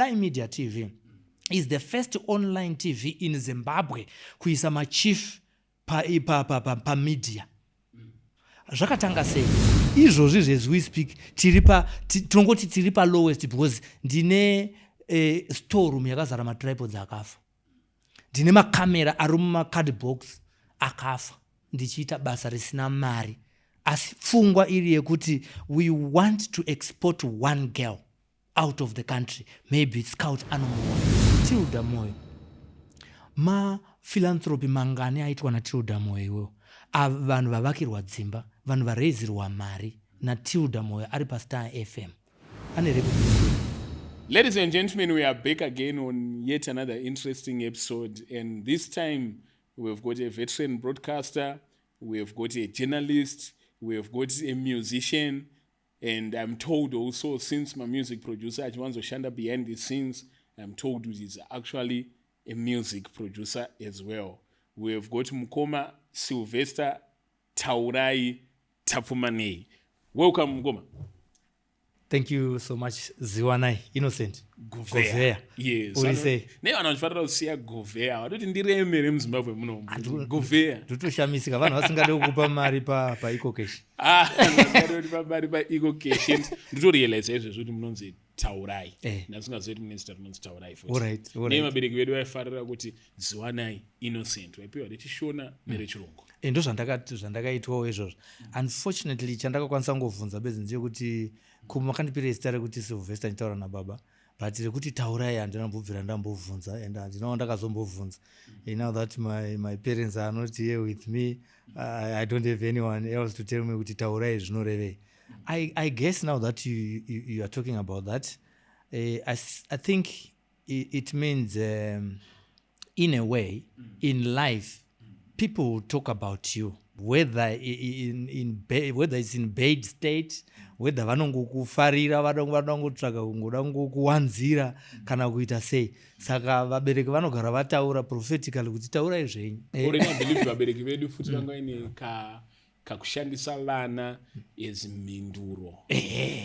Sly Media TV is the first online TV in Zimbabwe kuisa machief pamedia pa. Zvakatanga sei izvozvi? As we speak, tiri pa tinongoti tiri palowest because ndine storeroom yakazara matripods akafa, ndine makamera ari mumacardbox akafa, ndichiita basa risina mari, asi pfungwa iri yekuti we want to export one girl out of the country. Maybe Scout anomuona Tilda Moyo. Maphilanthropy mangani aitwa naTilda Moyo iwewo? Vanhu vavakirwa dzimba, vanhu vareizirwa mari naTilda Moyo ari paStar FM, ane recognition. Ladies and gentlemen, we are back again on yet another interesting episode. And this time we've got a veteran broadcaster, we've got a journalist, we've got a musician, and I'm told also, since my music producer achiwanzoshanda behind the scenes, I'm told he's actually a music producer as well. We've got Mukoma Sylvester Taurai Tapfumanei. Welcome, Mukoma. Thank you so much, Ziwanai Innocent. Govea. Yes. Uri sei? Ne vanhu vachifanira kusiya Govea, vatoti ndiremere muZimbabwe muno Govea. Ndotoshamisika vanhu vasingade kukupa mari paEcoCash. Ah, vasingade kutipa mari paEcoCash. Ndotorealize izvezvo kuti munonzi Taurai. Ndasingazivi kuti mune zita rinonzi Taurai futi. Nei vabereki vedu vaifarira kuti Ziwanai Innocent, vaipiwa rechiShona nereChirungu. Ndo zvandakaitwawo izvozvo. Unfortunately, chandakakwanisa kungovhunza bedzi ndechekuti kumakandipira zita rekuti Sylvester ndichitaura nababa, but rekuti Taurai handina mbobvira ndambobvunza and handinawo ndakazombobvunza. Now that my parents are not here with me, I don't have anyone else to tell me kuti Taurai zvinorevei. I guess now that you are talking about that, I think it means in a way in life people will talk about you, whether it's in bad state, whether vanongokufarira, vanoda kungotsvaga kungoda kungokuwanzira kana kuita sei. Saka vabereki vanogara vataura prophetically kuti taurai zvenyu. Already I believe vabereki vedu futi vanga vaine kakushandisa vana as mhinduro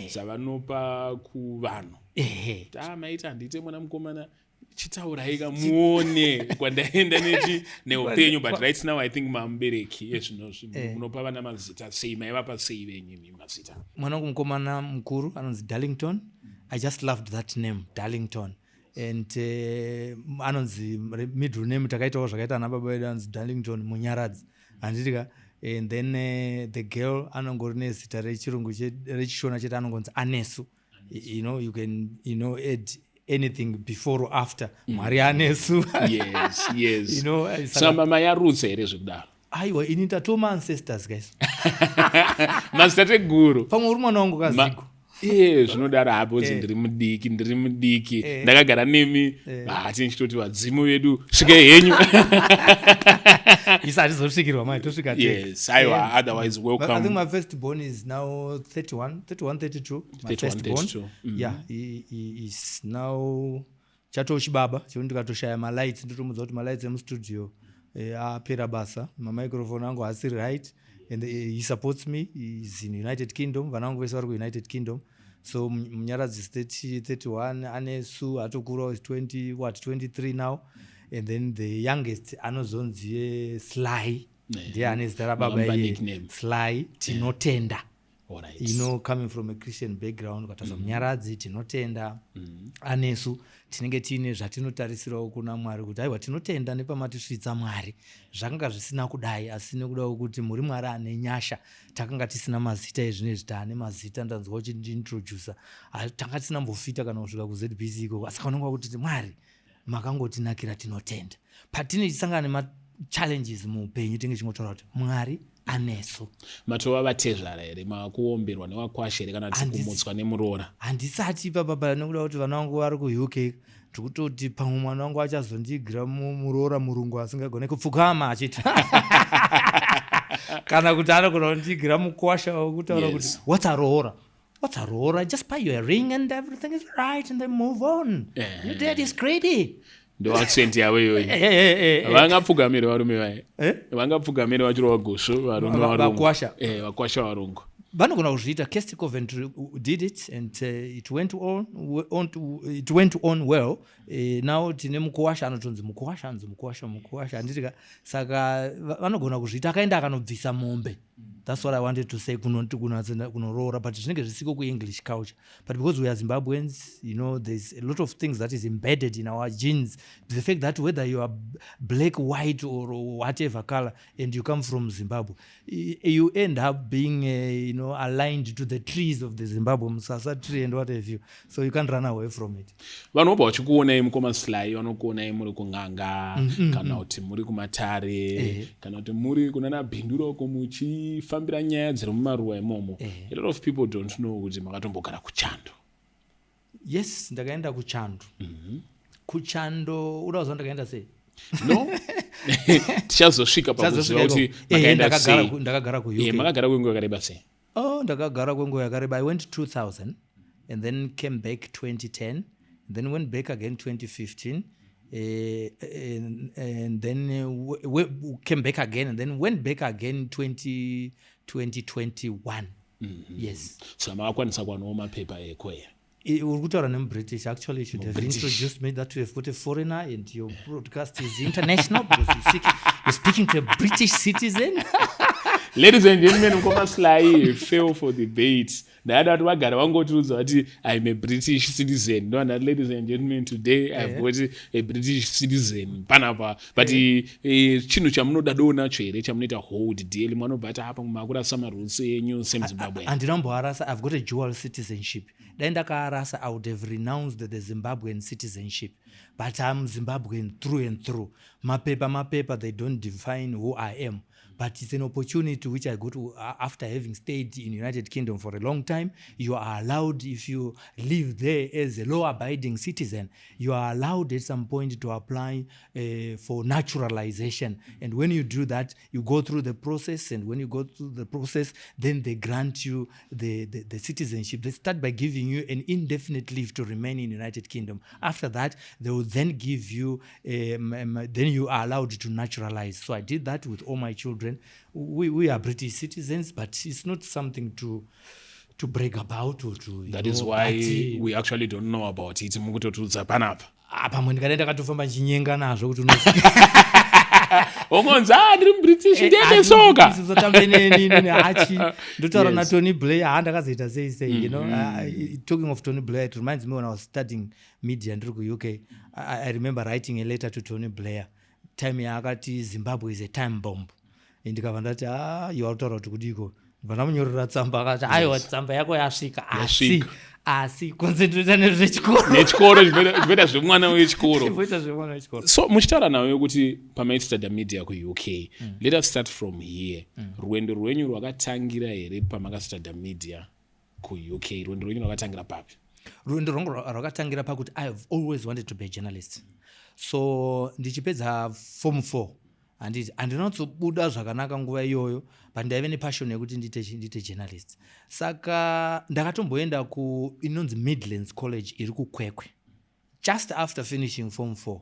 dzavanopa kuvanhu. Ta maita handiite mwana mukomana, chitaurai kamuone kwandaenda nechi neupenyu. But right now I think mamubereki ezvinozvi, munopa vana mazita sei? Maivapa sei venyu imi mazita? Mwana wangu mukomana mukuru anonzi Darlington. I just loved that name, Darlington. And anonzi middle name takaitawo zvakaita ana baba vedu, anonzi Darlington Munyaradzi, handiti ka? And then the girl anongori nezita rechirungu, rechiShona chete, anongonzi Anesu. You can add anything before or after, Mwari anesu. Saka mama yarutsa here zvekudaro? Aiwa, ini tatoma ancestors, guys. Mazitateguru. Pamwe uri mwana wangu kazigo. Iye zvinodaro hapo kuti ndiri mudiki, ndiri mudiki. Ndakagara nemi hati ndichitoti vadzimu vedu svikai henyu. Isa hatizosvikirwa mai, tosvika tega. Yes, aiwa, otherwise But I think welcome. My first born is now 31, 31, 32. My 31, first born. 32. Yeah, he is now chatochibaba chekuti ndikatoshaya malights ndotomudza kuti malights emustudio apera basa, mamicrophone angu haasiri right. And he supports me. He is in United Kingdom. Vana vangu vese vari kuUnited Kingdom. So Munyaradzi is 30, 31, Anesu atokurawo, is 20 what, 23 now. And then the youngest anozonzi Sly, ndiye ane zita rababa Mamba iye. Nickname. Sly Tinotenda. Coming from a Christian background, ukataza Munyaradzi, Tinotenda, Anesu, tinenge tiine zvatinotarisirawo kuna Mwari kuti aiwa, tinotenda nepamatisvitsa Mwari. Zvakanga zvisina kudai, asi nekuda kwekuti muri Mwari ane nyasha, takanga tisina mazita ezvinezvi, taane mazita. Ndanzwa uchindiintroduca, tanga tisina mbofita kana kusvika kuZBC ikoko, asi kaunenge wakuti Mwari makangotinakira, tinotenda. Patine tichisangana nemachallenges muupenyu, tinge chingotaura kuti Mwari anesu. Matova vatezvara here? Makuomberwa newakwasha here kana kuti kumutswa nemuroora? Handisati ipapapa, nekuda kuti vana vangu vari kuUK. Ndikutoti pamwe mwana wangu achazondiigira muroora murungu asingagone kupfukama achiti, kana kuti anogona kundiigira mukwasha wekutaura kuti "What's a roora? What's a roora? Just buy you a ring and everything is right and then move on. Your dad is greedy." Ndo accent yavo iyoyi. Vangapfugamire varume vaye? Vangapfugamire vachirova gosvo varume varungu? Vakwasha. Vakwasha varungu. Vanogona kuzviita. Kirsty Coventry did it and it went on well. Now tine mukuwasha anotonzi mukuwasha, anonzi mukuwasha, mukuwasha, handitika? Saka vanogona kuzviita. Akaenda akanobvisa mombe, that's what I wanted to say, kunoroora, but zvinenge zvisiko kuEnglish culture. But because we are Zimbabweans, there's a lot of things that is embedded in our genes, the fact that whether you are black, white or whatever color and you come from Zimbabwe, you end up being aligned to the trees of the Zimbabwe musasa tree and what have you, so you can't run away from it. Vanhu vobva vachikuonai, mukoma Sly, vanokuonai muri kung'anga kana kuti muri kumatare kana kuti muri kunana Bindura uko muchifambira nyaya dziri mumaruwa imomo. A lot of people don't know kuti makatombogara kuchando. Yes, ndakaenda kuchando. Kuchando, uda kuziva ndakaenda sei? No, tichazosvika pakuziva kuti makaenda sei. Ndakagara kuUK. Makagara kwenguva yakareba sei? Oh, ndakagara kwenguva yakareba. I went 2000 and then came back 2010, then went back again 2015, and then came back again and then went back again 20, 2021. Yes. Saka makakwanisa kuwanawo mapepa eko here? Uri kutaura nemuBritish. Actually, you should have British. introduced me that we have got a foreigner and your broadcast is international because you're speaking to a British citizen. Ladies and gentlemen, mukoma Sly fell for the bait. Ndaada kuti vagara vangotiudza kuti I'm a British citizen. Ndovanda, ladies and gentlemen, today I've got a British citizen panapa. But chinhu chamunoda nacho here, chamunoita hold dearly, manobva ati apa makurasa maroots enyu semuZimbabwe? Handinamboarasa. I've got a dual citizenship. Dai ndakaarasa, I would have renounced the Zimbabwean citizenship, but I'm Zimbabwean through and through. Mapepa mapepa, they don't define who I am, but it's an opportunity which I got after having stayed in United Kingdom for a long time. You are allowed, if you live there as a law abiding citizen, you are allowed at some point to apply for naturalization. And when you do that, you go through the process, and when you go through the process, then they grant you the citizenship. They start by giving you an indefinite leave to remain in United Kingdom. After that, they will then give you then you are allowed to naturalize. So I did that with all my children. We are British citizens, but it's not something to brag about or to you That is why but, we actually don't know about it. Mukutotiudza panapa. Ah, pamwe ndikadai ndakatofamba ndichinyenga nazvo kuti Ongonzi, "Ah, ndiri muBritish, ndiende soka." Usatambe neni hachi ndotaura naTony Blair. Ha, ndakazoita sei sei. Talking of Tony Blair, it reminds me when I was studying media ndiri kuUK, I remember writing a letter to Tony Blair time yaakati Zimbabwe is a time bomb. Ndikabva ndati, "A, iwe kutaura kuti kudiko?" Ndibva ndamunyorera tsamba. Akati, "Aiwa, tsamba yako yasvika, asi Yasvika. Asi concentrata nezvechikoro." Nechikoro, chimboita zvemwana wechikoro. Chimboita zvemwana wechikoro. So muchitaura nayo kuti pamaistudya media kuUK, let us start from here. Rwendo rwenyu rwakatangira here pamakastudya media kuUK? Rwendo rwenyu rwakatangira papi? Rwendo rwangu rwakatangira pakuti I have always wanted to be a journalist. So ndichipedza Form 4, handiti, handinatsobuda zvakanaka nguva iyoyo, but ndaive nepassion yekuti ndiite journalist. Saka ndakatomboenda ku inonzi Midlands College iri kuKwekwe just after finishing Form 4.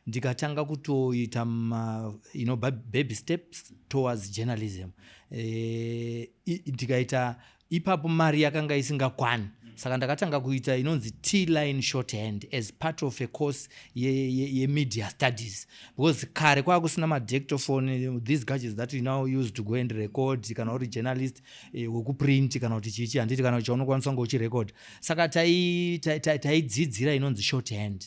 Ndikatanga kutoita ma, baby steps towards journalism. Ndikaita ipapo, mari yakanga isingakwani, saka ndakatanga kuita inonzi Teeline shorthand as part of a course yemedia studies, because kare kwava kusina madictaphone, these gadgets that you now use to go and record kana uri journalist wekuprint kana kuti chichi, handiti, kana chaunokwanisa kunge uchirecord. Saka taidzidzira inonzi shorthand,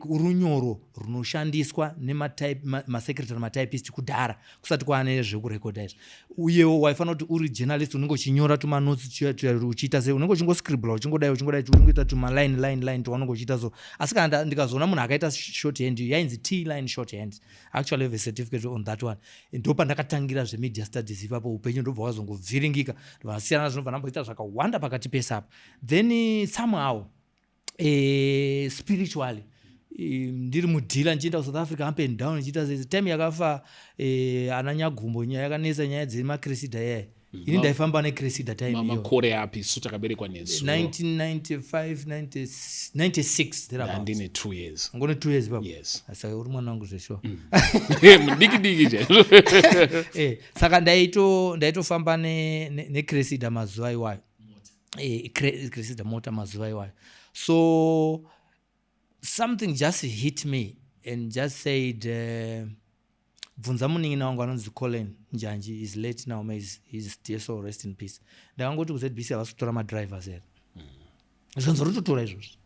runyoro runoshandiswa nemasecretary, matypist kudhara kusati kwaane zvekurekodha izvi. Uyewo waifanira kuti uri journalist unenge uchinyora tumanotsi, uchiita sei, unenge uchingoscribla, uchingodai, uchingodai, uchingoita tumaline, line, line twaunenge uchiita. So asi kana ndikazoona munhu akaita shorthand, yainzi Teeline shorthand, actually have a certificate on that one. Ndo pandakatangira zvemedia studies ipapo. Upenyu ndobva wazongovhiringika, ndobva zvinobva ndamboita zvakawanda pakati pesapa. Then somehow, spiritually, ndiri mudhila, ndichienda kuSouth Africa up and down, ndichiita time yakafa ana Nyagumbo, nyaya yakanetsa, nyaya dzemaCressida iyaya. Ini ndaifamba neCressida time iyo. Makore api? Isu takaberekwa nesu. 1995, 96 thereabouts. Ndine 2 years. Ngone 2 years ipapo. Yes. Saka uri mwana wangu zveshuwa. Mudiki diki chaizvo. Saka ndaitofamba neCressida mazuva iwayo. Cressida mota mazuva iwayo. So something just hit me and just said, "Bvunza munin'ina wangu anonzi Colin Njanji." Is late now, may his dear soul rest in peace. Ndakangoti, "KuZBC havasi kutora madrivers here?" Zvinonzi rototora izvozvi.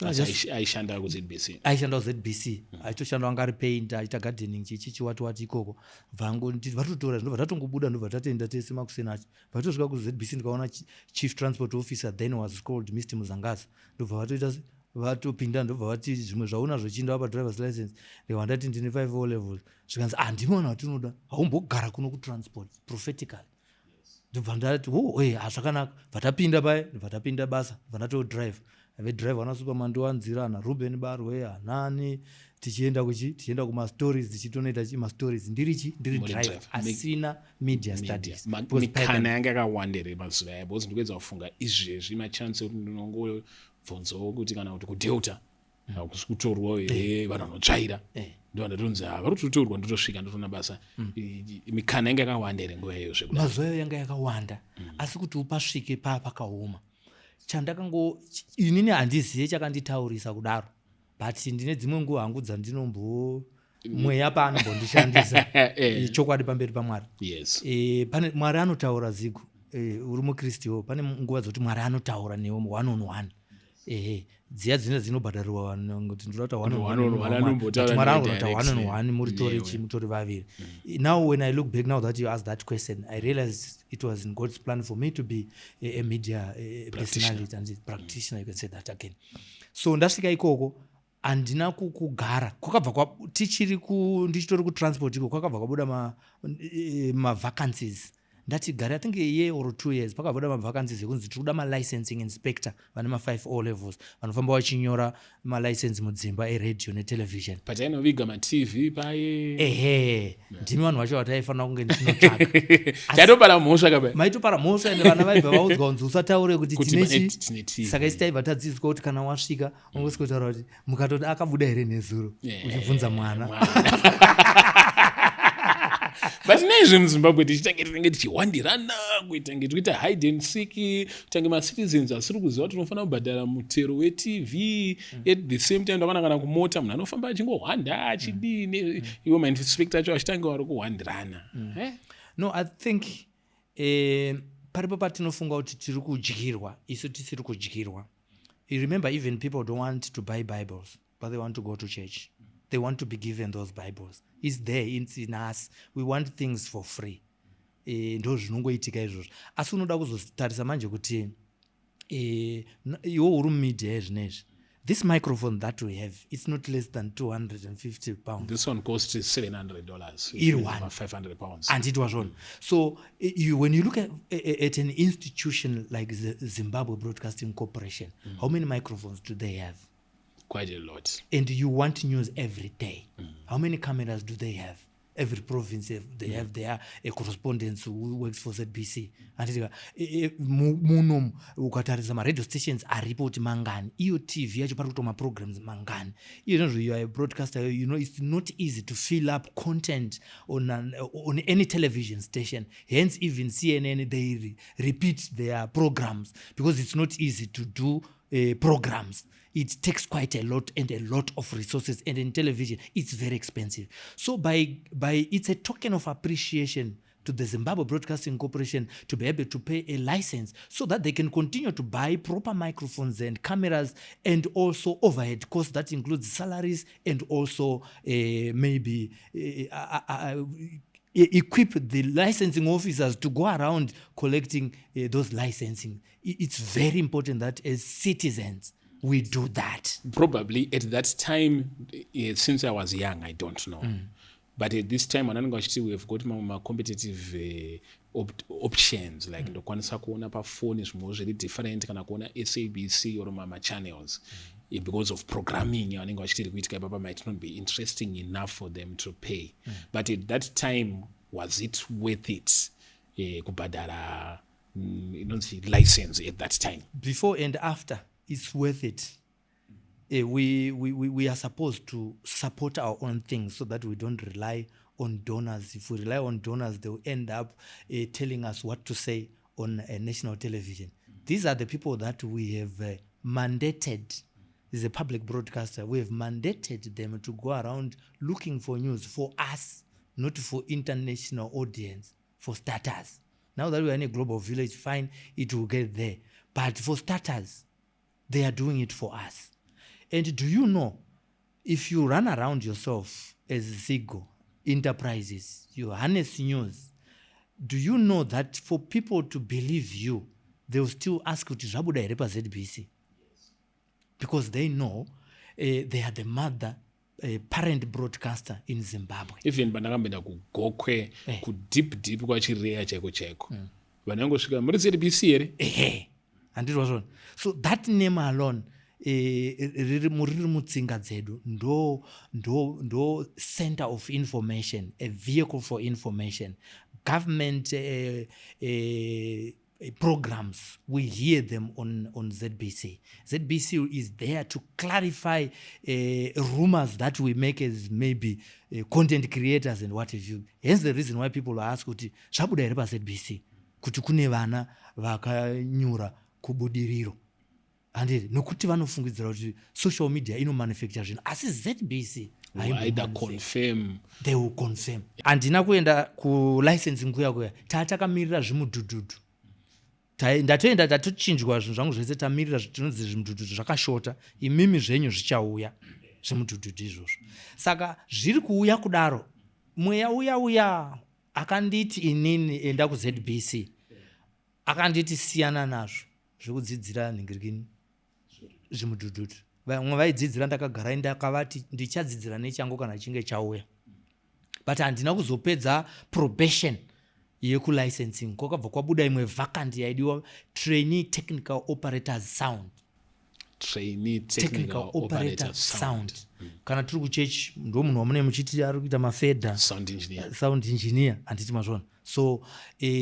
Asi aishanda kuZBC? Aishanda kuZBC, achitoshanda, wanga ari painter, achiita gardening, chichi wati wati ikoko. Bvangoti vatotora, ndobva tatongobuda, ndobva tatoenda tese makuseni acho. Vatosvika kuZBC, ndikaona chief transport officer, then was called Mr Muzangaza. Ndobva vatoita vatopinda, ndobva vati, "Zvimwe zvaunazvo chienda pa drivers license." Ndikabva ndati, "Ndine 5 O levels." Zvikanzi, "Ah, ndimi vanhu vatinoda, haumbogara kuno kutransport prophetically." Ndobva ndati, "Oh, eh, zvakanaka." Bva tapinda paye, ndobva tapinda basa, bva ndatodrive vedrive vana Supermandiwanzira, ana Ruben Barwe, anani, tichienda kuchi tichienda kumastories, tichitonoita chi mastories, ndiri chi ndiri Muri driver driver. Asina media studies. Because Mikana yanga yakawanda here mazuva aya? Because ndikuedza kufunga izvezvi machance ekuti ndinongobvunzawo kuti kana kuti kuDelta hakusi kutorwawo here vanhu vanotsvaira? Ndo ndatonzi, "Ha, vari kutotorwa." Ndotosvika, ndotoona basa. Mikana yanga yakawanda here nguva iyoyo zvekudaro? Mazuva ayo yanga yakawanda, asi kuti upasvike paa pakaoma. Chandakango inini handizive chakanditaurisa kudaro, but ndine dzimwe nguva hangu dzandinombo mweya paanombondishandisa. Chokwadi pamberi paMwari. Pane Mwari anotaura zigo. Uri mukristuwo, pane nguva dzokuti Mwari anotaura newe one on one. Ehe, dziya dzine dzinobhadharirwa vanhu kuti ndoda kuita one on One on one one, nemumwe. anombotaura But Mwari newe anogona kuita direct, one on one muritori newe. chi mutori vaviri. Now when I look back, now that you ask that question, I realize it was in God's plan for me to be a media a personality and a practitioner, you can say that again. So ndasvika ikoko, handina kugara. Kwakabva tichiri ndichitori kutransport iko, kwakabva kwabuda mavacancies. Ndati gare, I think a year or 2 years, pakabuda mavacancies ekunzi tiri kuda malicensing inspector vane ma5 O levels, vanofamba vachinyora malicense mudzimba eradio netelevision. Patainoviga maTV paye. Ehe, ndimi vanhu vacho vataifanira kunge ndichinotsvaka. Taitopara mhosva kapa. Maitopara mhosva, ende vana vaibva vaudzwa kunzi usataure kuti Kuti tine chi tine TV. Saka isi taibva tadzidziswa kuti kana wasvika ungosikotaura kuti mukatoti akabuda here nezuro, uchibvunza mwana. But neizvi muZimbabwe tichitange tinenge tichihwandirana, kuitange tikuita hide and seek, kutange macitizens asiri kuziva kuti unofanira kubhadhara mutero weTV. At the same time, ndakaona kana kumota munhu anofamba achingohwanda achidini, iwo mainspector acho achitange vari kuhwandirana. Eh? No, I think paripo patinofunga kuti tiri kudyirwa, isu tisiri kudyirwa. You remember, even people don't want to buy Bibles, but they want to go to church. They want to be given those Bibles. It's there, it's in us. We want things for free. Ndo zvinongoitika izvozvo. Asi unoda kuzotarisa manje kuti iwe uri mumedia yezvinezvi, this microphone that we have, it's not less than £250. This one costs $700. Iri one. £500. Handiti wazvona? So when you look at an institution like the Zimbabwe Broadcasting Corporation, how many microphones do they have? Quite a lot. And you want news every day. How many cameras do they have? Every province they have their a correspondence who works for ZBC, handiti? Munomu ukatarisa maradio stations aripo kuti mangani, iyo TV yacho pari kuitwa maprograms mangani. Iyo inozvo, you are a broadcaster, you know it's not easy to fill up content on any television station. Hence even CNN, they repeat their programs because it's not easy to do programs. It takes quite a lot and a lot of resources, and in television it's very expensive. So by it's a token of appreciation to the Zimbabwe Broadcasting Corporation to be able to pay a license so that they can continue to buy proper microphones and cameras, and also overhead costs that includes salaries, and also maybe equip the licensing officers to go around collecting those licensing. It's very important that as citizens we do that. Probably at that time, since I was young, I don't know, but at this time vananenge vachiti we've got mamwe macompetitive options like ndokwanisa kuona pafoni zvimwewo zviri different kana kuona SABC or mamachannels because of programming yavanenge vachiti iri kuitika ipapa might not be interesting enough for them to pay. But at that time, was it worth it? Kubhadhara inonzi license at that time. Before and after, it's worth it. We are supposed to support our own things so that we don't rely on donors. If we rely on donors, they will end up telling us what to say on national television. These are the people that we have mandated. Is a public broadcaster. We have mandated them to go around looking for news for us, not for international audience, for starters. Now that we are in a global village, fine, it will get there. But for starters, they are doing it for us. And do you know, if you run around yourself as Zigo Enterprises, you harness news, do you know that for people to believe you, they will still ask kuti zvabuda here paZBC? Because they know they are the mother parent broadcaster in Zimbabwe. Even pandakamboenda kuGokwe, kudeep deep kwaChireya chaiko chaiko, vanhu vangosvika, "Muri ZBC here?" Ehe, handiti wazvona? So that name alone riri mutsinga dzedu, ndo center of information, a vehicle for information. Government programs, we hear them on ZBC. ZBC is there to clarify rumors that we make as maybe content creators and what have you. Hence the reason why people ask kuti zvabuda here paZBC kuti kune vana vakanyura kuBudiriro, handiti? Nokuti vanofungidzira kuti social media inomanufacture zvinhu, asi ZBC either confirm. They will confirm. Handina kuenda kulicensing kuya kuya, taatakamirira zvimudhudhudhu. Ndatoenda, ndatochinjwa zvinhu zvangu zvese, tamirira tinonzi zvimudhudhudhu zvakashota, imimi zvenyu zvichauya zvimudhudhudhu izvozvo. Saka zviri kuuya kudaro, mweya uya uya akanditi inini enda kuZBC, akanditi siyana nazvo zvekudzidzira nhingirikini zvimudhudhudhu. Vamwe vaidzidzira ndakagara, ndakavati ndichadzidzira nechangu kana chinge chauya. But handina kuzopedza probation yekulicensing, kwakabva kwabuda imwe vacant yaidiwa, trainee technical operators sound. Trainee technical operator sound. Kana tiri kuchechi, ndo munhu wamune muchiti ari kuita mafedha. Sound engineer. Sound engineer, handiti mazvona? So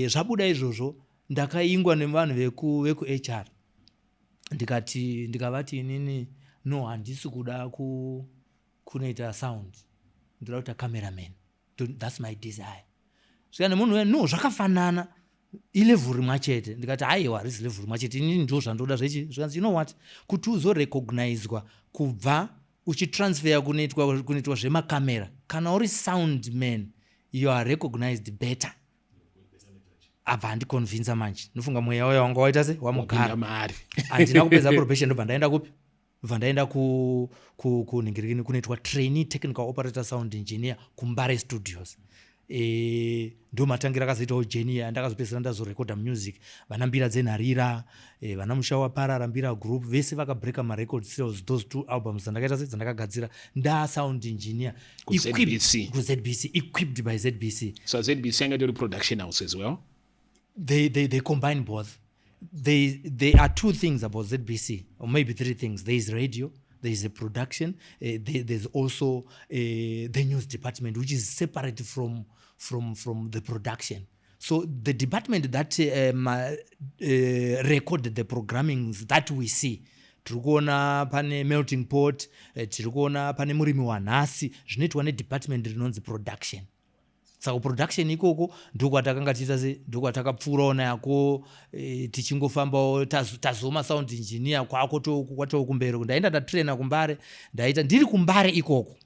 zvabuda izvozvo, ndakaingwa nevanhu vekuHR, ndikati, ndikavati inini no, handisi kuda kunoita sound, ndoda kuita cameraman. That's my desire. Svika nemunhu uya, no, zvakafanana, ilevel rimwe chete. Ndikati haiwa, harisi level rimwe chete, inini ndo zvandoda zvechi. Zvikanzi, you know what, kuti uzorecognizwa kubva uchitransfer kunoitwa zvemakamera, kana uri sound man, you are recognized better. Abva andiconvinza manje, ndofunga mweya uya wanga waita se wamugara. Mari. Handina kupedza probation, ndobva ndaenda kupi? Bva ndaenda kunhingirikini, kunoitwa trainee technical operator sound engineer kuMbare Studios. Ndo matangira akazoitawo journey yandakazopedzisira ndazorekodha music, vana Mbira Dzenharira, vana Musha Waparara, Mbira Group, vese vakabreka marecord sales. Those two albums dzandakaita se dzandakagadzira ndasound engineer. KuZBC. KuZBC, equipped by ZBC. So ZBC yanga itori production house as well? They combine both. There are two things about ZBC, or maybe three things. There is radio, there is a production, there's also the news department, which is separate from the production. So the department that recorded the programmings that we see, tiri kuona pane Melting Pot, tiri kuona pane Murimi Wanhasi, zvinoitwa nedepartment rinonzi production. Saka production ikoko ndokwatakanga tiita se ndokwatakapfuurawo nako, tichingofambawo tazoma sound engineer kwako kwatoo kumberi. Ndaenda ndatraina kuMbare, ndaita ndiri kuMbare ikoko,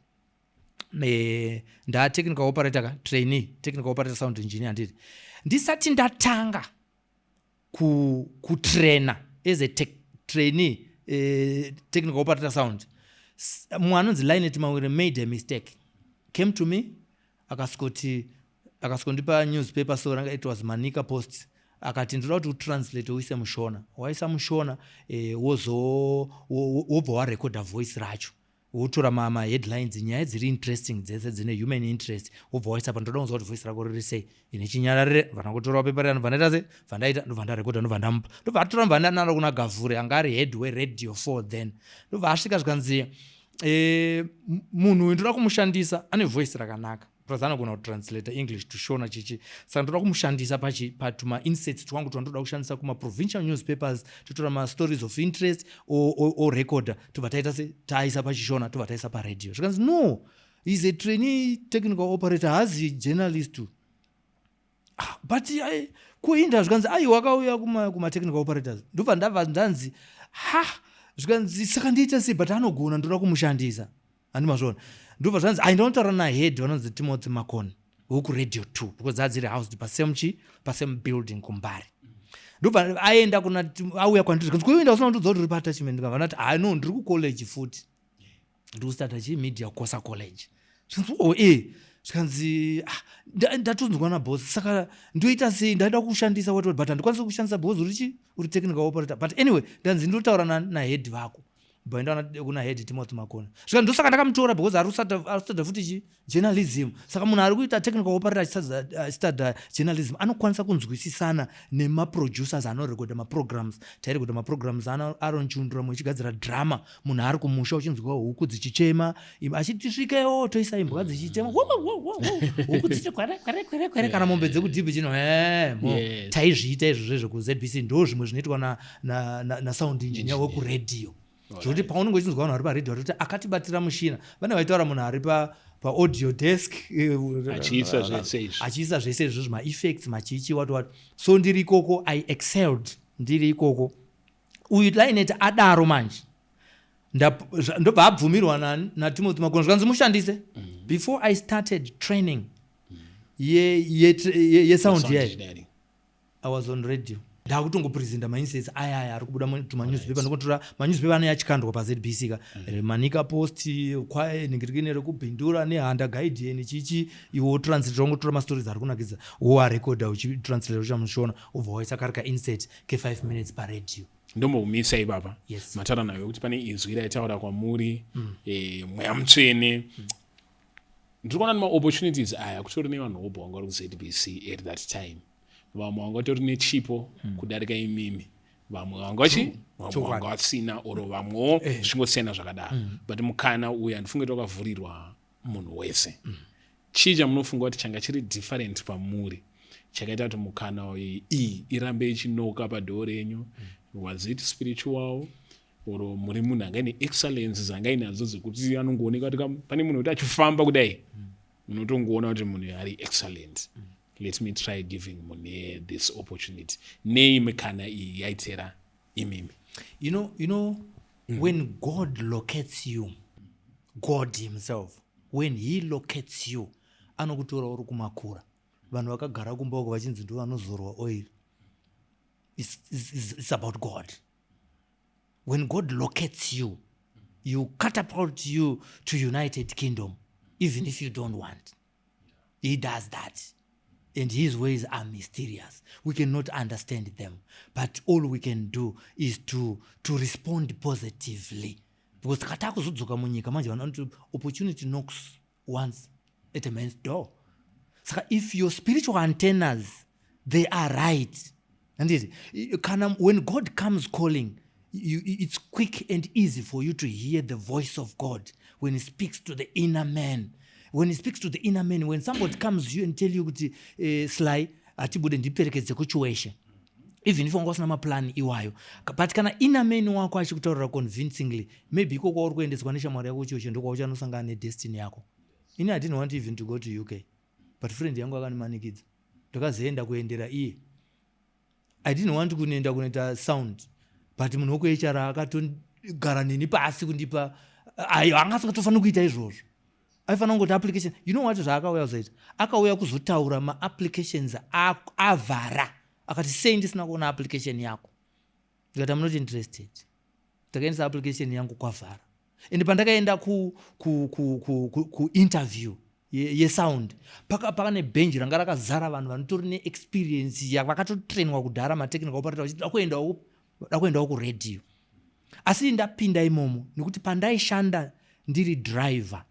ndatechnical operator ka, trainee technical operator sound engineer, handiti? Ndisati ndatanga kutraina as a trainee technical operator sound, mumwe anonzi Linet Mawire made a mistake, came to me, akasvikoti, akasvikondipa newspaper, so ranga, it was Manica Post. Akati ndoda kuti utranslate uise muShona. Waisa muShona, wozo wobva warekodha voice racho, wotora maheadlines, nyaya dziri interesting dzese dzine human interest, wobva waisa pa. Ndoda kunzwa kuti voice rako riri sei ine chinyararire. Bva kutorawo pepa riya, ndobva ndaita se bva ndaita, ndobva ndarekodha, ndobva ndamupa, ndobva atora, ndobva ndanaro kuna Gavhure, anga ari head weRadio 4 then. Ndobva asvika, zvikanzi, munhu uyu ndoda kumushandisa, ane voice rakanaka. Plus anogona kutranslata English to Shona, chichi. Saka ndoda kumushandisa pachi patuma inserts twangu twandoda kushandisa kumaprovincial newspapers. Totora mastories of interest, orecorda, tobva taita se taisa pachishona, tobva taisa paradio. Zvikanzi, "No, he's a trainee technical operator, haazi journalist." Ah, but kuinda zvikanzi, "Aiwa, akauya kumatechnical operators." Ndobva ndabva ndanzi, "Ha." Zvikanzi, "Saka ndiita sei? But anogona, ndoda kumushandisa." Handimazvona. Ndobva zvanzi, "Ai, ndinotaura nahead vanonzi Timothy Macon wekuradio 2," because dzadziri housed pasame chi pasame building kuMbare. Ndobva aenda kuna, auya kwandiri. Zvikanzi, "Kuinda usina kundudza kuti uri paattachment?" Ndikabva ndati, "Hai, no, ndiri kucollege futi, ndiri kustarta chi media course college." Zvikanzi, "O e." Zvikanzi, "Ah, ndatonzwa naboss, saka ndoita sei? Ndaida kushandisa what, but handikwanisi kushandisa because uri chi uri technical operator. But anyway, ndanzi ndotaura nahead vako." Bvaenda kuna head Timothy Makona. Zvika, "Ndosaka ndakamutora, because ari kustada futi chi journalism. Saka munhu ari kuita technical operator achistada journalism anokwanisa kunzwisisana nemaproducers anorekodha maprograms." Tairekodha maprograms ana Aron Chiundura, muchigadzira drama, munhu ari kumusha, uchinzwa huku dzichichema, achiti, "Tisvikewo," toisa imbwa dzichichema, huku dzichi kwere kwere kwere kwere, kana mombe dzekudhibhi chino mo. Taizviita izvozvo izvo kuZBC. Ndo zvimwe zvinoitwa nasound engineer wekuradio, zvokuti paunenge uchinzwa vanhu vari paredhiyo vatoti akatibatira mushina, vane vaitaura munhu ari paaudio desk. Achiisa zvese izvi. Achiisa zvese izvozvo, maeffects, machichi, what what. So ndiri ikoko, I excelled ndiri ikoko. Uyu Linet adaro manje, ndobva abvumirwa naTimothy Makono. Zvikanzi, "Mushandise." Before I started training yesound Sound ye engineering. I was on radio, ndakutongopresenta mainserts aya aya ari kubuda tumanewspaper. Ndikotora manewspaper anenge achikandwa paZBC ka, Manica Post, ningirikine rekuBindura neHanda Guardian, chichi. Iwe wotranslate, wangotora mastories ari kunakidza, woarekodha, uchitranslate uchamushona, wobva waisa kari kainsert ke5 minutes paradio. Ndombomisa ipapa. Yes. Mataura nayo kuti pane izwi raitaura kwamuri, Mweya Mutsvene. Ndiri kuona nemaopportunities aya kutori nevanhu vobva vanga vari kuZBC at that time, vamwe vanga vatori nechipo kudarika imimi, vamwe vanga vachi vamwe Chokwadi. vanga vasina, oro vamwewo zvichingosiyana zvakadaro. But mukana uyu handifunge kuti wakavhurirwa munhu wese. Chii chamunofunga kuti changa chiri different pamuri chakaita kuti mukana iyi iyi irambe ichinoka padhoo renyu? Was it spiritual, or muri munhu anga ine excellence dzanga inadzo dzekuti anongooneka kuti pane munhu wekuti achifamba kudai unotongoona kuti munhu ari excellent, let me try giving munhu this opportunity? Nei mikana iyi yaitera imimi? You know, when God locates you, God himself, when he locates you, anokutora uri kumakura. Vanhu vakagara kumba uko vachinzi ndo vanozorwa oil. It's about God. When God locates you, you catapult you to United Kingdom even if you don't want. He does that, and his ways are mysterious. We cannot understand them, but all we can do is to respond positively, because kana takuzodzoka munyika manje, vanhu vanoti opportunity knocks once at a man's door. Saka if your spiritual antennas, they are right, handiti, kana when God comes calling you, it's quick and easy for you to hear the voice of God when he speaks to the inner man. When he speaks to the inner man, when somebody comes to you and tell you kuti, "Sly, hatibude, ndiperekedze kuChiweshe," even if wanga usina maplani iwayo, but kana inner man wako achikutaurira convincingly, maybe iko kwauri kuendeswa neshamwari yako kuChiweshe ndokwauchanosangana nedestiny yako. Ini I didn't want even to go to UK, but friend yangu akanimanikidza, ndakazoenda kuendera iye. I didn't want kunoenda kunoita sound, but munhu wekuHR akatogara neni pasi kundipa. Ayo anga asingatofaniri kuita izvozvo, aifanira kungoti application. You know what zvaakauya kuzoita? Akauya kuzotaura maapplications avhara. Akati, "Sei ndisina kuona application yako?" Ndikati, "I'm not interested." Ndakaendesa application yangu kwavhara, and pandakaenda kuinterview yesound, pakane bhenji ranga rakazara vanhu vanotori neexperience, vakatotrainwa kudhara, matechnical operator, vachiti da kuendawo kuradio. Asi ndapinda imomo nekuti pandaishanda ndiri driver,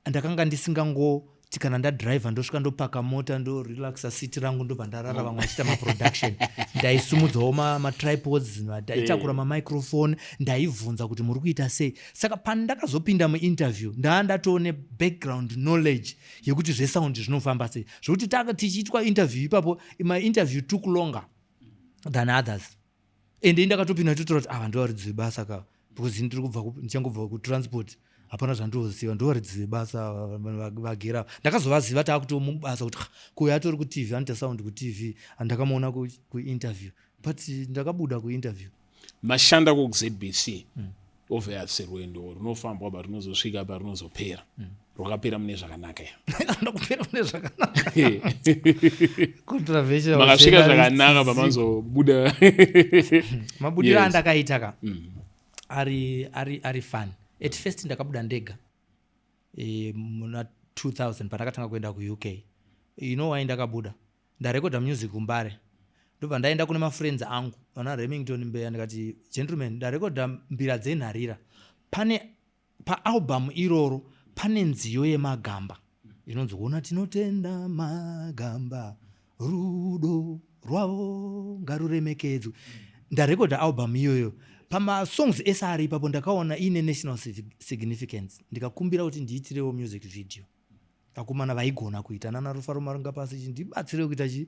ndakanga ndisingangotauri. Kana ndadhiraivha, ndosvika, ndopaka mota, ndorelaxa seat rangu, ndobva ndarara vamwe vachiita maproduction. Ndaisumudzawo matripods, ndaitakura mamicrophone, ndaibvunza kuti muri kuita sei. Saka pandakazopinda muinterview, ndaa ndatoone background knowledge yekuti zvesound zvinofamba sei, zvokuti taka tichiitwa interview ipapo, my interview took longer than others. Ende ndakatopinda totora kuti ava ndovaridzi vebasa ka, because ndiri kubva ndichangobva kutransport, hapana zvandoziva. Ndovaridzi vebasa vagera. Ndakazovaziva taakutomubasa kuti, "Ah, kuyo atori kuTV, anoita sound kuTV, andakamuona kuinterview." But ndakabuda kuinterview. Mashanda kuZBC. Obviously rwendo runofambwa, but runozosvika parunozopera. Rwakapera mune zvakanaka ya? Ndakupera mune zvakanaka. Controversial. Makasvika zvakanaka pamazobuda? Mabudiro andakaita ka ari fun. At first ndakabuda ndega muna 2000 pandakatanga kuenda kuUK. You know why? Ndakabuda ndarekodha music kuMbare, ndobva ndaenda kune mafriends angu vana Remington Mbeya. Ndikati, "Gentlemen, ndarekodha Mbira Dzenharira. Pane paalbum iroro pane nziyo yemagamba inonzi Ona Tinotenda Magamba, Rudo Rwavo Ngaruremekedzwe. Ndarekodha album iyoyo, pamasongs ese ari ipapo ndakaona iine national significance. Ndikakumbira kuti ndiitirewo music video. Vakomana vaigona kuita nana Rufaro Marunga pasi, ndibatsire kuita chi."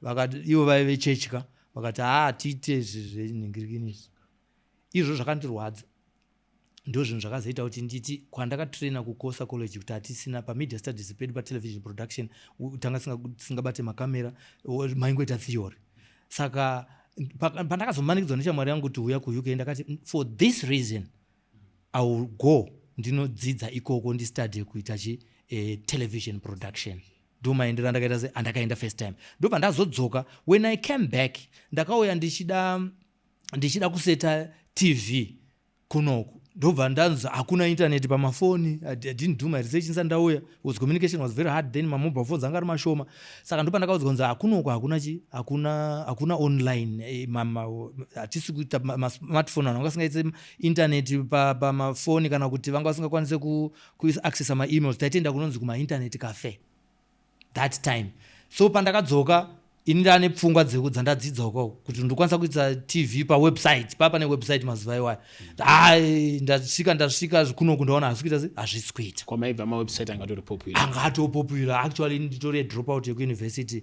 Vakati, ivo vaive chechi ka, vakati, "Haa, tiite zvenhingirikini izvi." Izvo zvakandirwadza. Ndo zvinhu zvakazoita kuti nditi kwandakatraina kuCosa College kuti hatisina pamedia studies pedu, patelevision production tanga tisingabate makamera, maingoita theory. Saka pandakazomanikidzwa neshamwari yangu kuti uya kuUK, ndakati, "For this reason I will go, ndinodzidza ikoko, ndistudy kuita chi television production." Ndo maendero andakaita se andakaenda first time. Ndobva ndazodzoka. When I came back, ndakauya ndichida kuseta TV kunoku, ndobva ndanzi hakuna internet pamafoni. I didn't do my research ndisati ndauya because communication was very hard then, mamobile phones anga ari mashoma. Saka ndopa ndakaudzwa kunzi hakunoku hakuna chi hakuna online, hatisi kuita masmartphone. Vanhu vanga vasingaitse internet pamafoni kana kuti vanga vasingakwanise kuaccessa maemails. Taitoenda kunonzi kumainternet cafe that time. So pandakadzoka, ini ndane pfungwa dzandadzidza ukoko kuti ndokwanisa kuita TV pawebsite. Paa pane website mazuva iwayo. Ai, ndasvika kunoku, ndaona hazvisi kuita se hazvisi kuita. Kwamaibva mawebsite angatori popular? Angatopopular. Actually, nditori drop out yekuuniversity,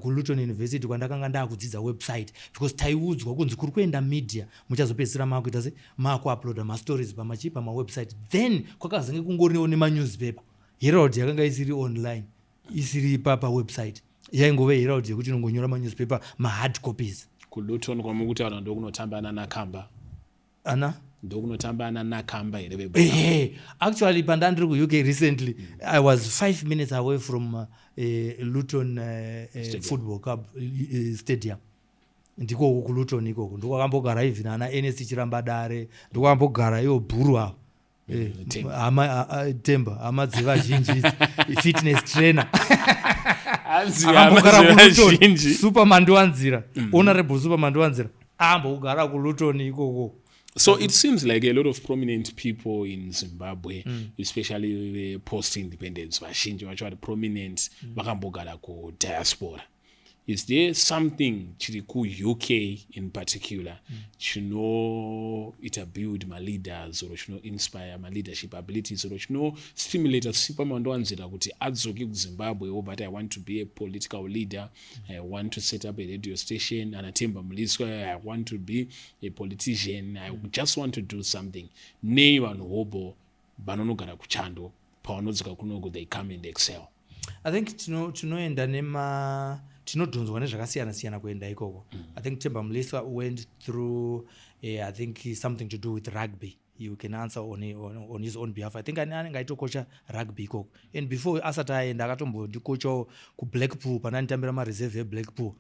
kuLuton University, kwandakanga ndaakudzidza website, because taiudzwa kunzi kuri kuenda media, muchazopedzisira maakuita se maakuuploada mastories pamachi pamawebsite. Then kwakazenge kungoriwo nemanewspaper. Herald yakanga isiri online, isiri pawebsite, yaingove Herald yekuti inongonyora manewspaper, mahard copies. KuLuton kwamukutaura ndokunotamba ana Nakamba? Ana? Ndokunotamba ana Nakamba here? Ehe, actually pandandiri kuUK recently, I was 5 minutes away from Luton Football Club stadium. Ndikoko kuLuton ikoko ndokwakambogara even ana Ns Chirambadare, ndokwakambogara iwo bhuru avo. Temba, hama dzevazhinji, fitness trainer akambogara kuLuton, Super Mandiwanzira, Honorable Super Mandiwanzira ambogara kuLuton ikoko. So it seems like a lot of prominent people in Zimbabwe, especially the post independence, vazhinji vacho vari prominent vakambogara kudiaspora. Is there something chiri kuUK in particular chinoita build maleaders or chinoinspire maleadership abilities or chinostimulata Super Mandiwanzira kuti adzoke kuZimbabwe, obva ati, "I want to be a political leader, I want to set up a radio station"? Ana Temba Mliswa, "I want to be a politician, I just want to do something." Nei vanhu hobo vanonogara kuchando, pavanodzoka kunoku they come and excel? I think tinoenda nema tinodhonzwa nezvakasiyana siyana kuenda ikoko. I think Temba Mliswa went through I think something to do with rugby. You can answer on his own behalf. I think anenge aitokocha rugby ikoko, and before asati aenda akatombondikochawo kuBlackpool pandanditambira mareserve eBlackpool,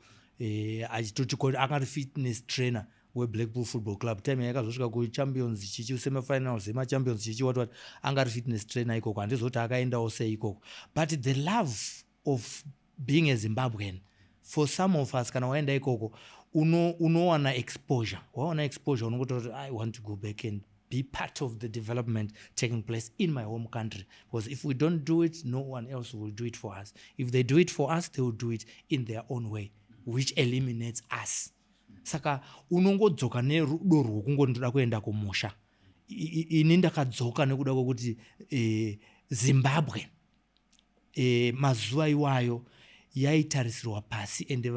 achitoti akari fitness trainer weBlackpool Football Club. Time yakazosvika kuchampions chichi semifinals emachampions chichi what what, anga ari fitness trainer ikoko. Handizoti akaendawo sei ikoko, but the love of being a Zimbabwean for some of us, kana waenda ikoko unowana exposure, wawana exposure, unongotaura kuti, "I want to go back and Be part of the development taking place in my home country, because if we don't do it, no one else will do it for us. If they do it for us, they will do it in their own way, which eliminates us. Saka unongodzoka nerudo rwokungoti ndoda kuenda kumusha. Ini ndakadzoka nekuda kwekuti Zimbabwe mazuva iwayo yaitarisirwa pasi, ende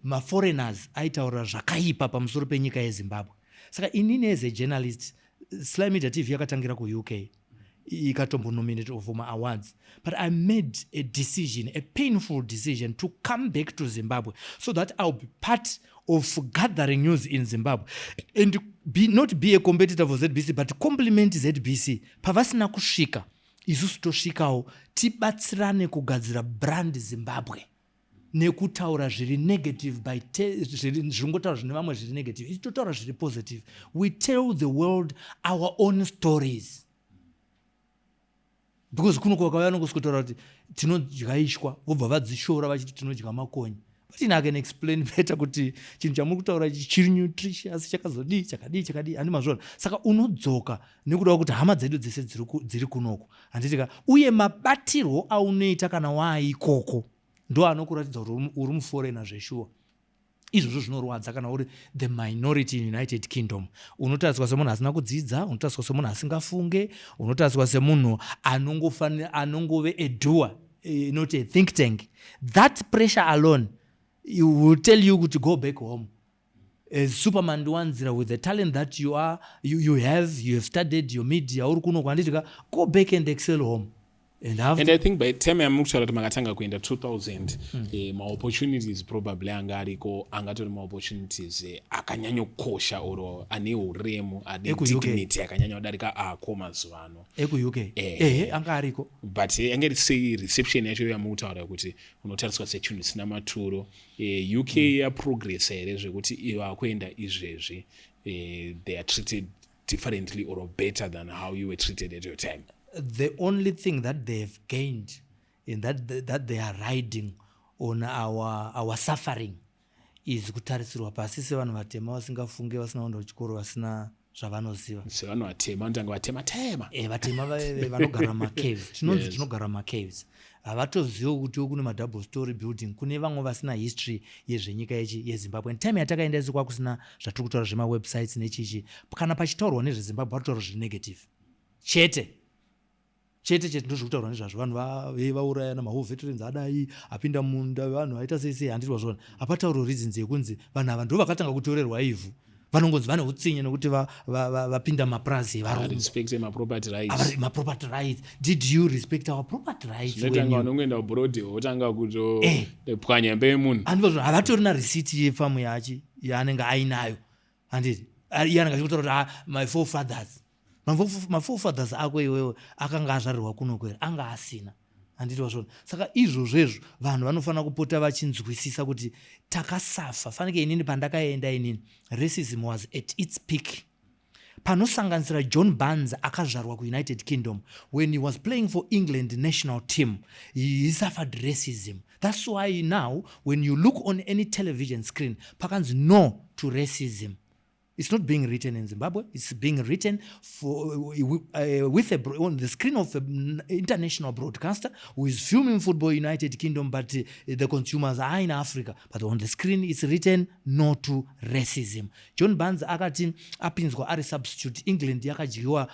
maforeigners aitaura zvakaipa pamusoro penyika yeZimbabwe. Saka inini as a journalist, Sly Media TV yakatangira kuUK, ikatombonominate for maawards, but I made a decision, a painful decision, to come back to Zimbabwe so that I'll be part of gathering news in Zimbabwe and not be a competitor for ZBC, but compliment ZBC. Pavasina kusvika, isusu tosvikawo, tibatsirane kugadzira brand Zimbabwe nekutaura zviri negative by zviringotaura zvine vamwe zviri negative, isi totaura zviri positive. We tell the world our own stories, because kuno kwakauya nongosikotaura kuti tinodya ishwa, vobva vadzishora vachiti tinodya makonye, but ini I can explain better kuti chinhu chamuri kutaura ichi chiri nutritious, chakazodii, chakadii, chakadii, handi mazvona? Saka unodzoka nekuda kuti hama dzedu dzese dziri kunoko, handitika? Uye mabatirwo aunoita kana waaikoko ndo anokuratidza kuti uri muforeigner zveshuwa. Izvozvo zvinorwadza. Kana uri the minority in United Kingdom, unotariswa semunhu asina kudzidza, unotariswa semunhu asingafunge, unotariswa semunhu anongove a doer, not a think tank. That pressure alone will tell you kuti go back home as Superman Ndiwanzira, with the talent that you have studied your media, uri kuno kwanditika, go back and excel home and have And I think by time yamuri kutaura kuti makatanga kuenda 2000, maopportunities probably anga ariko, angatori maopportunities akanyanyokosha or ane uremu, ane Eku-UK. dignity akanyanya kudarika ako mazuva ano. EkuUK? Ehe, anga ariko. But yange sei reception yacho yamuri kutaura kuti unotariswa sechinhu chisina maturo? UK yaprogressa here zvekuti vakuenda izvezvi, they are treated differently or better than how you were treated at your time? The only thing that they have gained in that they are riding on our suffering is kutarisirwa pasi sevanhu vatema vasingafunge, vasina kuenda kuchikoro, vasina zvavanoziva. Sevanhu vatema, vanotanga vatema tema. Vatema vanogara macaves, tinonzi tinogara macaves. Havatozivi kuti kune madouble story building, kune vamwe vasina history yezvenyika yechi yeZimbabwe. And time yatakaenda isi kwakusina zvatiri kutaura zvemawebsites nechichi. Kana pachitaurwa nezveZimbabwe, parikutaurwa zviri negative chete chete chete, ndozvekutaurwa nezvazvo. Vanhu vaurayana, mawar veterans adai apinda munda, vanhu vaita sei sei, handiti wazvona? Hapataurwa reasons yekunzi vanhu ava ndo vakatanga kutorerwa ivhu. Vanongonzi vane utsinye nekuti vapinda mapurazi evarungu. Respect maproperty rights. Maproperty rights. Did you respect our property rights? Zvinotanga vanongoenda abroad, votanga kutopwanya imba yemunhu. Handivazvo? Havatorina risiti yefamu yachi yaanenge ainayo, handiti? Iye anenge achikutaura kuti, "Ah, my forefathers." Maforefathers ako iwewe akanga azvarirwa kuno kwere? Anga asina, handiti wazvona? Saka izvozvezvo vanhu vanofanira kupota vachinzwisisa kuti takasafa fanike. Inini pandakaenda inini, racism was at its peak, panosanganisira John Barnes akazvarwa kuUnited Kingdom. When he was playing for England national team, he suffered racism. That's why now when you look on any television screen, pakanzi "No to racism." It's not being written in Zimbabwe. It's being written on the screen of an international broadcaster who is filming football United Kingdom, but the consumers are in Africa. But on the screen, it's written "No to racism." John Barnes akati apinzwa ari substitute, England yakadyiwa,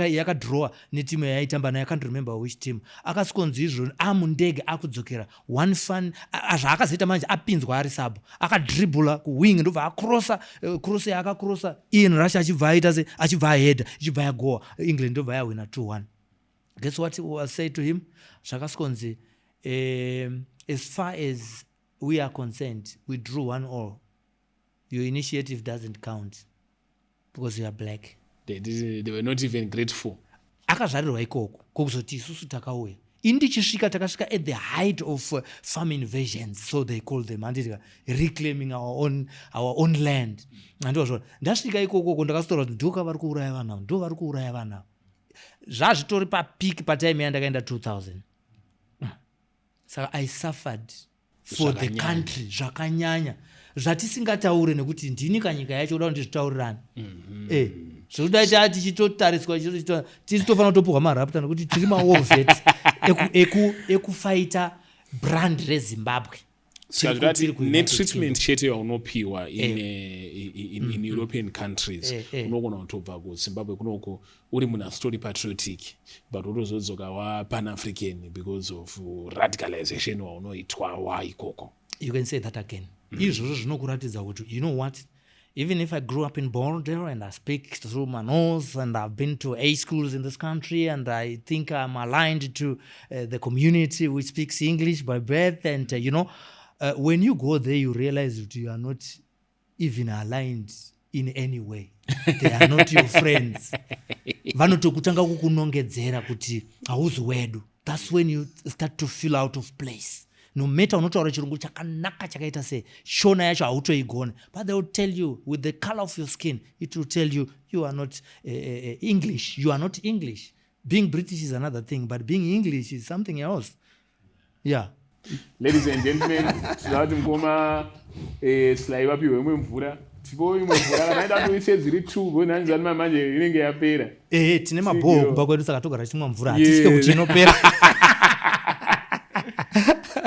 yakadrowa netimu yaitamba nayo. I can't remember which team. Akasikonzi izvo amundege akudzokera, one fun zvaakazoita manje, apinzwa ari sub, akadribula kuwing, ndobva acrossa, cross yaakacrossa, Ian Rush achibva aita se achibva ahedha, ichibva yagoa. England ndobva yawina 2-1. Guess what was said to him? Zvakasikonzi, "As far as we are concerned, we drew 1-all. Your initiative doesn't count because you are black." They were not even grateful. Akazvarirwa ikoko. Kokuzoti isusu takauya, ini ndichisvika, takasvika at the height of farm invasions, so they call them, handitika? Reclaiming our own land, handiwazvona? Ndasvika ikokoko, ndakazotaura kuti ndoka vari kuuraya vanhu ava, ndo vari kuuraya vanhu ava. Zvazvitori papeak patime yandakaenda 2000. Saka I suffered for the Zvakanyanya. country zvakanyanya. Zvatisingataure nekuti ndini kanyika yacho kuda kuti ndizvitaurirane. Zvekuda ta tichitotariswa, tichitofanira kutopuhwa marapta nekuti tiri mawar vet ekufaita brand reZimbabwe. Saka Tiri zvikati kuUnited netreatment chete yaunopiwa in European countries, unogona kutobva kuZimbabwe kunoko uri munhu asitori patriotic, but wotozodzoka waPan African because of radicalization waunoitwa waikoko. You can say that again. Izvozvo zvinokuratidza kuti, you know what, even if I grew up in Border and I speak through my nose and I've been to A schools in this country and I think I'm aligned to the community which speaks English by birth and when you go there, you realize that you are not even aligned in any way. They are not your friends. Vanotokutanga kukunongedzera kuti hauzi wedu. That's when you start to feel out of place. No matter unotaura Chirungu chakanaka chakaita sei, Shona yacho hautoigona, but they will tell you with the color of your skin, it will tell you you are not English. You are not English. Being British is another thing, but being English is something else, yeah. Ladies and gentlemen, tinoda kuti mukoma Sly vapiwe imwe mvura. Tipo imwe mvura kana aida kuise dziri two bonanzani manje inenge yapera. Ehe, tine mabhoho kumba kwedu, saka togara tichimwa mvura, hatitye kuti inopera.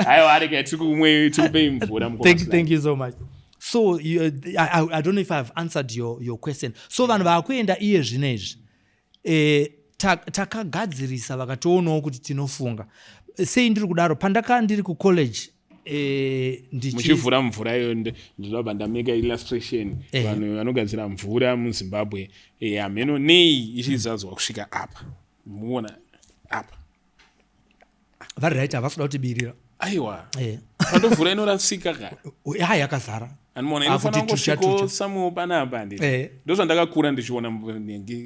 Aiwa, arega tiri tikupei mvura, mukoma. Thank you so much. So you, I don't know if I've answered your question. So vanhu vaakuenda iye zvino izvi, takagadzirisa, vakatoonawo kuti tinofunga sei. Ndiri kudaro, pandaka ndiri kucollege Muchivhura mvura iyo, ndinobva ndameka illustration. Vanhu vanogadzira mvura muZimbabwe, hameno nei ichizadzwa kusvika apa, muona apa. Vari right, havasi kuda kutibirira. Aiwa, pandovhura inorasika ka. Ha, yakazara. Anoona inofanira kungosvikawo samuwo panapa, handiti? Ndozvandakakura ndichiona,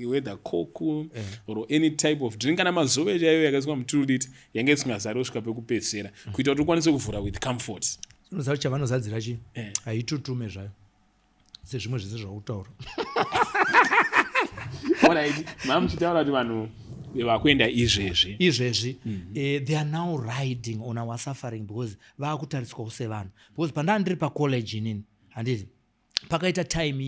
whether Coke or any type of drink, kana Mazowe chaiyo yakaiswa mu2 litre, yange isingazari kusvika pekupedzisira, kuita kuti ukwanise kuvhura with comfort. Unoziva kuti chavanozadzira chii? Haitutume zvayo sezvimwe zvese zvakutaura. Alright, mamuchitaura kuti vanhu vakuenda izvezvi. Izvezvi they are now riding on our suffering because vaakutariswawo sevanhu, because pandaa ndiri pacollege inini, handiti, pakaita time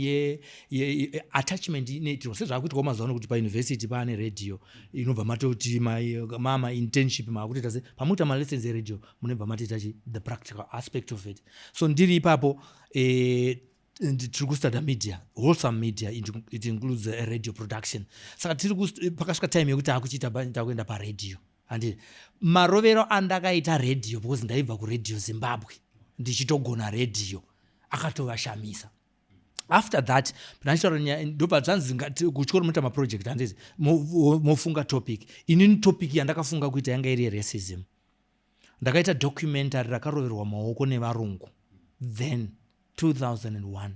ye attachment inoitirwa sezvaakuitwawo mazuva ano, kuti pauniversity paane radio, inobva matoti mama internship, maakutoita se pamuita malessons eradio, munobva matoita chi the practical aspect of it. So ndiri ipapo, tiri kustart media, wholesome media. It includes a radio production. Saka tiri pakasvika time yekuti taakuchiita, takuenda paradio, handiti? Marovero andakaita radio, because ndaibva kuRadio Zimbabwe ndichitogona radio, akatovashamisa. After that, ndachitaura nyaya, ndobva zvanzi kuchikoro munoita maproject, handiti? Mofunga topic. Inini topic yandakafunga kuita yanga iri yeracism. Ndakaita documentary rakaroverwa maoko nevarungu then 2001,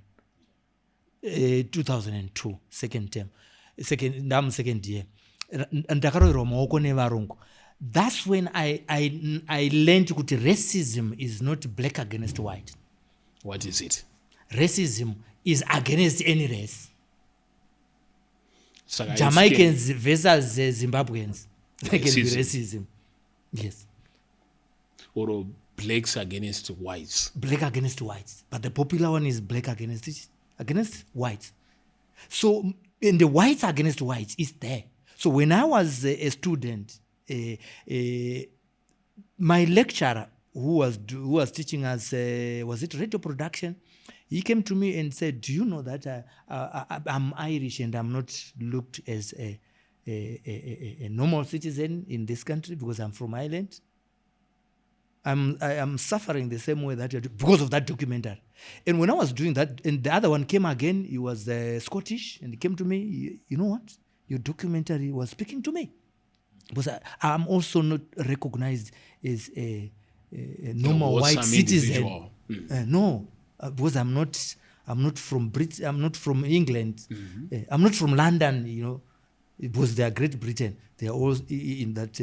2002, second term, second, ndamusecond year. Ndakaroverwa maoko nevarungu. That's when I learned kuti racism is not black against white. What is it? Racism is against any race. Saka Jamaicans versus Zimbabweans, there can be Racism. racism, yes. Or blacks against whites. Black against whites, but the popular one is black against whites. So, and the whites against whites is there. So when I was a student, my lecturer who was teaching us, was it radio production, he came to me and said, "Do you know that I'm Irish and I'm not looked as a normal citizen in this country because I'm from Ireland? I am suffering the same way that you're because of that documentary." And when I was doing that, and the other one came again, he was Scottish, and he came to me, "You know what? Your documentary was speaking to me. Because I'm also not recognized as a normal white Wholesome citizen." Individual. No, because I'm not from Brit, I'm not from England. I'm not from London, because they are Great Britain. They are all in that,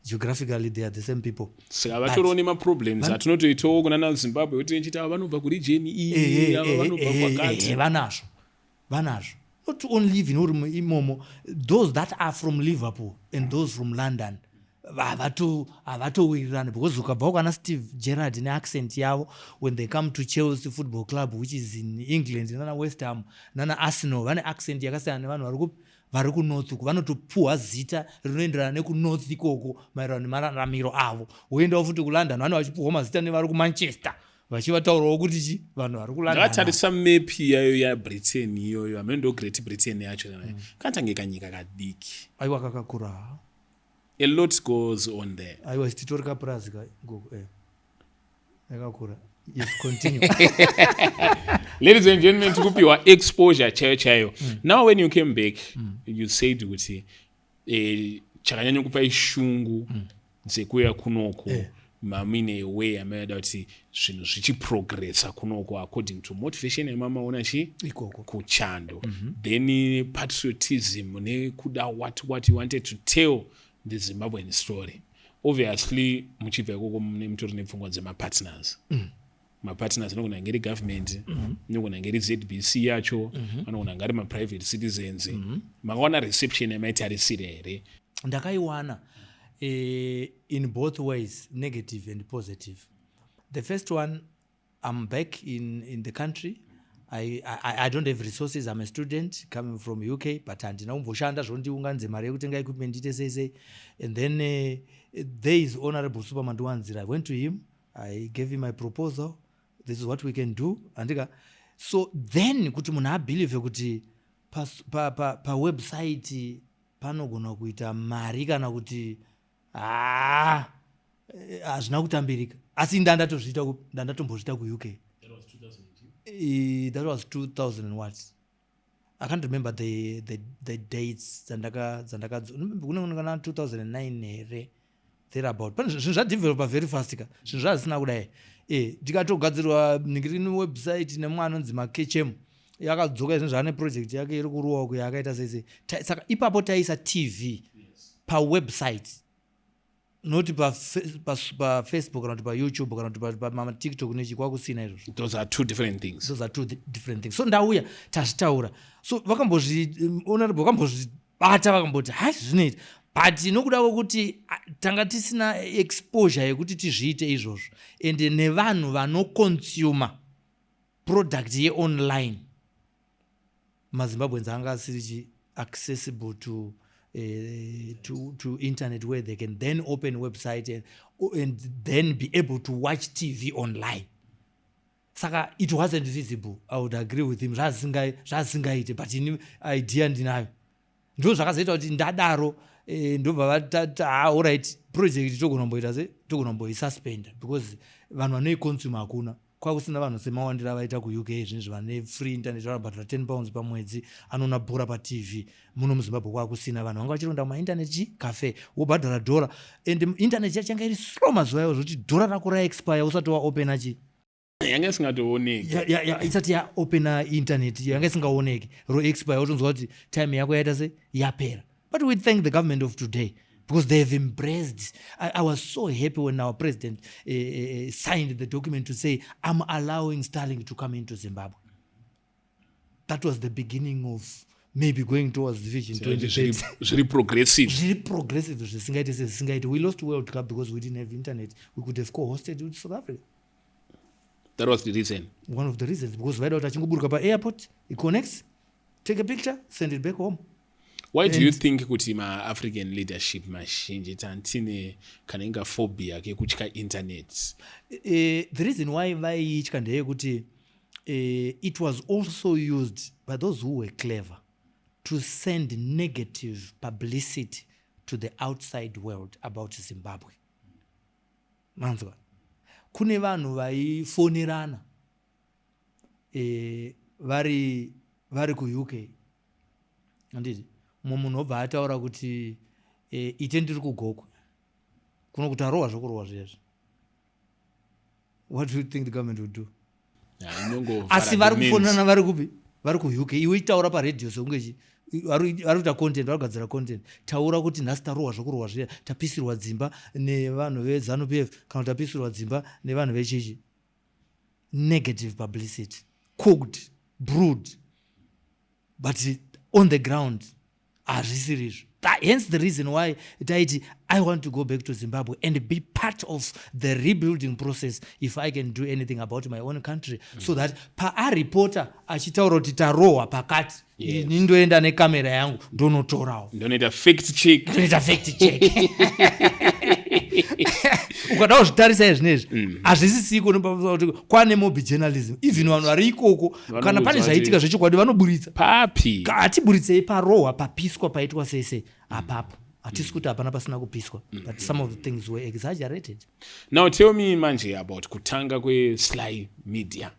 geographically, they are the same people. Saka vatoriwo nemaproblems atinotoitawo kuna Zimbabwe, kuti tichiti ava vanobva kuregion iyi, ava vanobva kwakati. Vanazvo, vanazvo. Not only even uri imomo, those that are from Liverpool and those from London. Havatowirirani because ukabva kwana Steve Gerrard neaccent yavo, when they come to Chelsea Football Club, which is in England, nana West Ham, nana Arsenal, vane accent yakasiyana nevanhu vari kupi, vari kunorth uku. Vanotopuhwa zita rinoenderana nekunorth ikoko maererano nemararamiro avo. Woendawo futi kuLondon, vane vachipuhwa mazita nevari kuManchester, vachivataurawo kuti chi vanhu vari kuLondon. Ndakatarisa map yayo yaBritain iyoyo, hamene ndo Great Britain yacho, kanatange kanyika kadiki. Aiwa, kakakura. A lot goes on there. Aiwa, titori kapurazi ka gogo, yakakura. Yes, continue. Ladies and gentlemen, tikupiwa exposure chaiyo chaiyo. Now, when you came back, you said kuti chakanyanya kupai shungu dzekuuya kunoko, mamuine way amaida kuti zvinhu zvichiprogressa kunoko according to motivation yamamaona chi ikoko kuchando, then patriotism nekuda what you wanted to tell the Zimbabwean story. Obviously muchibva ikoko mune mutori nepfungwa dzemapartners. Mapartners anogona kunge iri government, inogona kunge iri ZBC yacho, anogona kunge ari maprivate citizens. Makawana reception yamaitarisira here? Ndakaiwana in both ways, negative and positive. The first one, I'm back in the country. I don't have resources. I'm a student coming from UK, but handina kumboshanda zvondiunganidze mari yekutenga equipment, ite sei sei. And then there is Honorable Supa Mandiwanzira. I went to him, I gave him my proposal: this is what we can do, andika. So then kuti munhu abelieve kuti pawebsite panogona kuita mari kana kuti haa, hazvina kutambirika. Asi ndandatozviita, ndandatombozviita kuUK. That was 2000 and what, I can't remember the dates dzandaka kunenge 2009 here, thereabout. Pane zvinhu zvadevelopa very fast ka, zvinhu zvazisina kudai. Ndikatogadzirwa nhingirini website nemumwe anonzi Makechem, yakadzoka izvinhu zvaane project yake iri kuruwa uku yaakaita sei sei. Saka ipapo taisa TV pawebsite, not paFacebook kana kuti paYouTube kana kuti pamaTikTok nechikwakusina izvozvo. Those are two different things. Those are two different things. So ndauya, tazvitaura, so vakambozvi, honorable vakambozvibata, vakamboti hai, zvinoita, but nokuda kwekuti tanga tisina exposure yekuti tizviite izvozvo, and nevanhu vanoconsuma product yeonline, maZimbabweans anga asiri accessible to internet where they can then open website and then be able to watch TV online. Saka it wasn't visible. I would agree with him, zvazingaite, but ini idea ndinayo. Ndo zvakazoita kuti ndadaro, ndobva vatati, "Ah, alright, project togona kumboita se togona kumboisuspenda because vanhu vanoiconsume hakuna." Kwakusina vanhu semawandiro avaita kuUK zvinezvi, vane free internet, vanobhadhara £10 pamwedzi, anoona bhora paTV. Muno muZimbabwe kwakusina vanhu vanga vachironda mumainternet chi cafe, wobhadhara dhora, and internet yacho yanga iri slow mazuva iwo, zvokuti dhora rako raexpire usati waopena chi Yanga isingatooneki. Isati yaopena internet yanga isingaoneki, roexpire, wotonzwa kuti time yako yaita se yapera. But we thank the government of today because they have embraced. I was so happy when our president signed the document to say, "I'm allowing Starlink to come into Zimbabwe." That was the beginning of maybe going towards Vision 2030. Zviri progressive. Zviri progressive zvisingaite sezvisingaite. We lost World Cup because we didn't have internet. We could have co-hosted with South Africa. That was the reason? One of the reasons, because vaida kuti achingoburuka paairport, it connects, take a picture, send it back home. Why do you think kuti maAfrican leadership mazhinji tantine kana inga phobia kekutya internet? The reason why vaiitya ndeyekuti it was also used by those who were clever to send negative publicity to the outside world about Zimbabwe. Manzwa, kune vanhu vaifonerana vari kuUK, handiti? Mumwe munhu obva ataura kuti ite ndiri kuGokwe kuno, kuti arohwa zvokurohwa zviyazvi. What do you think the government would do? Asi vari kufonana vari kupi? Vari kuUK. Iwe itaura paredhiyo sekunge chi vari kuita content, vari kugadzira content. Taura kuti nhasi tarohwa zvokurohwa zviya, tapisirwa dzimba nevanhu veZANU PF, kana kuti tapisirwa dzimba nevanhu vechichi. Negative publicity cooked, brewed, but on the ground hazvisiri izvo. Hence the reason why taiti I want to go back to Zimbabwe and be part of the rebuilding process, if I can do anything about my own country, so that paaripota achitaura kuti tarohwa pakati, ini ndoenda nekamera yangu, ndonotorawo. Ndonoita fact check. Ndonoita fact check. Ukada kuzvitarisa izvinezvi, hazvisisiko kuti kwane mob journalism. Even vanhu vari ikoko, kana pane zvaitika zvechokwadi, vanoburitsa. Papi? Hatiburitsei parohwa, papiswa, paitwa sei sei. Apapo hatisi kuti hapana pasina kupiswa, but some of the things were exaggerated. Now tell me manje about kutanga kweSly Media.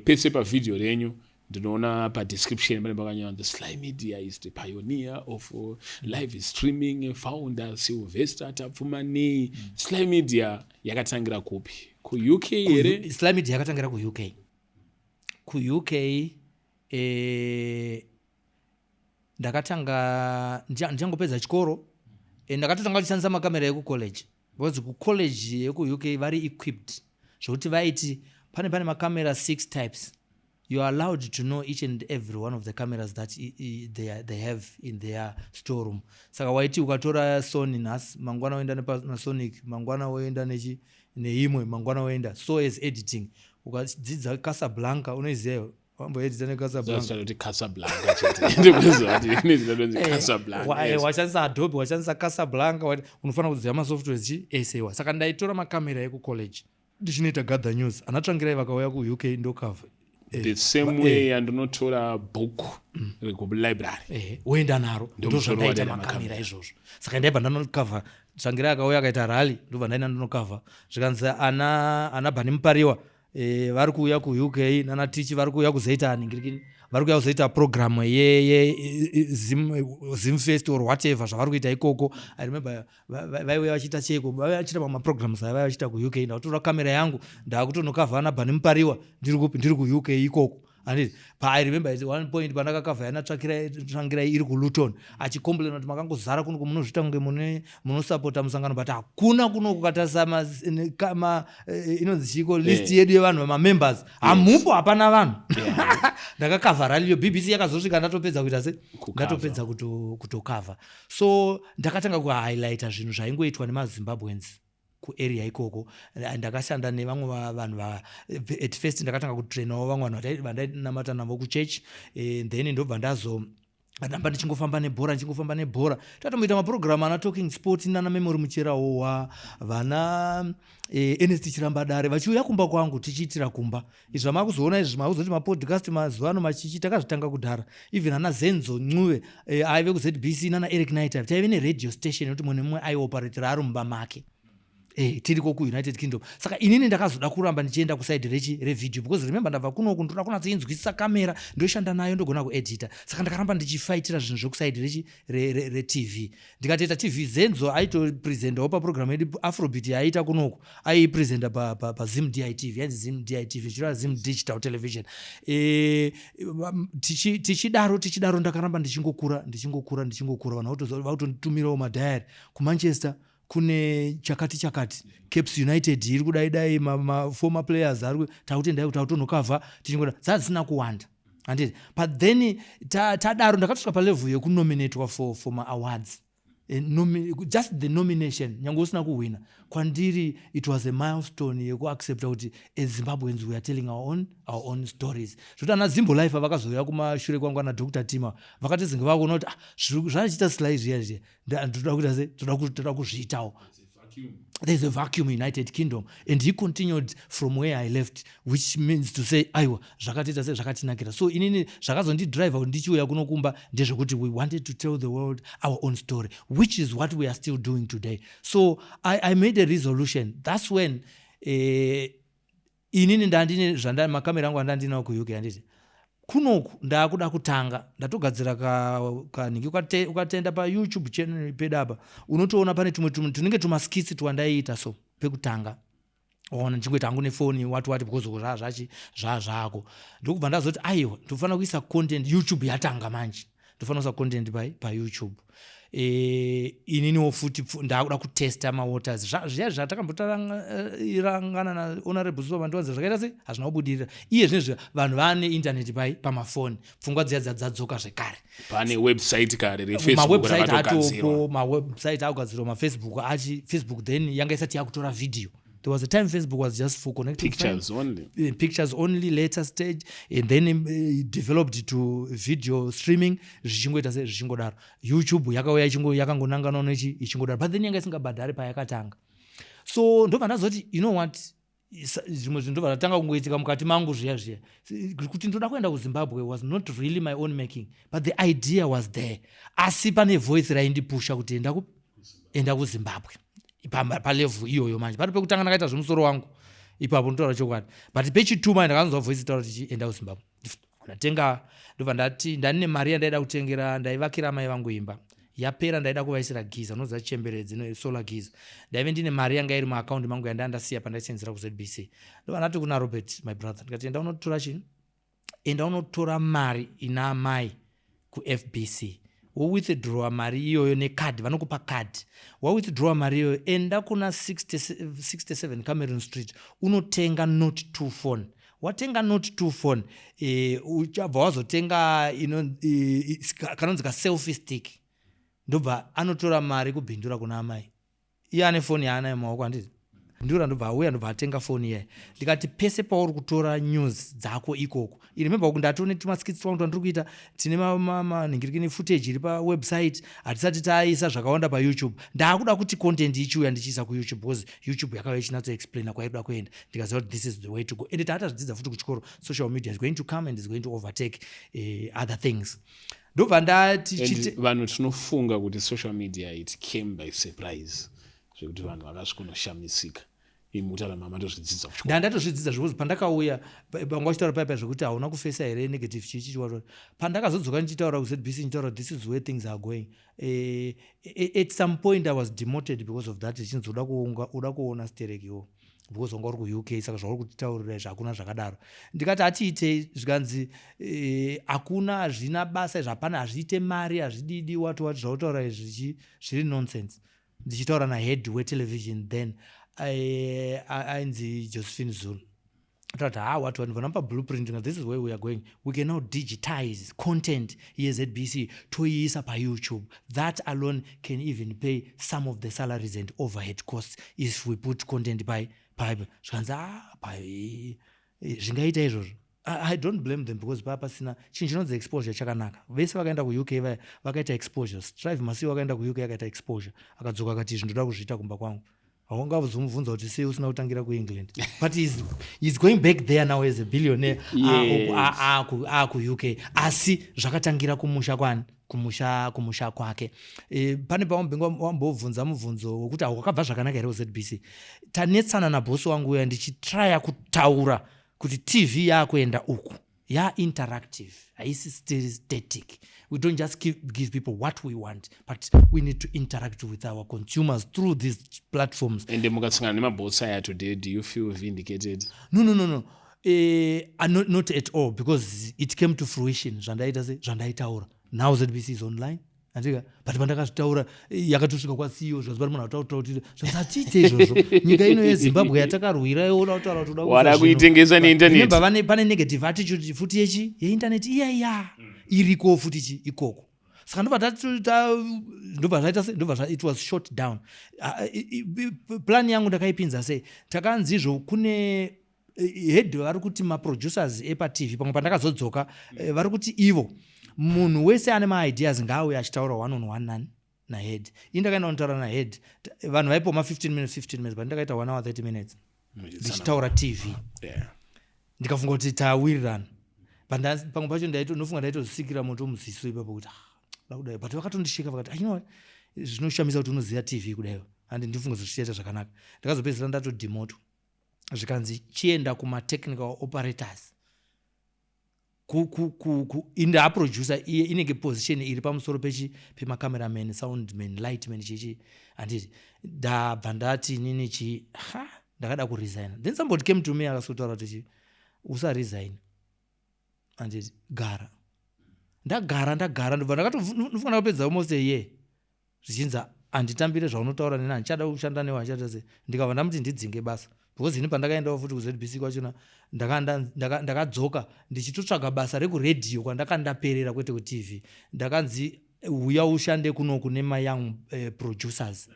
Pese pavhidhiyo renyu ndinoona padescription pane pakanyorwa, "The Sly Media is the pioneer of live streaming, founder Sylvester Tapfumanei." Sly Media yakatangira kupi? KuUK here? Sly Media yakatangira kuUK. KuUK ndakatanga ndichangopedza chikoro. Ndakatotanga kuchishandisa makamera ekucollege, because kucollege yekuUK vari equipped zvokuti vaiti pane makamera six types. You are allowed to know each and every one of the cameras that they have in their storeroom. Saka waiti ukatora Sony nhasi, mangwana woenda naSonic, mangwana woenda neimwe, mangwana woenda. So as editing, ukadzidza Casablanca, unoiziva, wamboedita neCasablanca? Casablanca chete. Washandisa Adobe, washandisa Casablanca, unofanira kuziva masoftwares chi esewa. Saka ndaitora makamera ekucollege ndichinoita gather news. Ana Tsvangirai vakauya kuUK, ndokavha. The same way yandinotora book rekulibrary. Woenda naro. Ndozvandaita makamera izvozvo. Saka ndaibva ndanokavha Tsvangirai akauya akaita rally, ndobva ndaenda ndinokavha. Zvikanzi ana Bhani Mupariwa vari kuuya kuUK, nana Tichi vari kuuya kuzoita ningirikini, vari kuuya kuzoita program yeZimfest or whatever zvavari kuita ikoko. I remember vaiuya vachiita cheko, vaiuya vachiita mamwe maprograms aya vaiva vachiita kuUK. Ndakutora kamera yangu, ndakutonokavha ana Bhani Mupariwa. Ndiri kupi? Ndiri kuUK ikoko, handiti? I remember at one point pandakakavha yana Tsvangirai iri kuLuton, achicomplaina kuti makangozara kunoku, munozviita kunge mune munosapota musangano, but hakuna kunoku. Katarisa inonzi chiko, list yedu yevanhu vamamembers, hamupo, hapana vanhu. Ndakakavha rally yo. BBC yakazosvika ndatopedza kuita se ndatopedza kutokavha. So ndakatanga kuhighlighta zvinhu zvaingoitwa nemaZimbabweans kuarea ikoko. Ndakashanda nevamwe vanhu. At first ndakatanga kutrainawo vamwe vanhu vandainamata navo kuchurch. Then ndobva ndazo ramba ndichingofamba nebhora, ndichingofamba nebhora. Tatomboita mapurogiramu ana Talking Sport nana Memory Mucherahowa, vana Ernest Chirambadare vachiuya kumba kwangu, tichiitira kumba. Izvi zvamakuzoona izvi, makuzoti mapodcast mazuva ano machichi, takazvitanga kudhara. Even ana Zenzo Ncube aive kuZBC nana Eric Knight, taive neradio station yekuti mumwe nemumwe aioperatera ari mumba make. Tiriko kuUnited Kingdom. Saka inini ndakazoda kuramba ndichienda kuside rechi revideo, because remember, ndabva kunoku, ndoda kunatsoinzwisisa kamera, ndoshanda nayo, ndogona kuedita. Saka ndakaramba ndichifaitira zvinhu zvekuside rechi reTV. Ndikatoita TV. Zenzo aitopresentawo paprogramu yedu Afrobeat yaiita kunoku, aipresenta paZim DITV, yainzi Zim DITV, zvichireva Zim Digital Television. Tichidaro, tichidaro, ndakaramba ndichingokura, ndichingokura, ndichingokura. Vanhu vakutonditumirawo madiary kuManchester, kune chakati chakati, Caps United iri kudai dai, maformer players ari takuti endai kuti akutonokavha. Tichingoda dzadzisina kuwanda, handiti? But then tadaro ndakatosvika palevel yekunominatwa for maawards. Just the nomination, nyange usina kuhwina, kwandiri it was a milestone yekuaccepta kuti as Zimbabweans we are telling our own stories. Zvokuti ana Zimbo Life vakazouya kumashure kwangu, ana Dr Tima, vakati zinge vakuona kuti, ah, zvachiita Sly zviya zviya, ndoda kuita se toda kuzviitawo. There's a vacuum in United Kingdom, and he continued from where I left, which means to say, aiwa, zvakatiita se zvakatinakira. So inini zvakazondidriva kuti ndichiuya kunokumba ndezvekuti we wanted to tell the world our own story, which is what we are still doing today. So I made a resolution. That's when inini ndandine zvanda makamera angu andandinawo kuUK, handiti? Kunoku ndaakuda kutanga ndatogadzira kanhingi. Ukatenda paYouTube channel pedu apa, unotoona pane tumwe tunenge tumaskits twandaiita. So pekutanga ona ndichingoita hangu nefoni, what what, because zvaa zvaako. Ndokubva ndazoti, aiwa, ndofanira kuisa content. YouTube yatanga manje. Ndofanira kuisa content pai paYouTube. Ininiwo futi ndakuda kutesta mawaters. Zviya zvatakambotarangana naHonorable Supa Mandiwanza zvakaita sei, hazvina kubudirira. Iye zvinezvi vanhu vane internet pai pamafoni, pfungwa dziya dzadzoka zvekare. Pane website kare reFacebook. Atopo mawebsite akugadzirwa, maFacebook achi Facebook then yanga isati yakutora video. There was a time Facebook was just for connecting pictures only. Pictures only, later stage, and then developed to video streaming, zvichingoita se zvichingodaro. YouTube yakauya yakangonangana nechi ichingodaro, but then yanga isingabhadhari payakatanga. So ndobva ndazoti, you know what, zvimwe zvinhu ndobva zvatanga kungoitika mukati mangu zviya zviya kuti ndoda kuenda kuZimbabwe was not really my own making, but the idea was there. Asi pane voice raindipusha kuti enda kuZimbabwe palevel iyoyo. Manje pari pekutanga ndakaita zvemusoro wangu ipapo, ndotaura chokwadi, but pechituma ndakanzwa voice itaura kuti enda kuZimbabwe. Ndatenga, ndobva ndati ndandine mari yandaida kutengera, ndaivakira mai vangu imba yapera, ndaida kuvaisira geyser, unoziva chembere dzine solar geyser. Ndaive ndine mari yanga iri muakaundi mangu yandaa ndasiya pandaisenzera kuZBC. Ndobva ndati kuna Robert, my brother, ndikati, "Enda unotora chii, enda unotora mari ina amai kuFBC, wowithdrawa mari iyoyo nekadhi, vanokupa kadhi. Wawithdrawa mari iyoyo, enda kuna 60, 67 Cameron Street, unotenga Note 2 phone. Watenga Note 2 phone, uchabva wazotenga kanonzi kaselfie stick." Ndobva anotora mari kubhindura kuna amai. Iye ane foni yaanayo mumaoko, handiti? Ndura ndobva auya, ndobva atenga foni iyayi. Ndikati, "Pese pauri kutora news dzako ikoko, remember kuti ndatone tumaskits twangu twandiri kuita, tine manhingirikini footage iri pawebsite, hatisati taisa zvakawanda paYouTube. Ndaakuda kuti content ichiuya ndichiisa kuYouTube, because YouTube yakauya ichinatsoexplaina kwairikuda kuenda." Ndikaziva kuti this is the way to go. Ende taatazvidzidza futi kuchikoro, social media is going to come and is going to overtake other things. Ndobva ndati Vanhu tinofunga kuti social media, it came by surprise, zvekuti vanhu vakasvikonoshamisika. Imutaura mamatozvidzidza. Ndandatozvidzidza, zvekuti pandakauya vanga vachitaura paipa zvekuti hauna kufesa here negative chichi chiwato. Pandakazodzoka ndichitaura kuZBC, ndichitaura this is where things are going, at some point I was demoted because of that. Chinzi uda kuona sterekiwo because wanga uri kuUK, saka zvauri kutitaurira izvi hakuna zvakadaro. Ndikati hatiitei, zvikanzi hakuna, hazvina basa izvi, hapana, hazviite mari, hazvididi, wati wati, zvautaura izvi zviri nonsense. Ndichitaura nahead wetelevision then, ainzi Josephine Zulu, tati, "Ha, what what vanapa blueprint, this is where we are going. We can now digitize content yeZBC, toiisa paYouTube. That alone can even pay some of the salaries and overhead costs if we put content by pa." Zvikanzi, "A, zvingaita izvozvo." I don't blame them, because paa pasina chinhu chinonzi exposure chakanaka. Vese vakaenda kuUK vaya vakaita exposure. Strive Masiyiwa akaenda kuUK, akaita exposure, akadzoka akati, "Izvi ndoda kuzviita kumba kwangu." Haungazomubvunza kuti sei usina kutangira kuEngland, but he's going back there now as a billionaire akuUK. Asi zvakatangira kumusha kwani, kumusha kwake. Pane pawambenge wambobvunza mubvunzo wekuti wakabva zvakanaka here kuZBC. Tanetsana nabhosi wangu uya ndichitraya kutaura kuti TV yakuenda uku, yainteractive, haisi static. We don't just give people what we want, but we need to interact with our consumers through these platforms. Ende mukasangana nemabhosi aya today, do you feel vindicated? No, not at all, because it came to fruition zvandaita se zvandaitaura. Now ZBC is online, andika? But pandakazvitaura, yakatosvika kwaCEO, zvanzi pari munhu atautaura kuti zvanzi hatiite izvozvo. Nyika ino yeZimbabwe yatakarwira, iona kutaura kuti uda Wada kuitengesa neinternet. Remember, pane negative attitude futi yechi yeinternet iya iya iriko futi chi ikoko. Saka ndobva zvaita se ndobva it was shot down. Ah, plan yangu ndakaipinza sei? Takanzi izvo kune head vari kuti maproducers epaTV pamwe pandakazodzoka, vari kuti ivo munhu wese ane maideas ngaauye achitaura one on one nani nahead. Ini ndakaenda kunotaura nahead. Vanhu vaipiwa ma15 minutes, 15 minutes, but ndakaita 1 hour 30 minutes ndichitaura TV. Ndikafunga kuti tawirirana. Pamwe pacho ndinofunga ndaitozvisikira moto muziso ipapo kuti, "Ah, kudai," but vakatondisheka vakati, "Ah, you know what, zvinoshamisa kuti unoziva TV kudaiwo." Handi ndifunga zvichiita zvakanaka. Ndakazopedzisira ndatodhimoto, zvikanzi chienda kumatechnical operators inde aproducer iye inenge position iri pamusoro pechi pemacameraman, soundman, lightman, chichi, handiti? Ndabva ndati inini chi ha ndakada kuresigna. Then somebody came to me akasotaura kuti chi usaresign, handiti? Gara. Ndagara, ndagara, ndobva ndakatofunga ndakapedza almost a year zvichinzi handitambire zvaunotaura neni, handichada kushanda newe, handichada sei. Ndikabva ndamuti ndidzinge basa, because ini pandakaendawo futi kuZBC kwachona ndakadzoka ndichitotsvaga basa rekuredhiyo kwandakandaperera, kwete kuTV. Ndakanzi uya ushande kunoku nemayoung producers.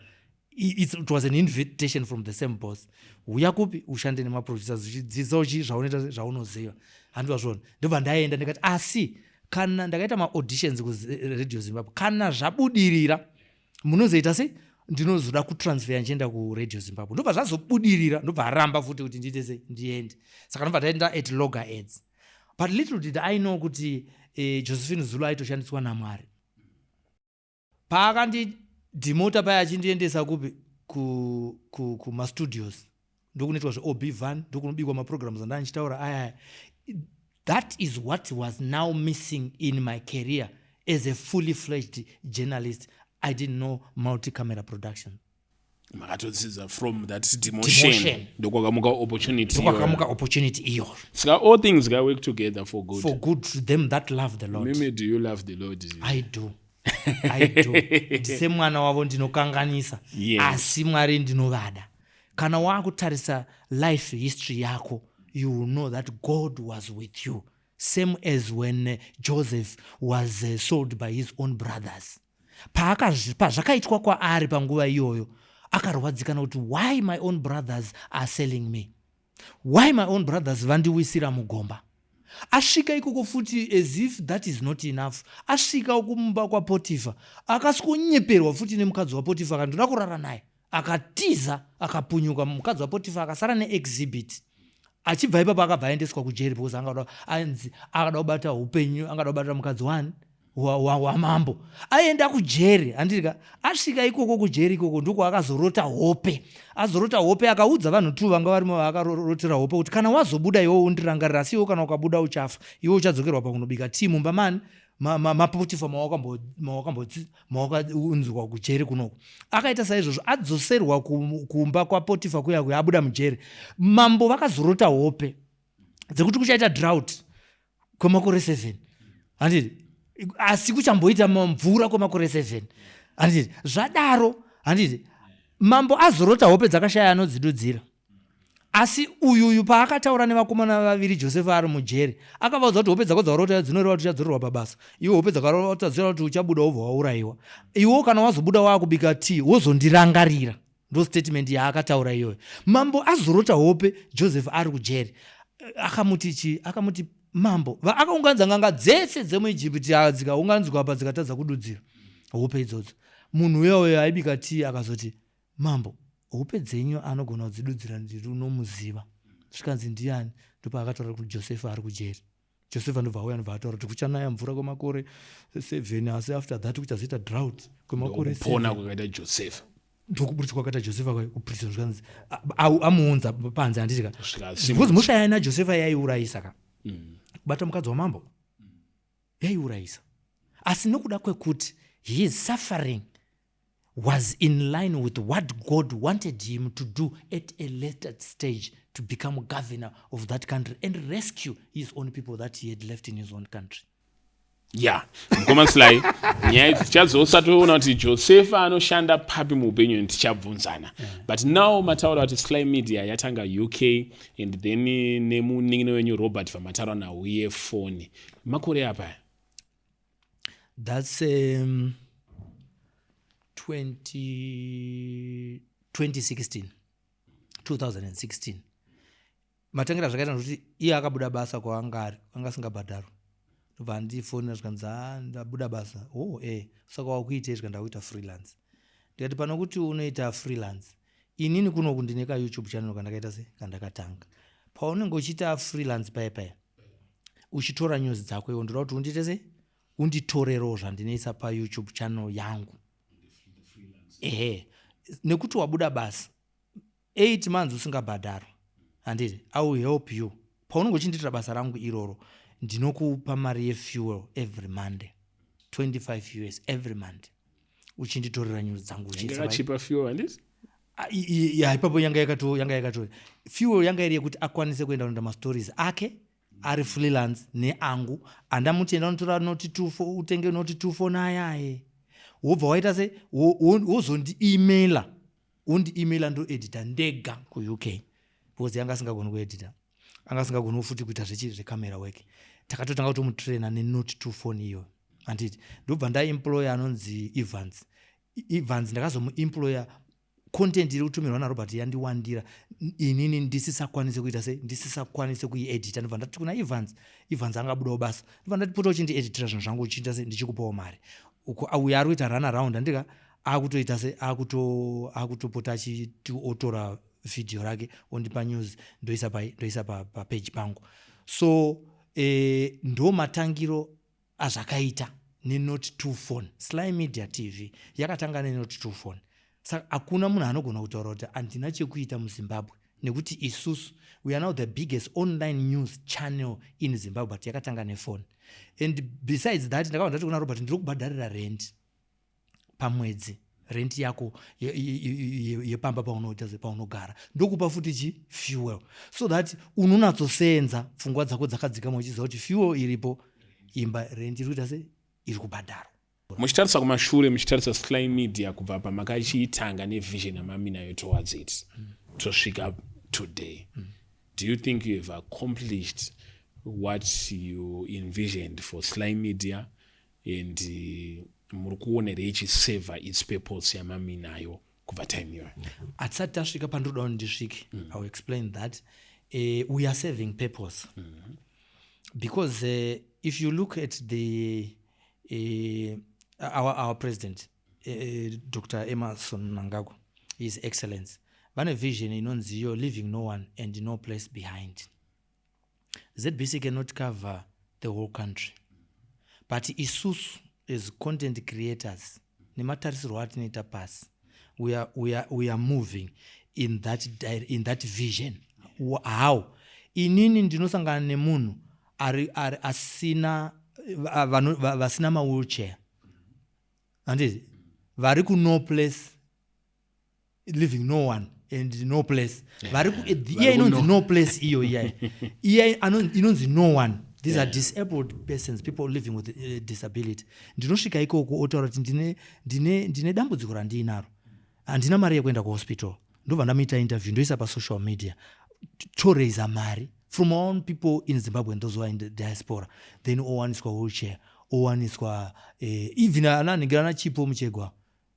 It was an invitation from the same boss: uya kupi ushande nemaproducers, uchidzidza uchi zvaunoita zvaunoziva. Handivazvona. Ndobva ndaenda, ndikati asi kana ndakaita maauditions kuRadio Zimbabwe, kana zvabudirira munozoita sei? Ndinozoda kutransfer ndichienda kuRadio Zimbabwe. Ndobva zvazobudirira, ndobva aramba futi kuti ndiite sei, ndiende. Saka ndobva ndaenda at loggerheads. But little did I know kuti Josephine Zulu aitoshandiswa naMwari. Paakandidhimota paya achindiendesa kupi, kumastudios, ndokunoitwa zveOB van, ndokunobikwa maprograms andanga ndichitaura ayaya. That is what was now missing in my career as a fully fledged journalist. I didn't know multi-camera production. Makatodzidza from that demotion. Demotion. Ndokwakamuka opportunity. Ndokwakamuka opportunity iyoyo. Saka all things ga work together for good. For good to them that love the Lord. Mimi, do you love the Lord? I do, I do. Ndisemwana wavo, ndinokanganisa, asi Mwari ndinovada. Kana waakutarisa life history yako, you will know that God was with you, same as when Joseph was sold by his own brothers. Pazvakaitwa kwaari panguva iyoyo, akarwadzikana kuti, "Why my own brothers are selling me? Why my own brothers vandiwisira mugomba?" Asvika ikoko futi, as if that is not enough, asvika kumba kwaPotifa, akasikonyeperwa futi nemukadzi waPotifa, akandoda kurara naye, akatiza, akapunyuka. Mukadzi waPotifa akasara neexhibit. Achibva ipapo akabva aendeswa kujeri, because angada anzi akada kubata upenyu, angada kubata mukadzi wani wamambo. Aenda kujeri, handika? Asvika ikoko kujeri ikoko ndokwaakazorota hope. Azorota hope, akaudza vanhu tu vanga varimo vaakarotera hope kuti, "Kana wazobuda iwewo undirangarira, asi iwe kana ukabuda uchafa. Iwe uchadzokerwa pakunobika tii mumba mani maPotifa mawakaunzwa kujeri kunoko." Akaita saizvozvo, adzoserwa kumba kwaPotifa kuya kuya abuda mujeri. Mambo vakazorota hope dzekuti kuchaita drought kwemakore 7, handiti? Asi kuchamboita mvura kwemakore 7, handiti? Zvadaro, handiti, mambo azorota hope dzakashaya anodzidudzira. Asi uyuyu paakataura nevakomana vaviri, Josefa ari mujeri, akavaudza kuti hope dzako dzawarota dzinoreva kuti uchadzorerwa pabasa. Iwe hope dzakarota dzinoreva kuti uchabuda wobva waurayiwa. Iwe kana wazobuda waakubika tii, wozondirangarira. Ndo statement yaakataura iyoyo. Mambo azorota hope, Joseph ari kujeri, akamuti chi? Akamuti mambo akaunganidza nganga dzese dzemuIjipiti, dzikaunganidzwa apa, dzikatadza kududzira hope idzodzo. Munhu uya uyo aibika tii akazoti, "Mambo, hope dzenyu anogona kudzidudzira ndiri unomuziva." Zvikanzi, "Ndiani?" Ndopaakataura kuti Josefa ari kujeri. Josefa ndobva auya, ndobva ataura kuti kuchanaya mvura kwemakore 7, asi after that kuchazoita drought kwemakore Kupona kwakaita Josefa. Ndokuburitswa kwakaita Josefa kuprison. Zvikanzi amuunza panze, handiti ka? Because mhosva yaina Josefa yaiurayisa ka. Kubata mukadzi wamambo yaiurayisa, asi nokuda kwekuti his suffering was in line with what God wanted him to do at a later stage, to become governor of that country and rescue his own people that he had left in his own country. Ya, mukoma Sly, nyaya idzi tichadzosa toona kuti Josefa anoshanda papi muupenyu, tichabvunzana. But now mataura kuti Sly Media yatanga UK and then nemunin'ina wenyu Robert vamataura nhau yefoni. Makore apa? That's 20, 2016, 2016. Matangira zvakaita nekuti iye akabuda basa kwaanga ari, anga asingabhadharwa. Ndobva andifonera, zvikanzi, "Ha, ndabuda basa." "Oh, saka wakuitei?" Zvika, "Ndakuita freelance." Ndikati, "Pano kuti unoita freelance, inini kunoku ndine kaYouTube channel kandakaita se kandakatanga. Paunenge uchiita freelance paya paya, uchitora news dzako iwo, ndoda kuti undiite se unditorerowo zvandinoisa paYouTube channel yangu." Ehe, nekuti wabuda basa 8 months usingabhadharwa, handiti? I will help you. Paunenge uchindiitira basa rangu iroro, ndinokupa mari yefuel every Monday, 25 US every month, uchinditorera news dzangu uchiisa Yakachipa fuel, handiti? Ah, ya, ipapo yanga yakato fuel yanga iri yekuti akwanise kuenda kunoita mastories ake. Ari freelance neangu. Andamuti enda unotora Note 2, utenge Note 2 phone ayaye, wobva waita se wozondiemaila, wondiemaila, ndoedita ndega kuUK, because yanga asingagoni kuedita, anga asingagoniwo futi kuita zvechi zvecamera work. Takatotanga kutomutraina neNote 2 phone iyoyo, handiti? Ndobva ndaemploya anonzi Evans. Evans ndakazomuemploya content iri kutumirwa naRobert yandiwandira, inini ndisisakwanise kuita sei, ndisisakwanise kuiedita. Ndobva ndati kuna Evans, Evans angabudawo basa, ndobva ndati, "Pota uchindieditira zvinhu zvangu, uchiita sei, ndichikupawo mari." Uko uyo ari kuita run around, handika? Akutoita se akutopota achiti otora vhidhiyo rake, ondipa news, ndoisa pai, ndoisa papeji pangu. So ndo matangiro azvakaita neNote 2 phone. Sly Media TV yakatanga neNote 2 phone. Saka hakuna munhu anogona kutaura kuti handina chekuita muZimbabwe, nekuti isusu we are now the biggest online news channel in Zimbabwe, but yakatanga nefoni. And besides that, ndakabva ndati kuna Robert, "Ndiri kubhadharira rent pamwedzi, rent yako yepamba paunoita, paunogara. Ndokupa futi chi fuel so that unonatsosenza, pfungwa dzako dzakadzikama, uchiziva kuti fuel iripo, imba rent iri kuita se iri kubhadharwa." Muchitarisa kumashure, muchitarisa Sly Media kubva pamakachiitanga nevision yamaminayo towards it tosvika today, do you think you have accomplished what you envisioned for Sly Media, and muri kuona here ichiseva its purpose yamaminayo kubva time iyoyo? Hatisati tasvika pandiroda kuti ndisvike. I will explain that. We are serving purpose because if you look at the our president, Dr Emmerson Mnangagwa, His Excellence, vane vision inonzi iyo "Leaving no one and no place behind". ZBC cannot cover the whole country, but isusu as content creators, nematarisirwo atinoita pasi, we are moving in that vision. How? Inini ndinosangana nemunhu ari asina, vasina mawheelchair, handiti? Vari kuno place, leaving no one and no place. Vari iya inonzi no place, iyo iya iya inonzi no one. These are disabled persons, people living with disability. Ndinosvika ikoko, otaura kuti, Ndine dambudziko randiinaro, handina mari yekuenda kuhospital." Ndobva ndamuita interview, ndoisa pasocial media, toraisa mari from our own people in Zimbabwe and those who are in the diaspora. Then owaniswa wheelchair, owaniswa even ananhingira ana Chipo Muchegwa,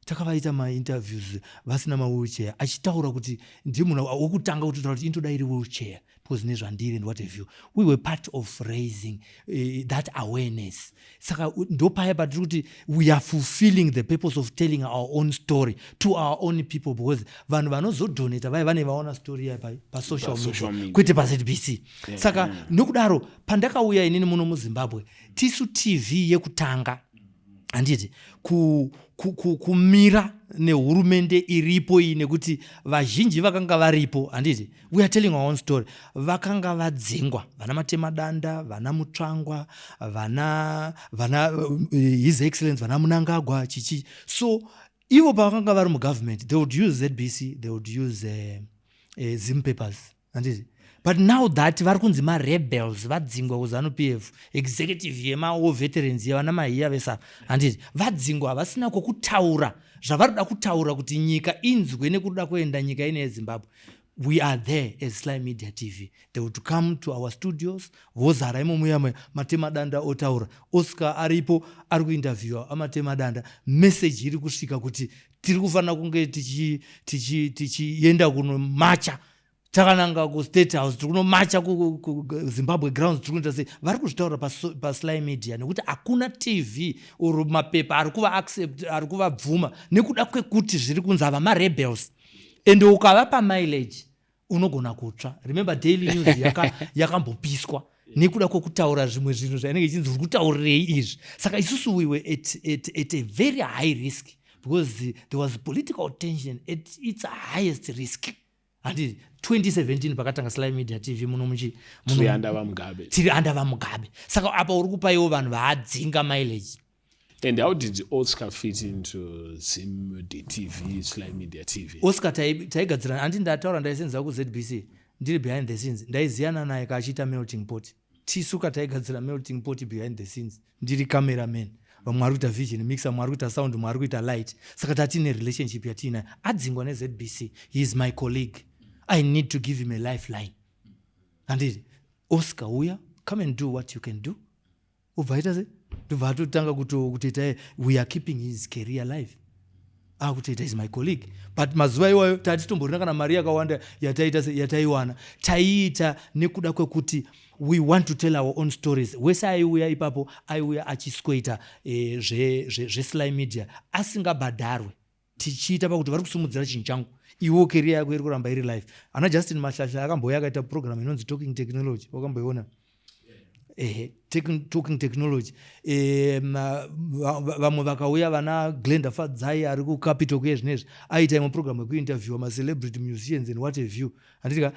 takavaita mainterviews vasina mawheelchair, achitaura kuti ndiye munhu wokutanga kutotaura kuti inotoda iri wheelchair because nezvandiri and what have you. We were part of raising that awareness. Saka ndopaya patiri kuti we are fulfilling the purpose of telling our own story to our own people, because vanhu vanozodonata vaya vane vaona story iya pasocial media, kwete paZBC. Saka nokudaro pandakauya inini muno muZimbabwe, tisu TV yekutanga, handiti, kumira nehurumende iripo iyi, nekuti vazhinji vakanga varipo, handiti? We are telling our own story. Vakanga vadzingwa, vana Matemadanda, vana Mutsvangwa, vana His Excellence, vana Mnangagwa, chichi. So ivo pavakanga vari mugovernment, they would use ZBC, they would use Zim papers, handiti? But now that vari kunzi marebels, vadzingwa kuZANU PF, executive yemawar veterans, yevana Mahiya vesa, handiti? Vadzingwa, havasina kwokutaura zvavari kuda kutaura kuti nyika inzwe nekuda kuenda nyika ine yeZimbabwe. We are there as Sly Media TV. They would come to our studios, vozara imomo yamwe, Matemadanda otaura, Oscar aripo ari kuinterviewa aMatemadanda. Message iri kusvika kuti tiri kufanira kunge tichienda kunomacha takananga kuState House, tiri kunomacha kuZimbabwe Grounds, tiri kunoita sei. Vari kuzvitaura paSly Media, nekuti hakuna TV or mapepa ari kuvaaccept, ari kuvabvuma, nekuda kwekuti zviri kunzi ava marebels. And ukavapa mileage, unogona kutsva. Remember, Daily News yakambopiswa nekuda kwokutaura zvimwe zvinhu zvainenge ichinzi, "Uri kutaurirei izvi?" Saka isusu we were at a very high risk because there was political tension at its highest risk, handiti? 2017 pakatanga Sly Media TV muno muchi Tiri under vaMugabe. Tiri under vaMugabe. Saka apa uri kupaiwo vanhu vaadzinga mileage. And how did Oscar fit into Zim TV, Sly Media TV? Oscar taigadzira, handi? Ndataura, ndaisenza kuZBC, ndiri behind the scenes, ndaiziyana naye kaachiita Melting Pot. Tisu kataigadzira melting pot behind the scenes. Ndiri cameraman, vamwe vari kuita vision mixer, mwe ari kuita sound, mwe ari kuita light. Saka tatine relationship yatiinayo. Adzingwa neZBC, he is my colleague. I need to give him a lifeline, handiti? Oscar, uya, come and do what you can do. Ubva aita se, ndobva atotanga kutoita. We are keeping his career live. Akutoita, is my colleague. But mazuva iwayo tatitomborina kana mari yakawanda yataita se yataiwana. Taiita nekuda kwekuti we want to tell our own stories. Wese aiuya ipapo aiuya achisikoita zveSly Media asingabhadharwe, tichiita pakuti vari kusimudzira chinhu changu, iwo career yako iri kuramba iri live. Ana Justin Mahlahla akambouya akaita program inonzi Talking Technology. Wakamboiona? Ehe, Talking Technology. Vamwe vakauya, vana Glenda Fadzai ari kuCapital kuye zvinezvi, aita imwe program yekuinterviewa macelebrity musicians and what have you, handitika?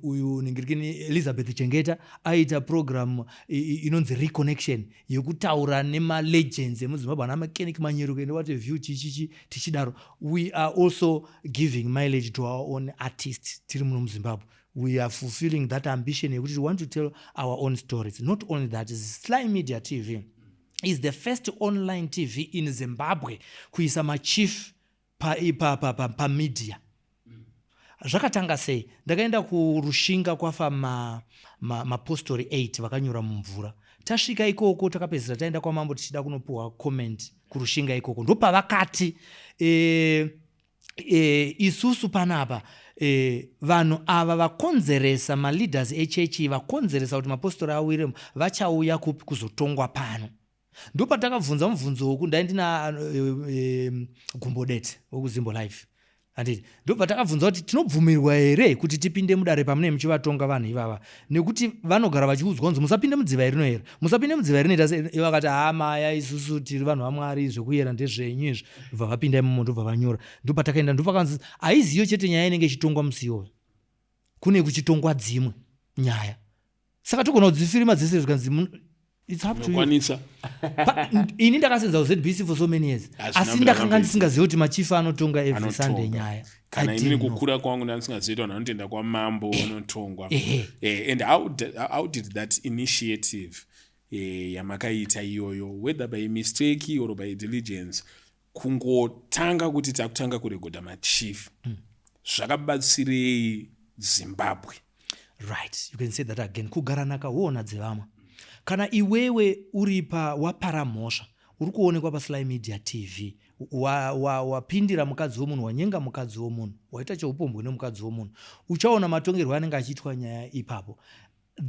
Uyu ningirikini Elizabeth Chengeta aita program inonzi Reconnection, yekutaura nemalegends emuZimbabwe, ana Mechanic Manyeruke and what have you, chichichi tichidaro. We are also giving mileage to our own artist tiri muno muZimbabwe. We are fulfilling that ambition yekuti we want to tell our own stories. Not only that, Sly Media TV is the first online TV in Zimbabwe kuisa machief pamedia. Pa Zvakatanga sei? Ndakaenda kuRushinga kwafa mapostori ma 8 vakanyura mumvura. Tasvika ikoko, takapedzisira taenda kwamambo tichida kunopuhwa comment kuRushinga ikoko. Ndopavakati isusu panapa vanhu ava vakonzeresa, maleaders echechi vakonzeresa kuti mapostori awire, vachauya kupi kuzotongwa pano? Ndopatakabvunza mubvunzo woku ndai ndina Gumbodete wekuZimbo Life, handiti? Ndobva takabvunza kuti tinobvumirwa here kuti tipinde mudare pamunee muchivatonga vanhu ivava, nekuti vanogara vachiudzwa kunzi musapinde mudziva irinoera, musapinde mudziva irinoita se. Vakati, "Ha, maya, isusu tiri vanhu vaMwari, zvekuyera ndezvenyu izvi." Ndobva vapinda imomo, ndobva vanyora. Ndopatakaenda, ndopakanzi haiziyo chete nyaya inenge ichitongwa musi iyoyo, kune kuchitongwa dzimwe nyaya, saka togona kudzifirima dzese. Zvikanzi it's up to you. Unokwanisa. Ini ndakasenza kuZBC for so many years, Hazvina asi mbira ndakanga zvamboita. ndisingazivi kuti machief anotonga every Anotonga. Sunday nyaya. Kana I inini didn't know. kukura kwangu ndandisingazivi vanhu vanotoenda kwamambo vanotongwa. And how did that initiative yamakaita iyoyo, whether by mistake or by diligence, kungotanga kuti takutanga kurekodha machief, zvakabatsirei Zimbabwe? Right, you can say that again. Kugara nakaona dzevamwe. Kana iwewe uri pa wapara mhosva, uri kuonekwa paSly Media TV, wapindira mukadzi womunhu, wanyenga mukadzi womunhu, waita cheupombwe nemukadzi womunhu, uchaona matongerwo anenge achiitwa nyaya ipapo.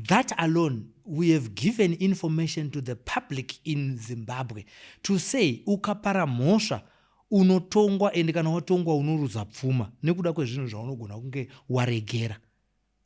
That alone, we have given information to the public in Zimbabwe to say ukapara mhosva unotongwa, ende kana watongwa unoruza pfuma nekuda kwezvinhu zvaunogona kunge waregera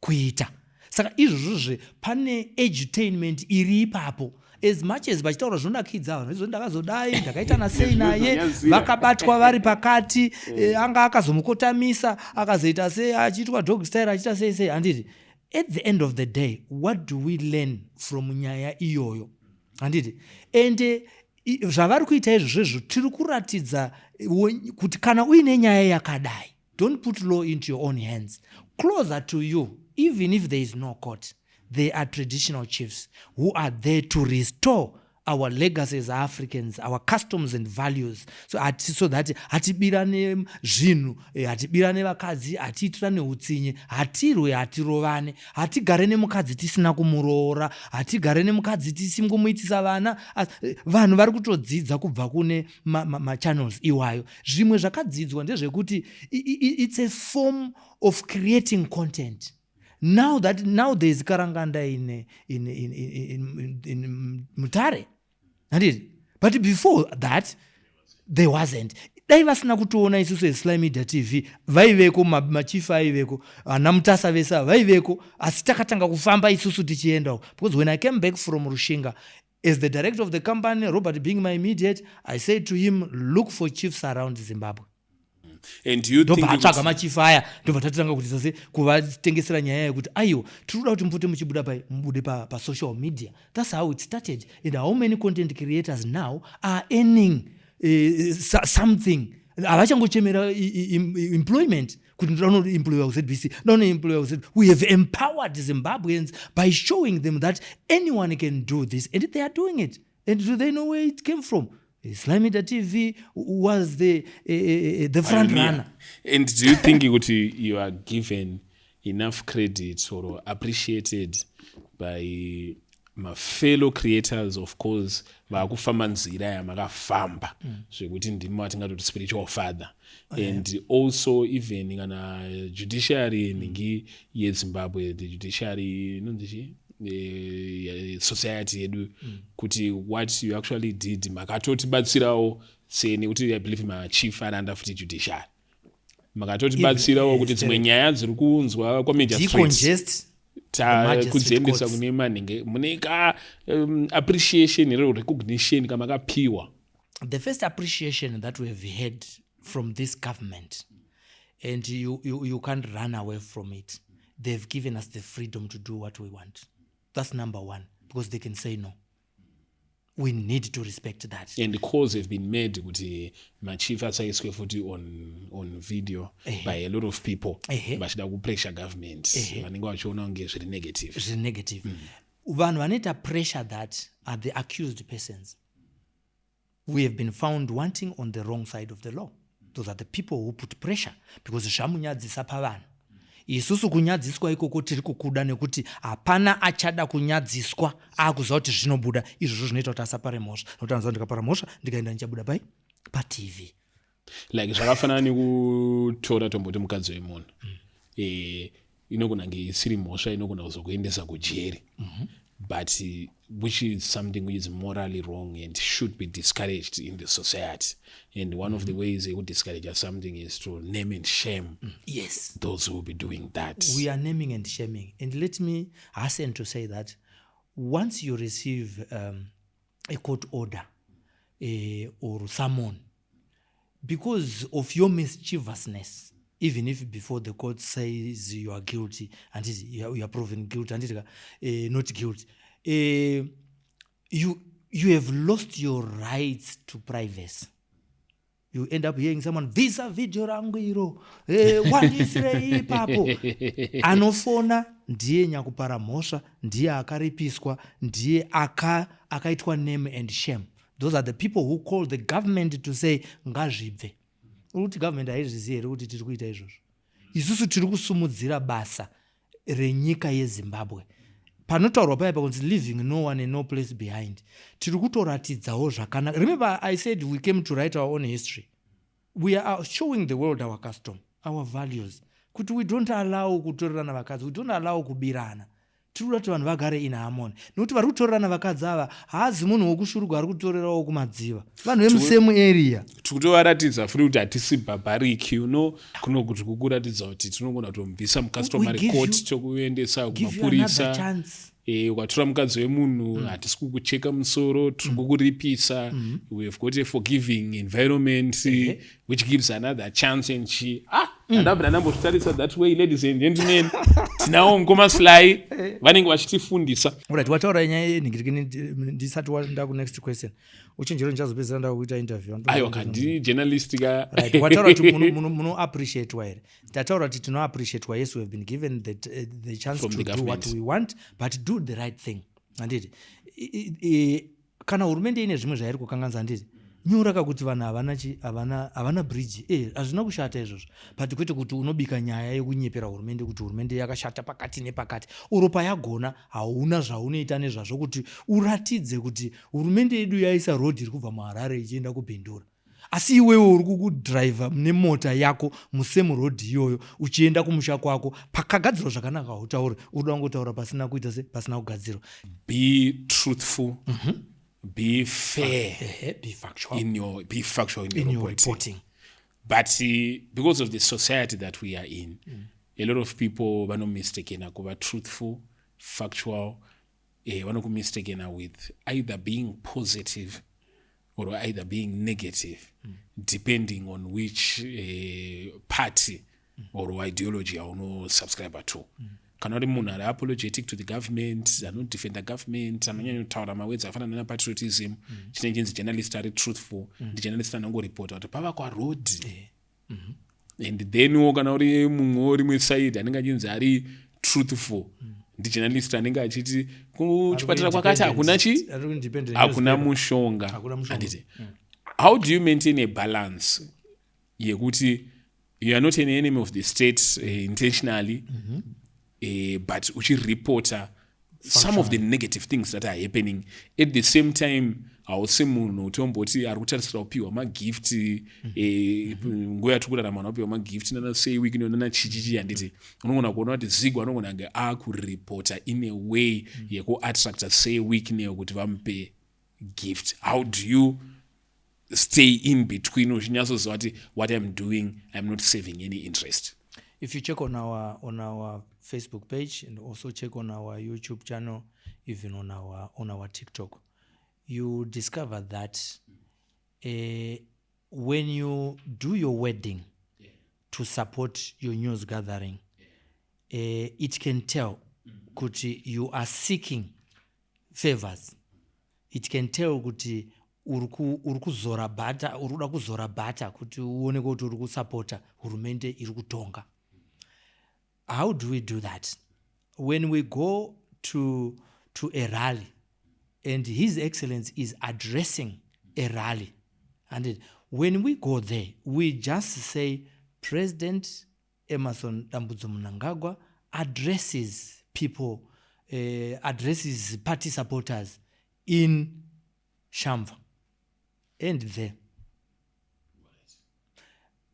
kuita. Saka izvozvozve pane edutainment iri ipapo. As much as vachitaura zvinonakidza vanhu, izvo ndakazodai, ndakaita nasei naye, Zvinonyadzira. vakabatwa vari pakati, anga akazomukotamisa, akazoita sei, achiitwa dog style, achiita sei sei, handiti? At the end of the day, what do we learn from nyaya iyoyo, handiti? Ende zvavari kuita izvozvezvo, tiri kuratidza kuti kana uine nyaya yakadai, don't put law into your own hands. Closer to you, even if there is no court, there are traditional chiefs who are there to restore our legacy as Africans, our customs and values, so that hatibirane zvinhu, hatibirane vakadzi, hatiitirane utsinye, hatirwe, hatirovane, hatigare nemukadzi tisina kumuroora, hatigare nemukadzi tisingomuitisa vana. Vanhu vari kutodzidza kubva kune machannels iwayo. Zvimwe zvakadzidzwa ndezvekuti it's a form of creating content. Now that now there is Karanganda in Mutare, handiti? But before that there wasn't. Dai vasina kutoona isusu eSly Media TV, vaiveko machief aiveko, vana Mutasa vese ava vaiveko, asi takatanga kufamba isusu tichiendawo, because when I came back from Rushinga as the director of the company, Robert being my immediate, I said to him, "Look for chiefs around Zimbabwe." And do you think Ndobva atsvaga kuti machief aya, ndobva tatotanga kuti sase kuvatengesera nyaya yekuti aiwa, tiri kuda kuti mupote muchibuda pai, mubude pasocial media. That's how it started. And how many content creators now are earning something? Havachangochemera employment. Kuti ndoda kunoemployiwa kuZBC, ndoda kunoemployiwa kuZBC. We have empowered Zimbabweans by showing them that anyone can do this, and they are doing it. And do they know where it came from? Slymedia TV was the front Pioneer. runner. And do you think kuti you are given enough credit or appreciated by mafellow creators, of course vaakufamba nzira yamakafamba, zvekuti ndimi vatingatoti spiritual father, and also even kana judiciary nhingi yeZimbabwe, the judiciary inonzi chii, society yedu, kuti what you actually did makatotibatsirawo senekuti I believe machief aranda futi judiciary, makatotibatsirawo kuti dzimwe nyaya dziri kuunzwa kwamagistrate Decongest. Kudziendesa kune manhinge mune ka appreciation here, recognition kamakapiwa? The first appreciation that we have had from this government, and you can't run away from it, they've given us the freedom to do what we want. That's number one, because they can say no. We need to respect that. And calls have been made kuti machief asaiswe futi on video by a lot of people vachida kupressure government, vanenge vachiona kunge zviri negative. Zviri negative. Vanhu vanoita pressure that are the accused persons. We have been found wanting on the wrong side of the law. Those are the people who put pressure because zvamunyadzisa pavanhu. Isusu kunyadziswa ikoko tiri kukuda, nekuti hapana achada kunyadziswa akuziva kuti zvinobuda. Izvozvo zvinoita kuti asapare mhosva, nokuti anoziva ndikapara mhosva, ndikaenda, ndichabuda pai? PaTV. Like zvakafanana nekutora, tomboti mukadzi wemunhu, inogona kunge isiri mhosva, inogona kuzokuendesa kujeri, but which is something which is morally wrong and should be discouraged in the society. And one of the ways yekudiscourage something is to name and shame those who will be doing that. We are naming and shaming. And let me hasten to say that once you receive a court order or summon, because of your mischievousness, even if before the court says you are guilty and you are proven guilty and not guilty, you have lost your rights to privacy. You end up hearing someone, "Bvisa vhidhio rangu iro, wandisirei ipapo." Anofona ndiye nyakupara mhosva, ndiye akaripiswa, ndiye akaitwa name and shame. Those are the people who call the government to say ngazvibve. Uri kuti government haizvizivi here kuti tiri kuita izvozvo? Isusu tiri kusumudzira basa renyika yeZimbabwe. Panotaurwa paya pakunzi "leaving no one and no place behind", tiri kutoratidzawo zvakanaka. Remember I said we came to write our own history. We are showing the world our custom, our values, kuti we don't allow kutorerana vakadzi, we don't allow kubirana. Tiri kuda kuti vanhu vagare in harmony, nekuti vari kutorerana vakadzi ava haazi munhu wokushurugwa, ari kutorerawo kumadziva, vanhu vemusame area. Tikutovaratidza futi kuti hatisi barbaric, kuno kuti kukuratidza kuti tinogona kutomubvisa mucustomary court, tokuendesa kumapurisa. Ukatora mukadzi wemunhu, hatisi kukucheka musoro, tiri kukuripisa. We have got a forgiving environment which gives another chance. And chi andabva ndambozvitarisa that way. Ladies and gentlemen, tinawo mukoma Sly, vanenge vachitifundisa. Right, wataura nyaya yenhingirikini. Ndisati wanda kunext question, uchenjero, ndichazopedzisira ndakuita interview. Aiwa, kandi journalist ka. Right, wataura kuti munoappreciatwa here. Tataura kuti tinoappreciatwa. Yes, we have been given the chance From to the do what government. we want, but do the right thing, handiti? Kana hurumende ine zvimwe zvairi kukanganisa, handiti, nyora kakuti vanhu havana havana bridge, hazvina kushata izvozvo, but kwete kuti unobika nyaya yekunyepera hurumende kuti hurumende yakashata pakati nepakati. Uro payagona, hauna zvaunoita nezvazvo kuti uratidze kuti hurumende yedu yaisa rodhi iri kubva muHarare ichienda kuBhindura, asi iwewe uri kukudhiraivha nemota yako musame rodhi iyoyo uchienda kumusha kwako. Pakagadzirwa zvakanaka hautauri, uri kuda kungotaura pasina kuita se pasina kugadzirwa. Be truthful, be fair. Ehe, be factual. In your be factual in in your your reporting. Reporting. But because of the society that we are in, a lot of people vanomistaken kuva truthful, factual, vanokumistakena with either being positive or either being negative, depending on which party or ideology yaunosubscribe to. Kana uri munhu ari apologetic to the government, anodefenda government, anonyanya kutaura mawords akafanana napatriotism, chinenge chinzi journalist ari truthful ndijournalist anongoripota kuti pavakwa road. And then wo kana uri mumwewo rimwe side, anenge achinzi ari truthful ndijournalist anenge achiti kuchipatara kwakati hakuna chi, hakuna mushonga, handiti? How do you maintain a balance yekuti you are not an enemy of the state intentionally, but uchiripota some of the negative things that are happening? At the same time, hausi munhu tomboti ari kutarisira kupiwa magift. Nguva yatiri kurarama, anopiwa magift nana sei wiki nana chichichi, handiti? Unogona kuona kuti Zigo anogona kunge akuripota in a way yekuattracta Sir Wicknell kuti vamupe gift. How do you stay in between, uchinyatsoziva kuti what I'm doing, I'm not saving any interest? If you check on our Facebook page and also check on our YouTube channel, even on our TikTok, you discover that when you do your wedding to support your news gathering, it can tell kuti you are seeking favors. It can tell kuti uri kuzora bhata, uri kuda kuzora bhata kuti uoneke kuti uri kusapota hurumende iri kutonga. How do we do that? When we go to a rally and His Excellence is addressing a rally, and when we go there, we just say, "President Emmerson Dambudzo Mnangagwa addresses people, addresses party supporters in Shamva." And there,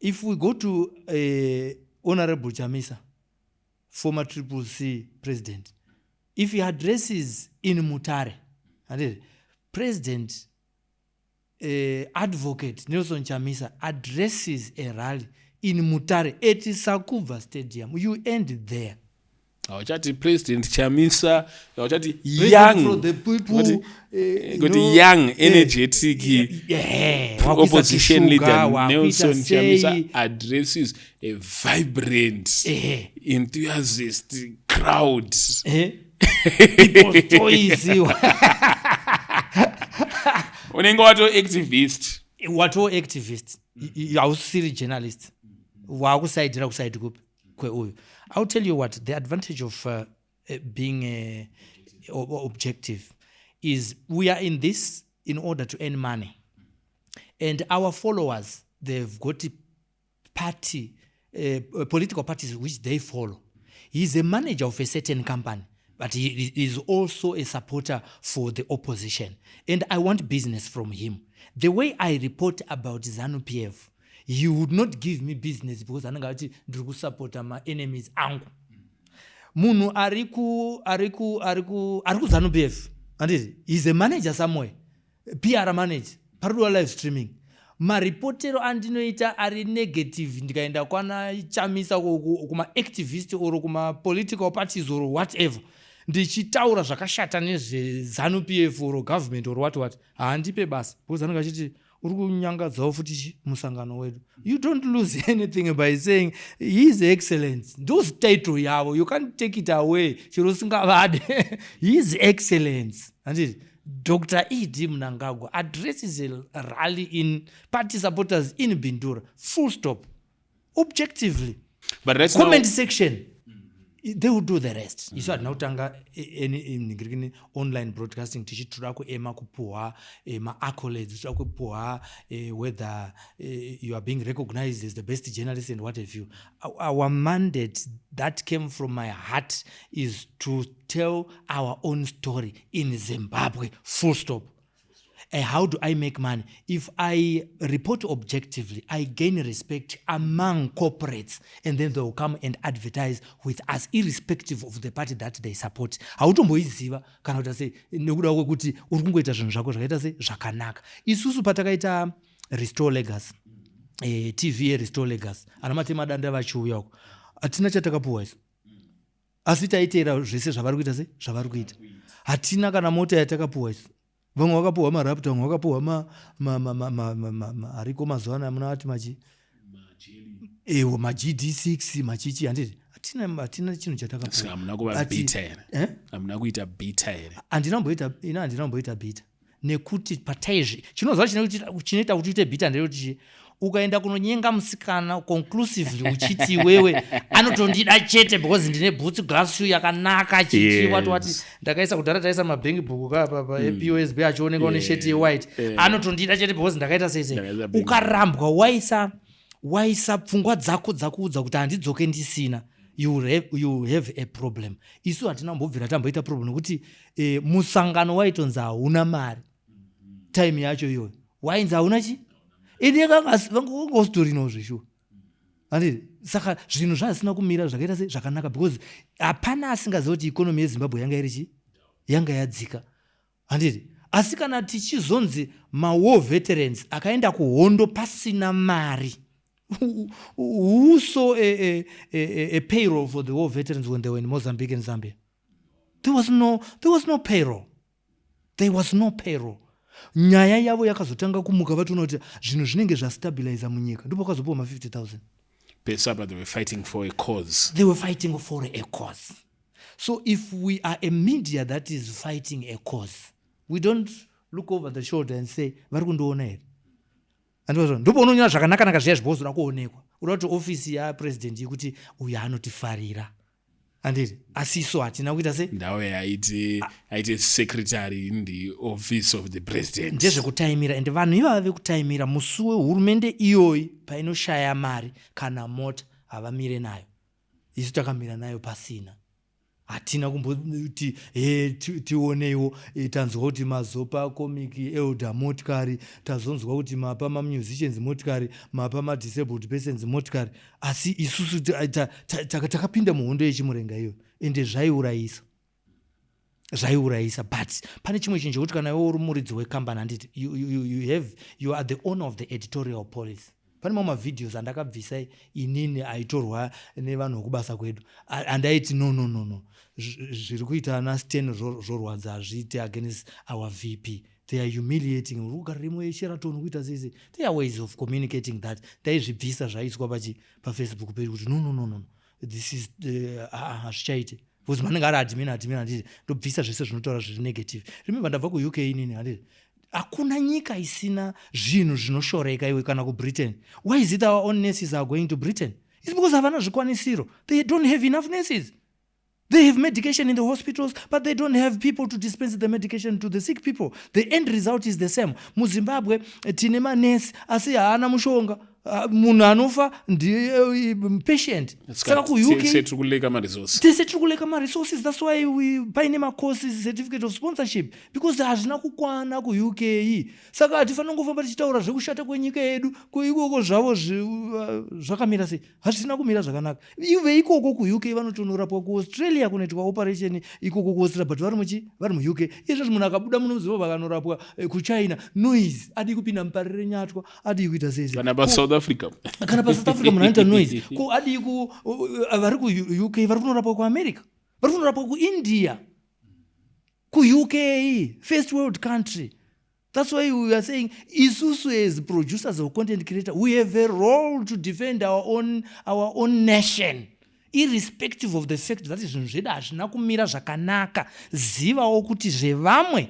if we go to Honorable Chamisa, former Triple C president, if he addresses in Mutare, and "President Advocate Nelson Chamisa addresses a rally in Mutare at Sakubva Stadium," you end there. Hauchati President Chamisa, hauchati young the people, kuti young, energetic opposition leader Nelson Chamisa addresses a vibrant, enthusiast crowd. People's choice. Unenge wato activist. Wato activist, hausisiri journalist. Waakusaidira kusaidi kupi kweuyu. I'll tell you what the advantage of being objective is. We are in this in order to earn money, and our followers, they've got party political parties which they follow. He's a manager of a certain company, but he is also a supporter for the opposition, and I want business from him. The way I report about ZANU PF, he would not give me business because anenge ati ndiri kusapota maenemies angu. Munhu ari ku ari ku ari ku ari kuZANU PF, handiti? He's a manager somewhere, PR manager. Parudiwa live streaming, maripotero andinoita ari negative. Ndikaenda kwana Chamisa, kumaactivist or kumapolitical parties or whatever, ndichitaura zvakashata nezveZANU PF or government or what what, haandipe basa because anenge achiti uri kunyangadzawo futi chi musangano wedu. You don't lose anything by saying His Excellence. Ndozi title yavo, you can't take it away chero usingavade. His Excellence, handiti, Dr ED Mnangagwa addresses a rally in party supporters in Bindura, full stop. Objectively. But right Comment now, section, they will do the rest. Isu hatina kutanga ningirikini online broadcasting tichitoda kuema kupuhwa maaccolades, toda kupuhwa whether you are being recognized as the best journalist and what have you. Our mandate that came from my heart is to tell our own story in Zimbabwe, full stop. How do I make money? If I report objectively, I gain respect among corporates, and then they will come and advertise with us, irrespective of the party that they support. Hautomboiziva kana kuti sei, nekuda kwekuti uri kungoita zvinhu zvako zvakaita se zvakanaka. Isusu patakaita Restore Legacy, TV yeRestore Legacy, ana Matemadanda vachiuya uko, hatina chatakapuwa isu, asi taiteera zvese zvavari kuita, se zvavari kuita. Hatina kana mota yatakapuwa isu. Vamwe vakapuhwa maRaptor, vamwe vakapuhwa ariko mazuva anaya muna ati machi ewo maGD6, machichi, handiti? Hatina chinhu chatakapuwa. Hamuna kuva But- bitter here? Eh? Hamuna kuita bitter here? Handina kumboita, ina handina kumboita bitter. Nekuti pataizvi chinoziva chinoita kuti uite bitter ndeyekuti chi ukaenda kunonyenga musikana conclusively uchiti iwewe anotondida chete because ndine boots, glass shoe yakanaka, chichi, wati wati. Ndakaisa kudhara, taisa mabank book kapapa ePOSB achionekwa nesheti yewhite. Anotondida chete because ndakaita sei sei. Ndakaisa bank. Ukarambwa, waisa pfungwa dzako dzakuudza kuti handidzoke ndisina, you have a problem. Isu hatina kumbobvira tamboita problem nekuti musangano waitonzi hauna mari. Time yacho iyoyo wainzi hauna chi ende vanga usitorinawo zveshuwa, handiti? Saka zvinhu zvazisina kumira zvakaita se zvakanaka because hapana asingaziva kuti economy yeZimbabwe yanga iri chi yanga yadzika, handiti? Asi kana tichizonzi mawar veterans akaenda kuhondo pasina mari, who saw a payroll for the war veterans when they were in Mozambique and Zambia? There was no payroll. There was no payroll. Nyaya yavo yakazotanga kumuka vatoona kuti zvinhu zvinenge zvastabiliza munyika, ndipo vakazopiwa ma50 000. Pesapa, they were fighting for a cause. They were fighting for a cause. So if we are a media that is fighting a cause, we don't look over the shoulder and say, "Vari kundiona here?" Andizvo ndipo unonyora zvakanaka-naka zviya zvibozoda kuonekwa, uda kuti ofisi yapresident ikuti uyu anotifarira, handiti? Asi isu hatina kuita sei? Ndau yaiti aite secretary in the office of the president. Ndezvekutaimira, ende vanhu ivava vekutaimira, musi wehurumende iyoyi painoshaya mari kana mota, havamire nayo. Isu takamira nayo pasina, hatina kumboti he tioneiwo. Tanzwa kuti mazopa comic elder motikari, tazonzwa kuti mapa mamusicians motikari, mapa madisabled persons motikari, asi isusu takapinda muhondo yechimurenga iyoyo, ende zvaiurayisa, zvaiurayisa. But pane chimwe chinhu chekuti kana iwe uri muridzi wekambani, handiti, you are the owner of the editorial policy. Pane mamwe mavideos andakabvisa inini aitorwa nevanhu vekubasa kwedu, andaiti, "No, no, no, no, zviri kuita naStan zvorwadza, hazviite against our VP. They are humiliating. Uri kugarira yeSheraton kuita sei sei." There are ways of communicating that. Ndaizvibvisa zvaiswa pachi paFacebook pedu kuti, "No, no, no, no, this is hazvichaite," because manenge ari admin, admin, handiti? Ndobvisa zvese zvinotaura zviri negative. Remember, ndabva kuUK inini, handiti? Hakuna nyika isina zvinhu zvinoshoreka iwe, kana kuBritain. Why is it our own nurses are going to Britain? It's because havana zvikwanisiro. They don't have enough nurses. They have medication in the hospitals, but they don't have people to dispense the medication to the sick people. The end result is the same. MuZimbabwe tine manesi, asi haana mushonga. Munhu anofa ndi patient. Saka kuUK tiri kulacka maresources. Tese tiri kulacka maresources. That's why paine macourses, certificate of sponsorship, because hazvina kukwana kuUK. Saka hatifaniri kungofamba tichitaura zvekushata kwenyika yedu. Kuikoko zvavo zvakamira sei? Hazvisina kumira zvakanaka. Ive ikoko kuUK vanotonorapwa kuAustralia, kunoitwa operation ikoko kuAustralia, but vari muchi vari muUK. Izvozvi munhu akabuda muno muZimbabwe akanorapwa kuChina, noise. Adii kupinda muparire nyatwa? Adii kuita sei sei? Kana paSouth Africa. Kana paSouth Africa munhu anoita noise. Ko adii ku vari kuUK vari kunorapwa kuAmerica, vari kunorapwa kuIndia, kuUK, first world country? That's why we are saying isusu as producers of content creator, we have a role to defend our own nation, irrespective of the fact that zvinhu zvedu hazvina kumira zvakanaka. Zivawo kuti zvevamwe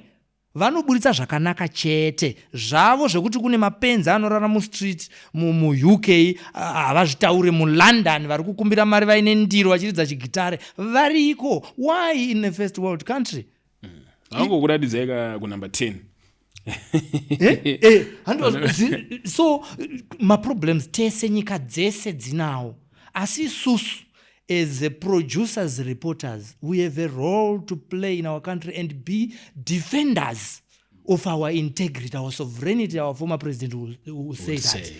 vanoburitsa zvakanaka chete, zvavo zvekuti kune mapenzi anorara mustreet muUK havazvitaure. MuLondon vari kukumbira mari vaine ndiro vachiridza chigitare variko. Why in a first world country? Vangokuratidzai ka kunumber 10. So maproblems tese, nyika dzese dzinawo, asi isusu as producers, reporters, we have a role to play in our country and be defenders of our integrity, our sovereignty. Our former president will say that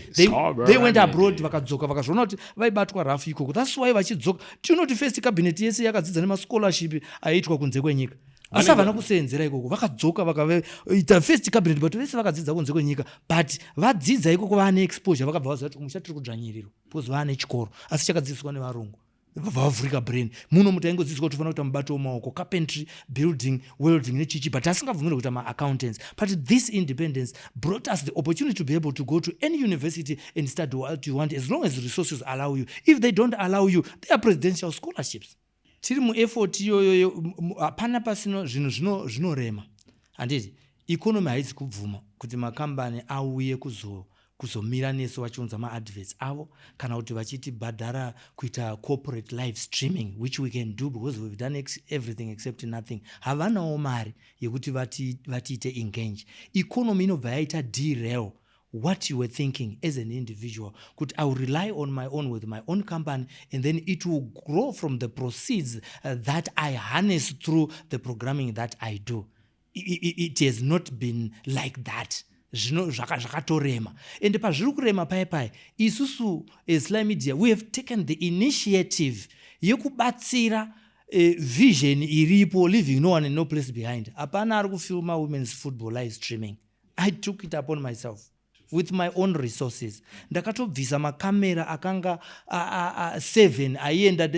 they went abroad, vakadzoka, vakazviona kuti vaibatwa rafu ikoko. That's why vachidzoka. Tinoti first cabinet yese yakadzidza nemascholarship aiitwa kunze kwenyika, asi havana kuseenzera ikoko. Vakadzoka, vakaita first cabinet, but vese vakadzidza kunze kwenyika. But vadzidza ikoko, vaane exposure, vakabva vaziva kuti kumusha tiri kudzvanyirirwa, because vaane chikoro asi chakadzidziswa nevarungu, vavhurika brain. Muno mutaingodzidziswa kuti ufanira kuita mubato wemaoko, carpentry, building, welding nechichi, but asingabvumirwe kuita maaccountants. But this independence brought us the opportunity to be able to go to any university and study what you want, as long as resources allow you. If they don't allow you, there are presidential scholarships. Tiri mueffort iyoyo, hapana pasino zvinhu zvinorema, handiti? Economy haisi kubvuma kuti makambani auye kuzomira nesu vachiunza maadverts avo kana kuti vachitibhadhara kuita corporate live streaming, which we can do because we've done everything except nothing. Havanawo mari yekuti vatiite engage. Economy inobva yaita derail what you were thinking as an individual, kuti I will rely on my own with my own company and then it will grow from the proceeds that I harness through the programming that I do. It has not been like that. Zvino zvakatorema, ende pazviri kurema pai pai, isusu as Sly Media, we have taken the initiative yekubatsira vision iripo, leaving no one and no place behind. Hapana ari kufilma women's football live streaming. I took it upon myself with my own resources. Ndakatobvisa makamera akanga 7 aienda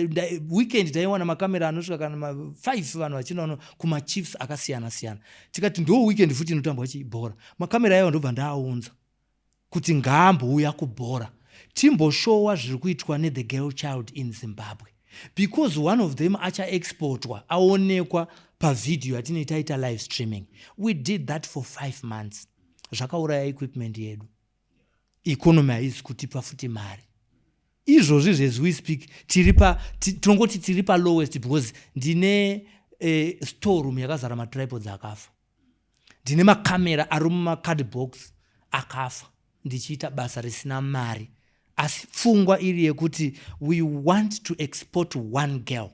weekend. Taiwana makamera anosvika kana ma5, vanhu vachinoona kumachiefs akasiyana siyana. Tikati ndo weekend futi inotambwa chibhora, makamera aiwa ndobva ndaaunza kuti ngaambouya kubhora, timboshowa zviri kuitwa nethe girl child in Zimbabwe, because one of them achaexportwa aonekwa pavhidhiyo yatinei taita live streaming. We did that for 5 months. Zvakauraya equipment yedu. Economy haisi kutipa futi mari izvozvi. As we speak, tiri pa tinongoti tiri palowest because ndine storeroom yakazara matripods akafa, ndine makamera ari mumacardbox akafa, ndichiita basa risina mari, asi pfungwa iri yekuti we want to export one girl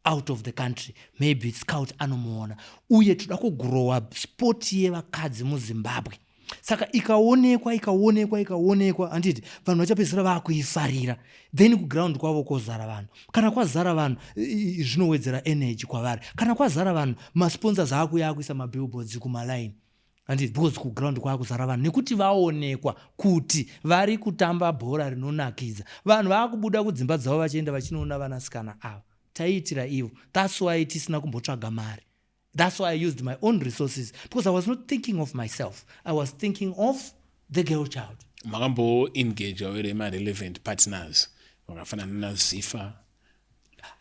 out of the country. Maybe scout anomuona, uye toda kugrowa sport yevakadzi muZimbabwe. Saka ikaonekwa, ikaonekwa, ikaonekwa, handiti vanhu vachapedzisira vaakuifarira? Then kuground kwavo kwozara vanhu. Kana kwazara vanhu, zvinowedzera energy kwavari. Kana kwazara vanhu, masponsors aakuya akuisa mabillboards kumalaini, handiti? Because kuground kwaakuzara vanhu nekuti vaonekwa kuti vari kutamba bhora rinonakidza. Vanhu vaakubuda kudzimba dzavo vachienda vachinoona vanasikana ava. Taiitira ivo. That's why tisina kumbotsvaga mari. That's why I used my own resources, because I was not thinking of myself, I was thinking of the girl child. Makamboengagewa here marelevant partners vakafanana naZIFA?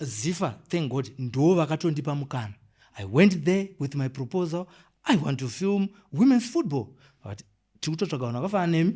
ZIFA, thank God, ndo vakatondipa mukana. I went there with my proposal: I want to film women's football. Vakati tiri kutotsvaga vanhu vakafanana nemi,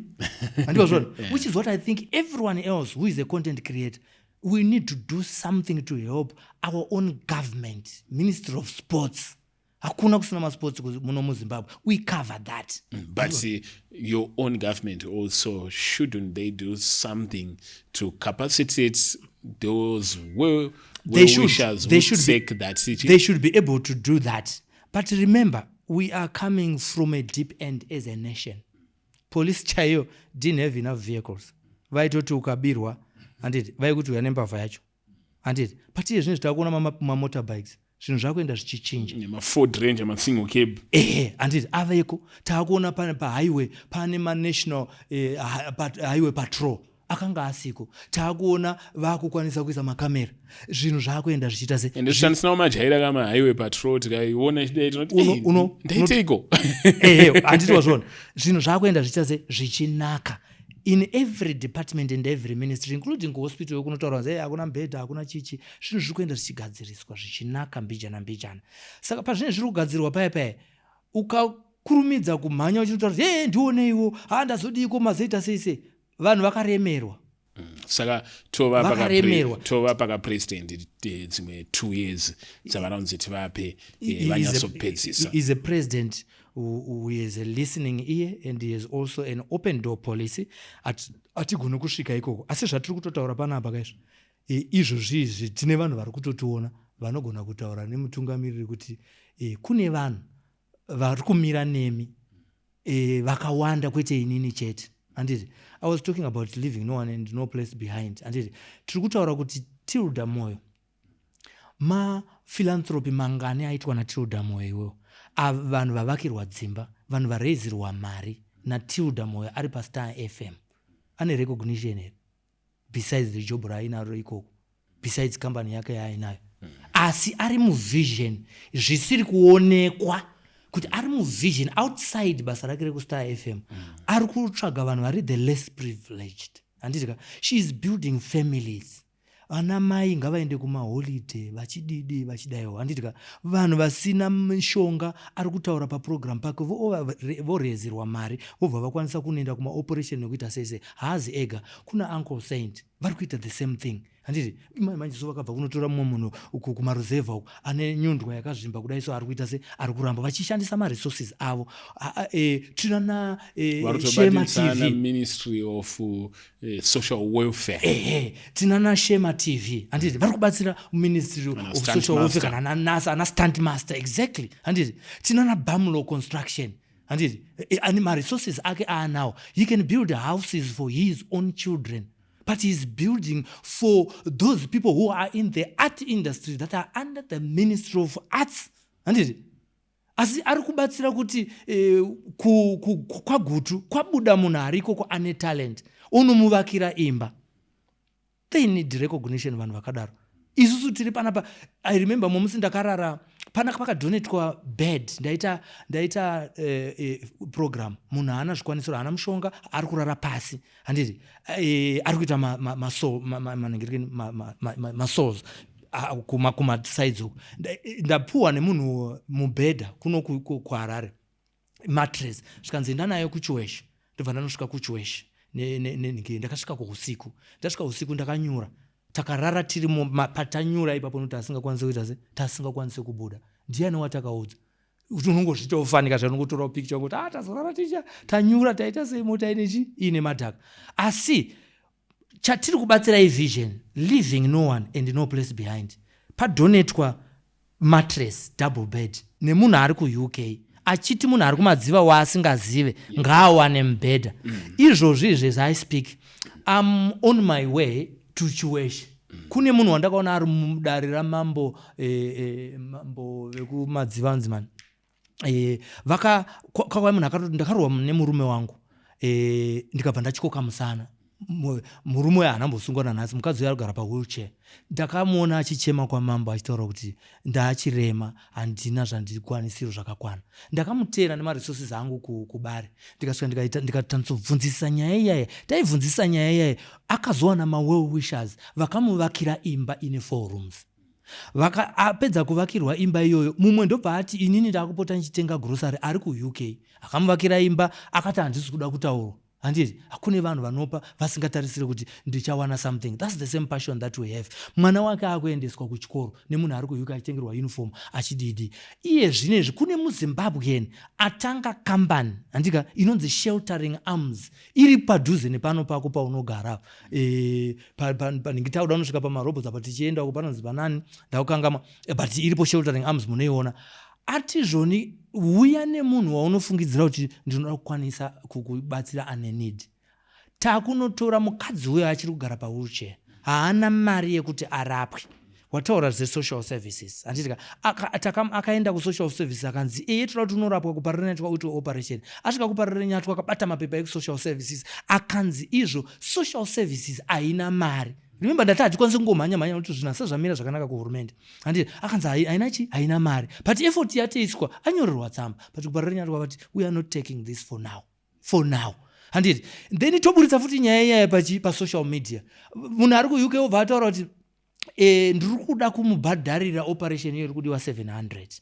handikazvona? Which is what I think everyone else who is a content creator, we need to do something to help our own government, Ministry of Sports. Hakuna kusina masports muno muZimbabwe. We cover that. But your own government also, shouldn't they do something to capacitate those well, They should. Wishers They who should take that city? They should be able to do that, but remember, we are coming from a deep end as a nation. Police chaiyo didn't have enough vehicles. Vaitoti ukabirwa, handiti, vaikuti uya nembavha yacho, handiti? But iye zvinezvi takuona mamotorbikes, zvinhu zvakuenda zvichichinja. MaFord Ranger, masingle cab. Ehe, handiti aveko? Taakuona pane pahighway pane manational highway patrol akanga asiko. Taakuona vaakukwanisa kuisa makamera. Zvinhu zvaakuenda zvichiita se Ende shandisinawo majaira kama highway patrol, tikaiona chidai tinoti, "Eh, ndaiteiko?" Ehe, handiti wazviona? Zvinhu zvaakuenda zvichiita se zvichinaka in every department and every ministry, including kuhospital yokunotaura kunzi, "Hey, hakuna mubhedha, hakuna chichi." Zvinhu zviri kuenda zvichigadziriswa zvichinaka mbijana mbijana. Saka pazvinenge zviri kugadzirwa paya paya, ukakurumidza kumhanya uchinotaura kuti, "He, ndioneiwo, ha, ndazodiko, mazoita sei sei," vanhu vakaremerwa. Saka tova Vakaremerwa. Tova pakapresident dzimwe 2 years dzavanonzi tivape vanyatsopedzisa. Is a president who is a listening ear and he has also an open door policy. Hatigoni kusvika ikoko, asi zvatiri kutotaura panapa kaizvo, izvozvi izvi tine vanhu vari kutotiona vanogona kutaura nemutungamiriri kuti kune vanhu vari kumira nemi vakawanda, kwete inini chete, handiti? I was talking about leaving no one and no place behind, handiti? Tiri kutaura kuti Tilda Moyo, maphilanthropy mangani aitwa naTilda Moyo iwewo? Vanhu vavakirwa dzimba, vanhu vareizirwa mari naTilda Moyo ari paStar FM, ane recognition here besides the job raainaro ikoko, besides company yake yaainayo? Asi ari muvision zvisiri kuonekwa kuti ari muvision outside basa rake rekuStar FM. Ari kutsvaga vanhu vari the less privileged, handiti ka? She is building families. Vana mai ngavaende kumaholiday vachididi vachidaiwo, handiti ka? Vanhu vasina mishonga ari kutaura paprogram pake, vorezerwa mari, vobva vakwanisa kunoenda kumaoperation nekuita sei sei. Haazi ega, kuna Uncle Saint vari kuita the same thing, handiti? Mai manje so vakabva kunotora mumwe munhu uku kumaruzevha uku ane nyundwa yakazvimba kudai, so ari kuita se ari kuramba vachishandisa maresources avo. Tina na Shema TV, Ministry of Social Welfare. Ehe, tina naShema TV, handiti? Vari kubatsira Ministry of Social Welfare kana nanasa ana stunt master, exactly, handiti? Tina naBamlo Construction, handiti? Ane maresources ake aanawo. He can build houses for his own children, but he's building for those people who are in the art industry that are under the Ministry of Arts, handiti? Asi ari kubatsira kuti kwaGutu kwabuda munhu arikoko ane talent, unomuvakira imba. They need recognition, vanhu vakadaro. Isusu tiri panapa. I remember momusi ndakarara pana pakadonetwa bed. Ndaita program. Munhu haana zvikwanisiro, haana mushonga, ari kurara pasi, handiti? Ari kuita masores kumasides uku. Ndapuhwa nemunhu mubhedha kuno kuHarare mattress, zvikanzi enda nayo kuChiweshe. Ndobva ndanosvika kuChiweshe. Ndakasvika kuusiku. Ndasvika usiku, ndakanyura, takarara tiri patanyura ipapo, nokuti asingakwanisi kuita se tasingakwanisi kubuda. Ndiani watakaudza? Unongozviita ufanika zvaunongotorawo picture kuti ah, tazorara ticha tanyura, taita sei, mota inechi iine madhaka. Asi chatiri kubatsira ivision, leaving no one and no place behind. Padonetwa mattress, double bed, nemunhu ari kuUK, achiti munhu ari kuMadziva waasingazive ngaawane mubhedha. Izvozvi izvi, as I speak, am on my way to Chiweshe. Kune munhu wandakaona ari mudare ramambo, mambo vekuMadziva anzi mani, vaka kwakauya munhu akatoti ndakarohwa nemurume wangu, ndikabva ndatyoka musana. Murume uyo haana mbosungwa nanhasi. Mukadzi uyo arikugara pawheelchair. Ndakamuona achichema kwamambo achitaura kuti ndaachirema, handina zvandikwanisiro zvakakwana. Ndakamuteera nemaresources angu kubare, ndikasvika, ndikatanzobvunzisa nyaya iyaya. Taibvunzisa nyaya iyaya, akazowana mawell wishers vakamuvakira imba ine four rooms. Apedza kuvakirwa imba iyoyo, mumwe ndobva ati inini ndakupota ndichitenga grocery, ari kuUK, akamuvakira imba. Akati handisi kuda kutaurwa, handiti? Hakune vanhu vanopa vasingatarisiri kuti ndichawana something. That's the same passion that we have. Mwana wake akuendeswa kuchikoro nemunhu ari kuUK, achitengerwa uniform, achididi. Iye zvinezvi kune muZimbabwean atanga kambani, handika, inonzi Sheltering Arms, iri padhuze nepano pako paunogara. Panhingi tauda unosvika pamarobhots apa, tichienda uko panonzi panani, ndakukangama, but iripo Sheltering Arms, munoiona. Ati zvoni uya nemunhu waunofungidzira kuti ndinoda kukwanisa kukubatsira ane need. Takunotora mukadzi uyo achiri kugara pawheelchair, haana mari yekuti arapwe. Wataura zvesocial services, handitika? Akaenda kusocial services, akanzi eye toda kuti unorapwa kuParirenyatwa, uitwe operation. Asvika kuParirenyatwa, akabata mapepa ekusocial services, akanzi izvo social services haina mari. Remember ndati hatikwanisi kungomhanya mhanya nokuti zvinhu asati zvamira zvakanaka kuhurumende, handiti? Akanzi haina chi haina mari, but effort yatoiswa, anyorerwa tsamba. But kuParirenyatwa vati we are not taking this for now, for now, handiti? Then toburitsa futi nyaya iyaya pachi pasocial media. Munhu ari kuUK obva ataura kuti ndiri kuda kumubhadharira operation iyo iri kudiwa 700.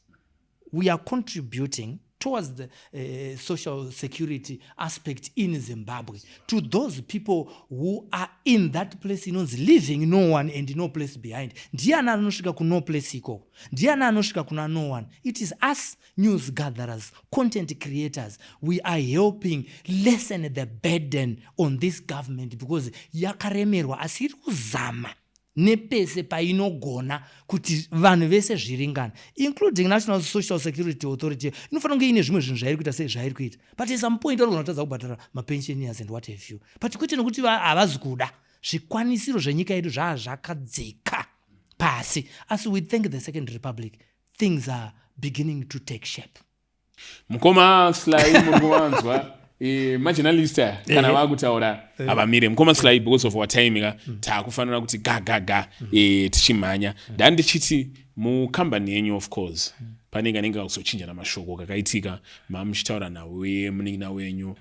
We are contributing towards the social security aspect in Zimbabwe to those people who are in that place inonzi leaving no one and no place behind. Ndiani anosvika kuno place ikoko? Ndiani anosvika kuna no one? It is us news gatherers, content creators. We are helping lessen the burden on this government because yakaremerwa, asi iri kuzama nepese painogona kuti vanhu vese zviringane, including National Social Security Authority. Inofanira kunge ine zvimwe zvinhu zvairi kuita sei, zvairi kuita, but at some point varigona kutadza kubhadhara mapensioners and what have you. But kwete nekuti havazi kuda. Zvikwanisiro zvenyika yedu zvaa zvakadzika pasi, asi we thank the Second Republic, things are beginning to take shape. Mukoma Sly, muri kuvanzwa, majournalist aya kana vakutaura havamire. Mukoma Sly, because of our time ka, taakufanira kuti ga ga ga, tichimhanya. Ndandichiti mukambani yenyu, of course, Pane kanenge kakuzochinjana mashoko kakaitika, mamuchitaura nawe munin'ina wenyu,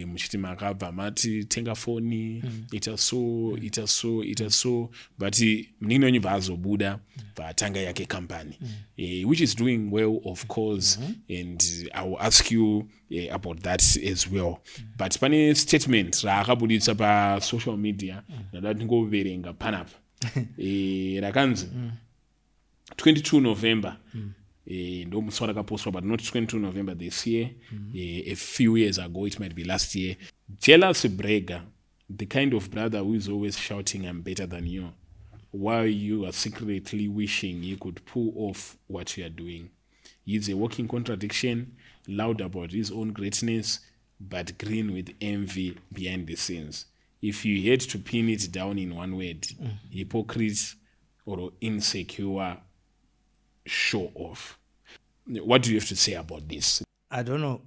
muchiti makabva mati tenga foni, ita so, ita so, ita so, but munin'ina wenyu bva azobuda, bva atanga yake company, which is doing well, of course, and I will ask you about that as well. But pane statement raakabuditsa pasocial media ndada tingoverenga panapa, rakanzi 22 November, ndo musi warakapostwa, but not 22 November this year, a few years ago, it might be last year. "Jealous bragger, the kind of brother who is always shouting, 'I'm better than you,' while you are secretly wishing you could pull off what you are doing. He's a walking contradiction, loud about his own greatness but green with envy behind the scenes. If you had to pin it down in one word, hypocrite or insecure show off." What do you have to say about this? I don't know.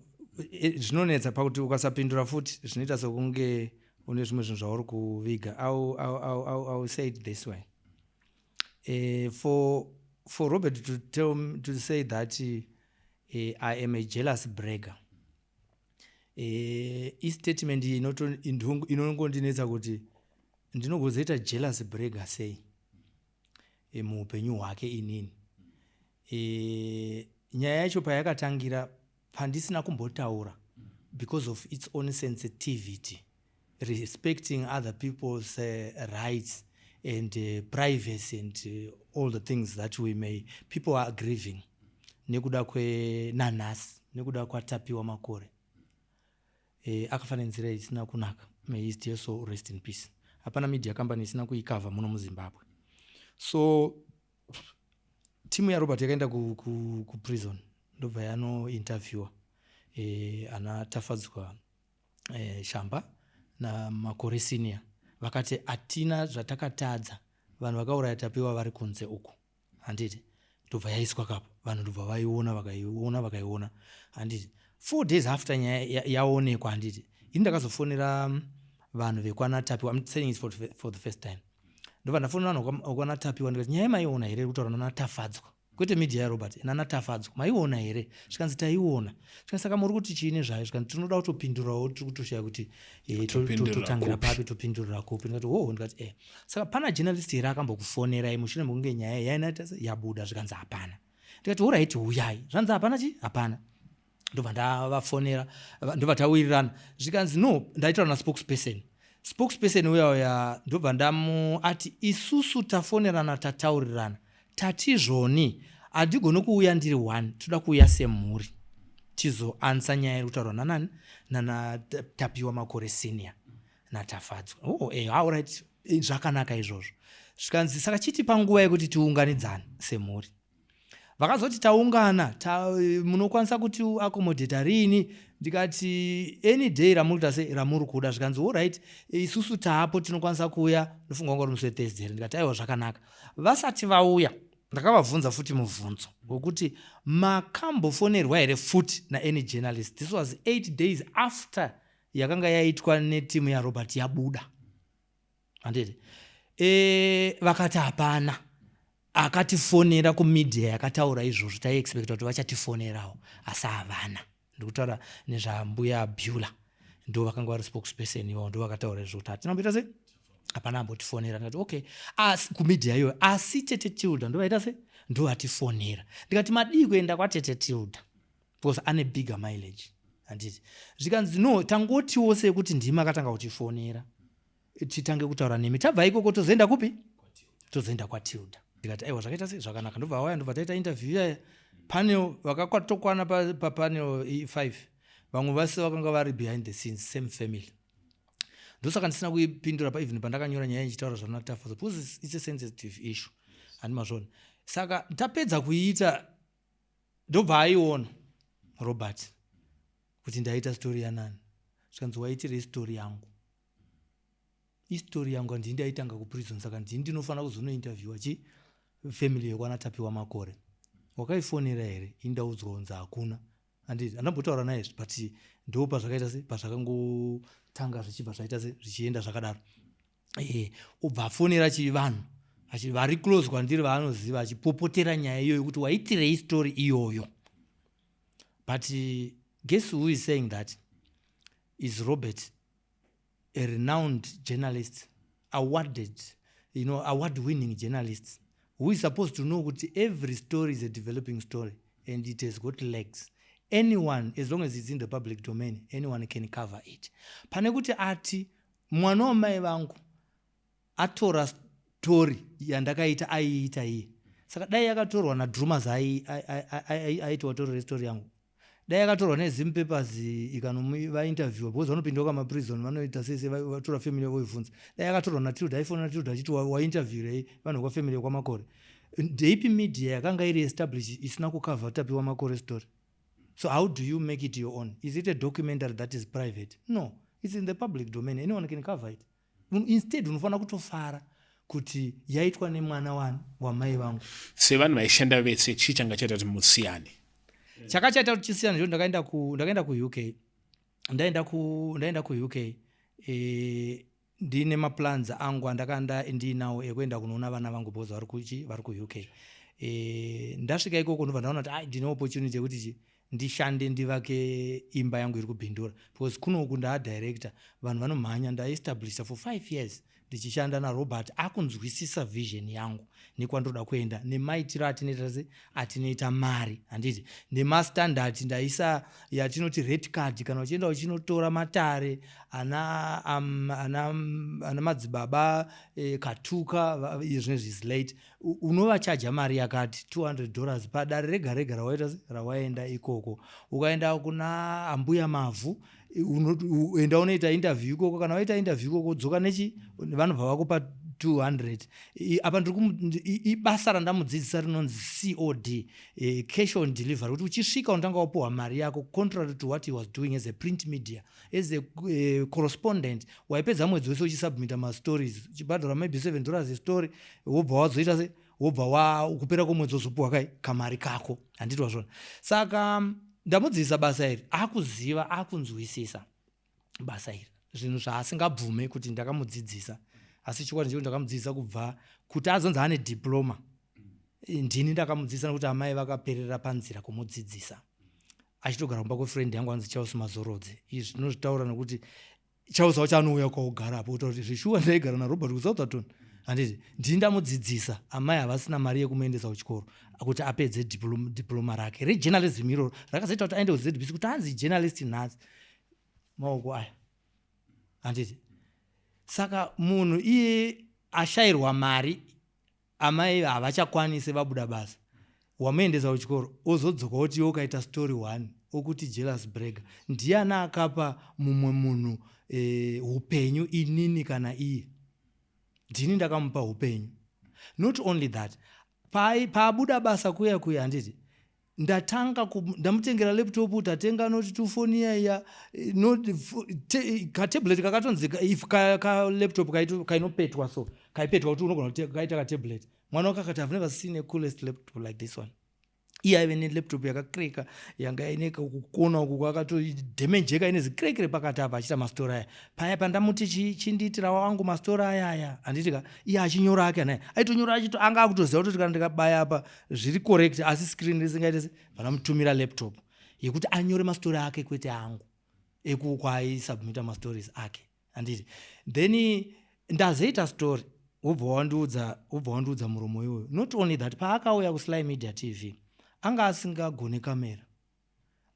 Zvinonetsa pakuti ukasapindura futi zvinoita sekunge une zvimwe zvinhu zvauri kuviga. I will say it this way: for Robert to say that I am a jealous bragger, istatement inongondinetsa kuti ndinogozoita jealous bragger sei muupenyu hwake inini. Nyaya yacho payakatangira, pandisina kumbotaura because of its own sensitivity, respecting other people's rights and privacy and all the things that we may, people are grieving nekuda kwenanhasi, nekuda kwaTapiwa Makore. Akafa nenzira isina kunaka. May his dear soul rest in peace. Hapana media company isina kuicover muno muZimbabwe. So timu yaRobert yakaenda kuprison, ndobva yanointerviewa ana Tafadzwa Shamba naMakore Senior. Vakati hatina zvatakatadza, vanhu vakauraya Tapiwa vari kunze uku, handiti? Ndobva yaiswa kapo, vanhu ndobva vaiona, vakaiona, vakaiona, handiti? 4 days after nyaya yaonekwa, handiti, ini ndakazofonera vanhu vekwana Tapiwa. I'm saying it for the first time. Ndobva ndafonera vanhu vekwana Tapiwa, ndikati, "Nyaya maiona here kutaura nanaTafadzwa, kwete media yaRobert, nanaTafadzwa, maiona here?" Zvikanzi, "Taiona." Zvikanzi, "Saka muri kuti chiine zvayo?" Zvikanzi, "Tinoda kutopindurawo, tiri kutoshaya kuti totangira papi, topindurira kupi." Ndikati, "Ho." Ndikati, "Saka pana journalist here akambokufonerai mushure mekunge nyaya yainaita yabuda?" Zvikanzi, "Hapana." Ndikati, "Alright, uyai." Zvanzi, "Hapana chi, hapana." Ndobva ndavafonera, ndobva tawirirana. Zvikanzi, "No." Ndaitaura naspokesperson, spokesperson uya uya. Ndobva ndamu ati, "Isusu tafonerana, tataurirana, tatizvoni handigoni kuuya ndiri one, toda kuuya semhuri tizoanswer nyaya iri kutaurwa nanani, nanaTapiwa Makore Senior naTafadzwa." "Oh, alright, zvakanaka izvozvo." Zvikanzi, "Saka chiti panguva yekuti tiunganidzane semhuri." Vakazoti, "Taungana ta, munokwanisa kuti accommodata riini?" Ndikati, "Any day ramuri kuita sei, ramuri kuda." Zvikanzi, "Alright, isusu taapo, tinokwanisa kuuya." Ndofunga wanga uri musi weThursday. Ndikati, "Aiwa, zvakanaka." Vasati vauya, ndakavabvunza futi mubvunzo wekuti, "Makambofonerwa here futi naany journalist?" This was 8 days after yakanga yaitwa netimu yaRobert yabuda, handiti? Vakati hapana akatifonera kumedia yakataura izvozvo. Taiexpecta kuti vachatifonerawo, asi havana. Ndikutaura nezvambuya Bula, ndo vakanga vari spokesperson iwavo, ndo vakataura izvo kuti hatina kumboita sei, hapana ambotifonera. Ndikati, "Okay, asi kumedia iyoyo, asi Tete Tilda ndo vaita sei, ndo vatifonera." Ndikati, "Madii kuenda kwaTete Tilda, because ane bigger mileage, handiti?" Zvikanzi, "No, tangotiwo sekuti ndimi akatanga kutifonera, titange kutaura nemi, tabva ikoko tozoenda kupi? Tozoenda kwaTilda." Ndikati, "Aiwa, zvakaita sei, zvakanaka." Ndobva vauya, ndobva taita interview iyaya. Panel vakatokwana papanel 5, vamwe vase vakanga vari behind the scenes, same family. Ndosaka ndisina kuipindura paeven pandakanyora nyaya ichitaura zvanatafaza, because it's a sensitive issue, handi mazvona? Saka tapedza kuiita, ndobva aiona Robert kuti ndaita story yanani. Zvikanzi, "Waitirei story yangu? Istory yangu, handii ndaitanga kuprison, saka ndii ndinofanira kuzonointerviewa chi family yekwanatapiwa Makore. Wakaifonera here? Indaudzwa kunzi hakuna." Handiti handambotaura naye, but ndo pazvakaita se pazvakangotanga, zvichibva zvaita se zvichienda zvakadaro. Ubva afonera chivanhu. Vari close kwandiri vaanoziva, achipopotera nyaya iyoyo kuti waitirei story iyoyo. But guess who is saying that? Is Robert, a renowned journalist, awarded, award winning journalist, who is supposed to know kuti every story is a developing story and it has got legs. Anyone, as long as it's in the public domain, anyone can cover it. Pane kuti ati mwana wamai vangu atora story yandakaita, aiita iye. Saka dai yakatorwa naDrumas, aiti watorere story yangu. Dai yakatorwa neZimpapers, ikanovainterviewa, because vanopindawo kamaprison, vanoita sese vatora family yavo, voibvunza. Dai yakatorwa naTilda, aifona naTilda achiti, "Wainterviewrei vanhu kwafamily yekwaMakore?" Ndeipi media yakanga iri establish isina kucover Tapiwa Makore story? So how do you make it your own? Is it a documentary that is private? No, it's in the public domain. Anyone can cover it. Instead unofanira kutofara kuti yaitwa nemwana wani wamai vangu. Sevanhu vaishanda vese, chii changa chaita kuti musiyane? Chakachaita kuti chisiyane ndcho ndakaenda kuUK. Ndaenda kuUK ndine maplans angu andakanda ndiinawo ekuenda kunoona vana vangu, because vari kuchi vari kuUK. Ndasvika ikoko, ndobva ndaona kuti ai, ndine opportunity yekuti chi ndishande, ndivake imba yangu iri kuBindura, because kunoku ndaadirector, vanhu vanomhanya. Ndaestablisha for 5 years ndichishanda naRobert, akunzwisisa vision yangu nekwandoda kuenda, nemaitiro atinoita se atinoita mari, handiti, nemastandard. Ndaisa yatinoti rate card. Kana uchienda uchinotora matare ana madzibaba Katuka, zvinezvi is late, unovachaja mari yakati $200 padare rega rega rawaita se rawaenda ikoko. Ukaenda kuna Ambuya Mavhu, enda unoita interview ikoko. Kana waita interview ikoko, dzoka nechi vanobva vakupa 200. Apa ibasa randamudzidzisa rinonzi COD, cash on delivery, kuti uchisvika unotanga wapuhwa mari yako, contrary to what he was doing as a print media, as a correspondent. Waipedza mwedzi wese uchisubmita mastories, uchibhadhara maybe $7 a story, wobva wazoita se wobva wa kupera kwomwedzi wozopuhwa kai kamari kako, handiti wazvona? Saka ndamudzidzisa basa iri, akuziva, akunzwisisa basa iri, zvinhu zvaasingabvume kuti ndakamudzidzisa. Asi chokwadi ndechekuti ndakamudzidzisa kubva kuti azonzi ane diploma. Ndini ndakamudzidzisa, nekuti amai vakaperera panzira kumudzidzisa, achitogara kumba kwefriend yangu anzi Charles Mazorodze. Izvi tinozvitaura nekuti Charles wacho anouya kwaugara apo kutaura kuti zveshuwa ndaigara naRobert kuSoutherton, handiti? Ndini ndamudzidzisa. Amai havasina mari yekumuendesa kuchikoro kuti apedze diploma rake rejournalism iroro rakazoita kuti aende kuZBC, kuti anzi journalist nhasi, maoko aya, handiti? Saka munhu iye ashayirwa mari, amai havachakwanisi, vabuda basa, wamuendesa kuchikoro, ozodzoka oti iwe ukaita story one okuti jealous breaker. Ndiani akapa mumwe munhu upenyu, inini kana iye? Ndini ndakamupa upenyu. Not only that, paabuda basa kuya kuya, handiti, ndatanga ndamutengera laptop, tatenga noti tufoni iya, katablet kakatonzi if kalaptop kainopetwa, so kaipetwa kuti unogona kaita katablet. Mwana wake akati, "I've never seen a coolest laptop like this one." Iye aive nelaptop yakakreka, yanga ine kukona uku kwakatodhemejeka, ine zikrekere pakati apa, achiita mastori aya. Paya pandamuti, "Chindiitira wangu mastori aya aya," handiti ka? Iye achinyora ake anaye, aitonyora achito anga akutoziva kutoti kana ndikabaya apa zviri correct, asi screen risingaite se. Vanamutumira laptop yekuti anyore mastori ake, kwete angu ekukwaisubmita mastories ake, handiti? Then ndazoita story, wobva wandiudza muromo iwoyo. Not only that, paakauya kuSly Media TV, anga asingagone kamera,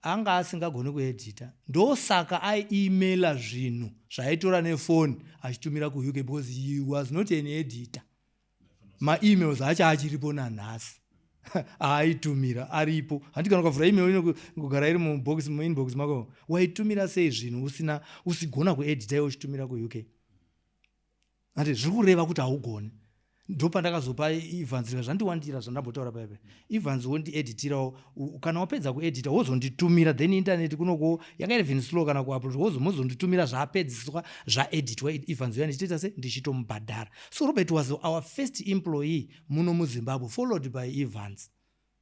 anga asingagoni kuedhita. Ndosaka aiemaila zvinhu zvaaitora nefoni achitumira kuUK, because he was not an editor. Maemails acho achiripo nanhasi, aaitumira aripo, handiti? Kana ukavhura email inogara iri mubox, muinbox mako. Waitumira sei zvinhu usina usigona kuedhita, iwe uchitumira kuUK? Andi zviri kureva kuti haugoni. Ndopandakazopa Evans, zvandiwandira zvandambotaura paipa. Evans wondieditirawo. Kana wapedza kuedita, wozonditumira. Then internet kunoko yanga iri very slow kana kuupload. Wozonditumira zvapedziswa, zvaeditwa. Evans uya ndichitoita se ndichitomubhadhara. So Robert was our first employee muno muZimbabwe, followed by Evans,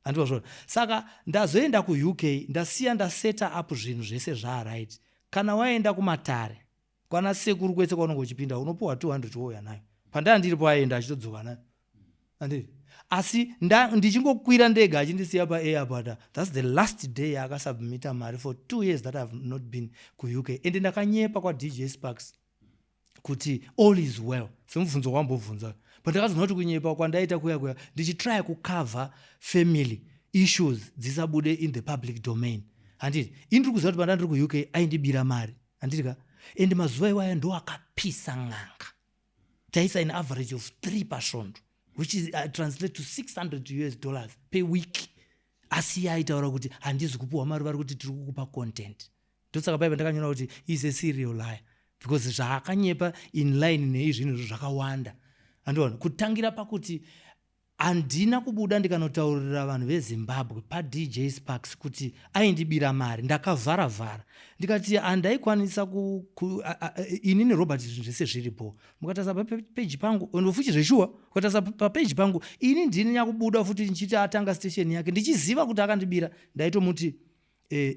handiti? Saka ndazoenda kuUK, ndasiya ndaseta up zvinhu zvese zvaaright. Kana waenda kumatare kwana sekuru, kwese kwaunenge uchipinda, unopiwa 200, wouya nayo. Pandaa ndiripo, aenda achitodzoka nayo. Anditi asi ndichingokwira ndega achindisiya paairport, that's the last day yaakasubmita mari for 2 years that I have not been kuUK. Ende ndakanyepa kwaDJ Sparks kuti all is well, semubvunzo wambobvunza, but ndakazoona kuti kunyepa kwandaita kuya kuya ndichitry kucover family issues dzisabude in the public domain, handiti? Ini ndiri kuziva kuti panda ndiri kuUK aindibira mari, handiti ka? And mazuva iwaya ndo akapisa n'anga. Taisa an average of three pasvondo, which is translate to $600 US per week. Asi iye aitaura kuti handizi kupiwa mari, vari kuti tiri kukupa content. Ndosaka paipa ndakanyora kuti is a serial liar, because zvaakanyepa in line neizvinhu izvo zvakawanda. Andiona kutangira pakuti handina kubuda ndikanotaurira vanhu veZimbabwe paDJ Sparks kuti aindibira mari. Ndakavhara vhara ndikati handaikwanisa inini Robert, zvinhu zvese zviripo. Mukatarisa papeji pangu, futi zveshuwa, ukatarisa papeji pangu, ini ndini nyakubuda futi ndichiti atanga station yake, ndichiziva kuti akandibira. Ndaitomuti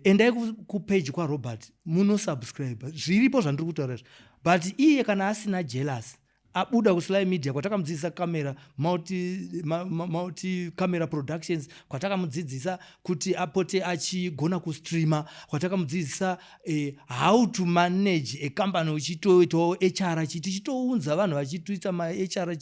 endai kupeji kwaRobert munosubscribe, zviripo zvandiri kutaura izvi. But iye kana asina jealous, abuda kuSly Media kwatakamudzidzisa camera, multi camera productions, kwatakamudzidzisa kuti apote achigona kustreama, kwatakamudzidzisa how to manage a company, uchitoitawo HR, tichitounza vanhu vachitoita maHR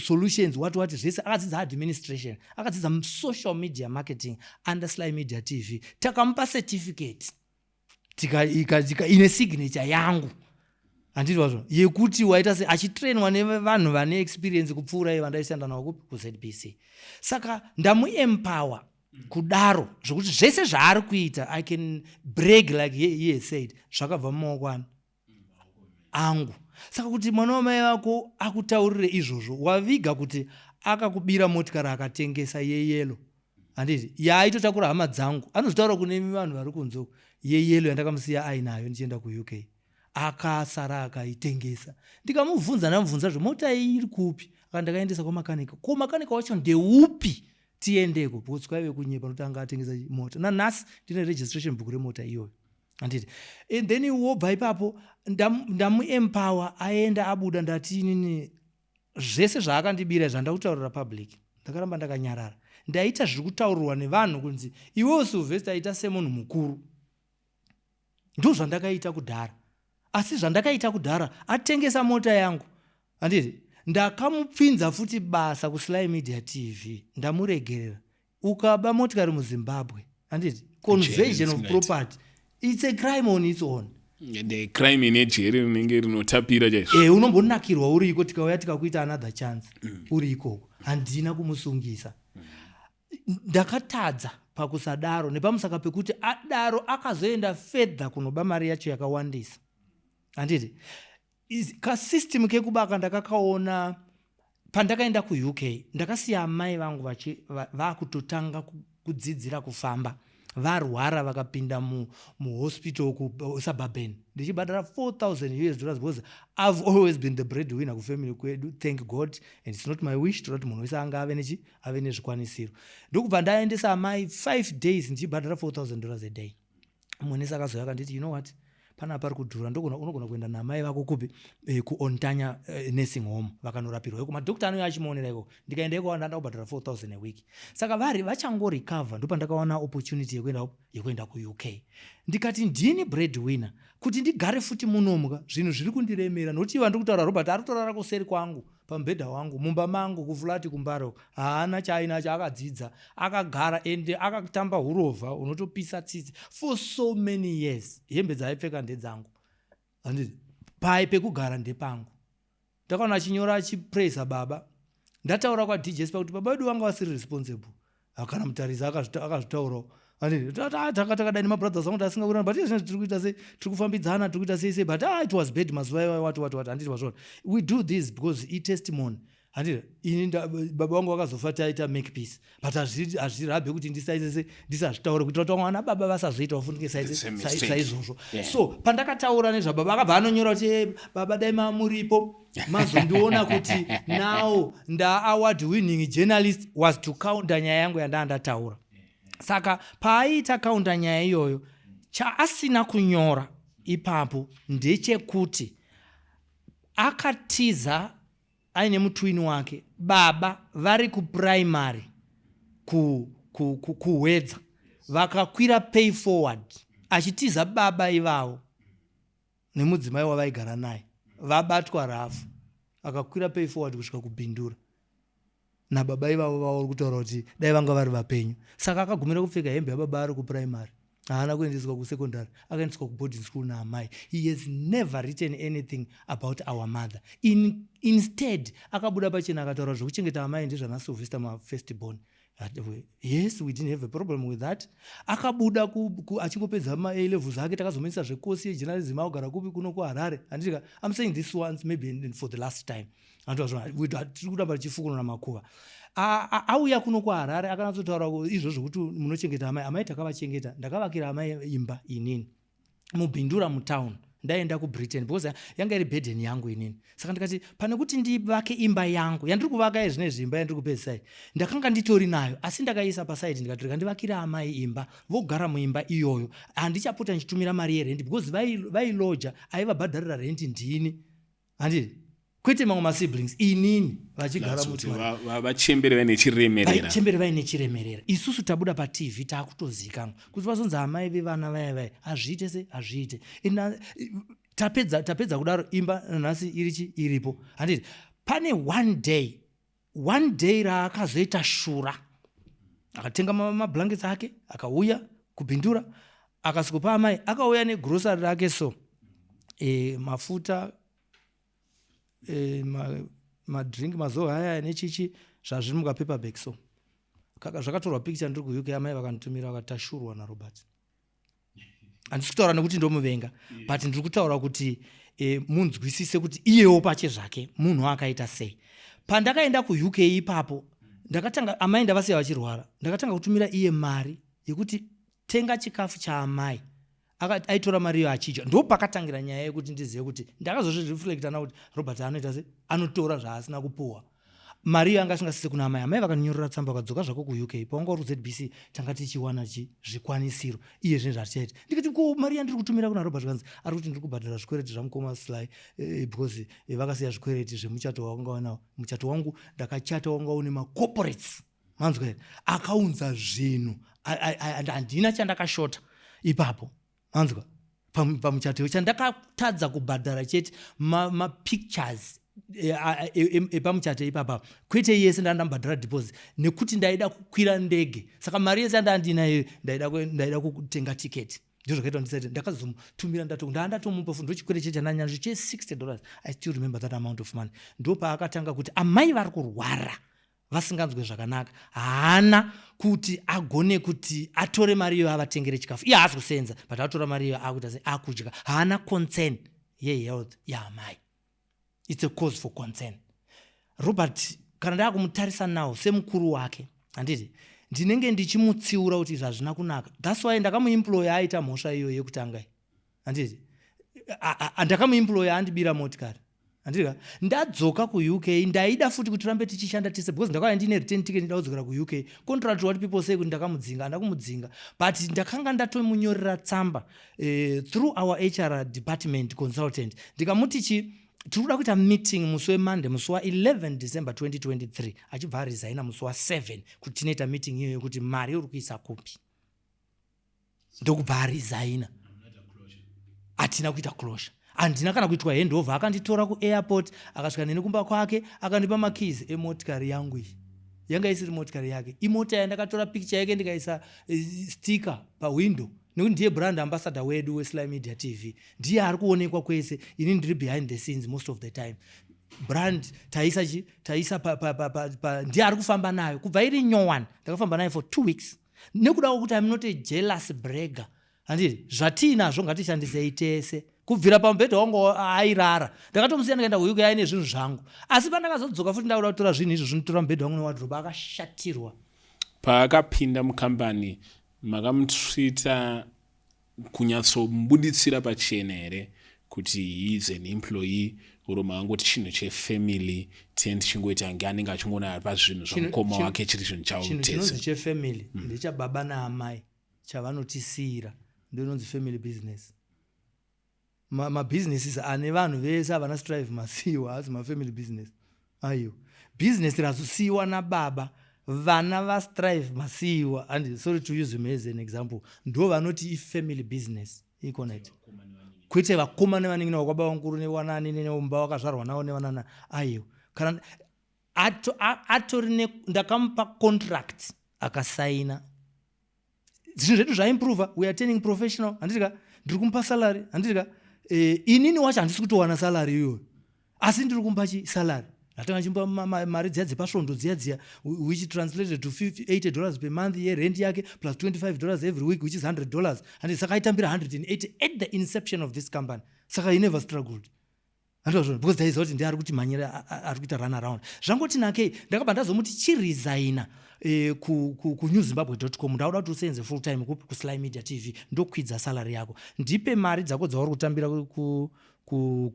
solutions, what what, zvese. Akadzidza administration, akadzidza social media marketing under Sly Media TV. Takamupa certificate ine signature yangu, handiti wazvo, yekuti waita se achitrainwa nevanhu vane experience kupfuura iye vandaishanda navo kupi, kuZBC. Saka ndamuempower kudaro zvokuti zvese zvaari kuita, I can brag like he has said, zvakabva mumaoko ani angu. Saka kuti mwana wamai vako akutaurire izvozvo, waviga kuti akakubira motikari akatengesa yeyellow, handiti, yaaitotakura hama dzangu, anozotaura kune vanhu vari kunze uku, yeyellow yandakamusiya ainayo ndichienda kuUK, akasara akaitengesa. Ndikamubvunza, ndamubvunza zve mota iyi iri kupi, aka ndakaendesa kwamakanika. Ko makanika wacho ndeupi, tiendeko? Because kwaive kunyepa, nokuti anga atengesa mota. Nanhasi ndine registration book remota iyoyo, handiti? And then wobva ipapo ndamuempower, aenda, abuda. Ndati inini zvese zvaakandibira zvandakutaurira public, ndakaramba ndakanyarara. Ndaita zviri kutaurirwa nevanhu kunzi iwewo Sylvester aita semunhu mukuru. Ndo zvandakaita kudhara. Asi zvandakaita kudhara, atengesa mota yangu, handiti, ndakamupinza futi basa kuSly Media TV, ndamuregerera. Ukaba motikari muZimbabwe, handiti, conversion of property, it's a crime on its own. The crime ine jeri rinenge rinotapira chaizvo. E, unombonakirwa uriko, tikauya tikakuita another chance uri ikoko. Handina kumusungisa. Ndakatadza pakusadaro nepamusaka pekuti adaro akazoenda fedha kunoba mari yacho yakawandisa, handiti? Kasystem kekubaka ndakakaona pandakaenda kuUK. Ndakasiya amai vangu vaakutotanga kudzidzira kufamba, varwara, vakapinda muhospital kusuburban, ndichibhadhara $4000 US, because I've always been the bread winner kufamily kwedu, thank God, and it's not my wish. Toda kuti munhu wese anga ave nechi ave nezvikwanisiro. Ndokubva ndaendesa amai 5 days ndichibhadhara $4000 a day. Munesi akazouya akanditi, "You know what, panapa pari kudhura. Unogona kuenda namai vako kupi, kuOntanya nursing home, vakanorapirwa iko. Madhokta anouya achimuonera ikoko." Ndikaenda iko, ndanda kubhadhara 4000 a week. Saka vari vachangorecover, ndopandakawana opportunity yekuenda kuUK. Ndikati ndini bread winner, kuti ndigare futi munomwa zvinhu zviri kundiremera, nokuti iva ndiri kutaura, Robert ari kutorara kuseri kwangu pamubhedha wangu mumba mangu kuflat kuMbare. Haana chaainacho, akadzidza, akagara, ende akatamba urovha unotopisa tsitsi for so many years. Hembe dzaaipfeka ndedzangu, handiti? Pai pekugara ndepangu. Ndakaona achinyora achipraisa baba. Ndataura kwaDJ pakuti baba vedu vanga vasiri responsible, kana mutarisi akazvitaurawo. Tanga takadai nemabrothers angu, tasingawirirani, but izvino tiri kuita sei, tiri kufambidzana, tiri kuita sei sei, but ah, it was bad mazuva iwayo, what what what, handiti wazvona? We do this because itestimony, handiti? Ini baba vangu vakazofa taita make peace, but hazvirabhe kuti ndisaise se ndisazvitaure, kuitira kuti vamwe vana baba vasazoita vafunike saizvozvo. So pandakataura nezvababa, akabva anonyora kuti, "Eh, baba dai mamuripo mazondiona kuti now ndaaward winning journalist," was to counter nyaya yangu yandaa ndataura. Saka paaiita counter nyaya iyoyo, chaasina kunyora ipapo ndechekuti akatiza aine mutwini wake. Baba vari kuprimary kuHwedza, vakakwira pay forward achitiza baba ivavo nemudzimai wavaigara naye, vabatwa rafu, akakwira pay forward kusvika kuBindura nababa ivavo vauri kutaura kuti dai vanga vari vapenyu. Saka akagumira kupfeka hembe yababa ari kuprimary. Haana kuendeswa kusecondary, akaendeswa kuboarding school naamai. He has never written anything about our mother. Instead akabuda pachena akataura zvekuchengeta amai ndezvanaSylvester, mafirst born. Yes, we didn't have a problem with that. Akabuda achingopedza ma-A levels ake, takazomuisa zvekosi yejournalism. Akugara kupi? Kuno kuHarare, handitika? I'm saying this once, maybe for the last time. Tiri kuramba tichifukunura makuva. Auya kuno kuHarare, akanatsotaura izvozvo kuti munochengeta amai. Amai takavachengeta. Ndakavakira amai imba inini muBindura mutown. Ndaenda kuBritain because yanga iri burden yangu inini. Saka ndikati pane kuti ndivake imba yangu yandiri kuvaka izvinezvi, imba yandiri kupedzisai, ndakanga nditori nayo, asi ndakaisa paside. Ndikati rega ndivakire amai imba, vogara muimba iyoyo. Handichapota ndichitumira mari yerendi because vailoja, aivabhadharira rendi ndini, handii? Kwete mamwe masiblings, inini. Vachigara. Vachembere vaine chiremerera. Vachembere vaine chiremerera. Isusu tabuda paTV, taakutozikanwa kuti vazonzi amai vevana vaya vaya. Hazviite se hazviite. Tapedza kudaro, imba nhasi irichi iripo, handiti? Pane one day, one day raakazoita shura, akatenga mablankets ake, akauya kuBindura, akasvikopa amai. Akauya negrosary rake, so mafuta, madrink, mazoho aya nechichi, zvazviri mukapaper bag. So zvakatorwa picture ndiri kuUK. Amai vakanditumira, vakati tashurwa naRobert. Handisi kutaura nekuti ndomuvenga, but ndiri kutaura kuti munzwisise kuti iyewo pache zvake munhu akaita sei. Pandakaenda kuUK ipapo, ndakatanga, amai ndavasiya vachirwara, ndakatanga kutumira iye mari yekuti tenga chikafu chaamai. Aitora mari iyo achidya. Ndo pakatangira nyaya yekuti ndizive kuti ndakazozvireflecta na kuti Robert anoita se anotora zvaasina kupuhwa. Mari iyo anga asingasise kuna amai. Amai vakanyorera tsamba, vakadzoka zvako kuUK. Pawanga uri kuZBC, tanga tichiwana chi zvikwanisiro. Iye zvinhu zvatichaita, ndikati ko mari yandiri kutumira kuna Robert? Kanzi ari kuti ndiri kubhadhara zvikwereti zvamukoma Sly, because vakasiya zvikwereti zvemuchato wavanga wanawo. Muchato wangu ndakachata wanga une macorporates, manzwa here? Akaunza zvinhu, handina chandakashota ipapo, manzwa? Pamuchato chandakatadza kubhadhara chete mapictures epamuchato ipapa, kwete yese. Ndandamubhadhara deposit nekuti ndaida kukwira ndege, saka mari yese yandandinayo ndaida kutenga tiketi. Ndizvo zvakaita ndisati ndakazomutumira. Ndandatomupa fu ndochikwere chechananyazvo che$60. I still remember that amount of money. Ndo paakatanga kuti amai vari kurwara, vasinganzwe zvakanaka. Haana kuti agone kuti atore mari iyoyo avatengere chikafu. Iye haasi kusenza, but atora mari iyoyo, akuita se akudya. Haana concern yehealth yaamai. It's a cause for concern. Robert, kana ndakumutarisa now semukuru wake, handiti ndinenge ndichimutsiura kuti izvi hazvina kunaka? That's why ndakamuemploya aita mhosva iyoyo yekutanga, handiti? Ndakamuemploya andibira motikari, handika? Ndadzoka kuUK, ndaida futi kuti tirambe tichishanda tese because ndakauya ndine return ticket, ndida kudzokera kuUK. Contrary to what people say kuti ndakamudzinga, handa kumudzinga, but ndakanga ndatomunyorera tsamba through our HR department consultant. Ndikamuti chi tiri kuda kuita meeting musi weMonday, musi wa11 December 2023, achibva aresigna musi wa7, kuti tinoita meeting iyoyo kuti mari uri kuisa kupi. Ndokubva aresigna. Hatina kuita closure, handina kana kuitwa handover. Akanditora kuairport, akasvika neni kumba kwake, akandipa makeys emotikari yangu. Iyi yanga isiri motikari yake, imota yandakatora picture yake ndikaisa sticker pawindow, nekuti ndiye brand ambassador wedu weSly Media TV. Ndiye ari kuonekwa kwese. Ini ndiri behind the scenes most of the time. Brand taisa chi taisa pa, pa, pa, pa, pa, ndiye ari kufamba nayo kubva iri nyowani. Ndakafamba nayo for 2 weeks nekuda kwokuti I'm not a jealous bragger, handiti? Zvatiinazvo ngatishandisei tese. Kubvira pamubhedha wangu airara, ndakatomusiya ndikaenda kuUK aine zvinhu zvangu. Asi pandakazodzoka futi ndakuda kutora zvinhu izvo, zvinotora mubhedha wangu newardrobe, akashatirwa. Paakapinda mukambani, makamutreata kunyatsobuditsira pachena here kuti he is an employee, or maangoti chinhu chefamily, ten tichingoita nge anenge achingoona pazvinhu zvamukoma wake, chiri chinhu chavo? Chinhu chinonzi chefamily ndechababa naamai, chavanotisiyira, ndo inonzi family business. Mabusinesses ane vanhu vese havana Strive Masiyiwa, haasi mafamily business. Aiwa, bhizinesi razosiyiwa nababa, vana vaStrive Masiyiwa, and sorry to use him as an example, ndo vanoti ifamily business Econet, kwete vakoma nevanin'ina vakwababa mukuru newanani neumba vakazvarwa navo nevanana. Aiwa, kana atori, ndakamupa contract akasaina. Zvinhu zvedu zvaimprova, we are turning professional, handitika? Ndiri kumupa salary, handitika? Inini wacho handisi kutowana salary iyoyo, asi ndiri kumupa chi salary. Ndatanga chimupa mari dziya dzepasvondo dziya dziya, which translated to $80 per month yerent yake, plus $25 every week, which is $100, and saka aitambira 180 at the inception of this company. Saka he never struggled, handizvazvo? Because ndaiziva kuti ndiari kuti mhanyira, ari kuita run around. Zvangoti nakei, ndakabva ndazomuti chiresigna kuNewZimbabwe.com, ndauda kuti usenze full time kupi? KuSly Media TV. Ndokwidza salary yako, ndipe mari dzako dzauri kutambira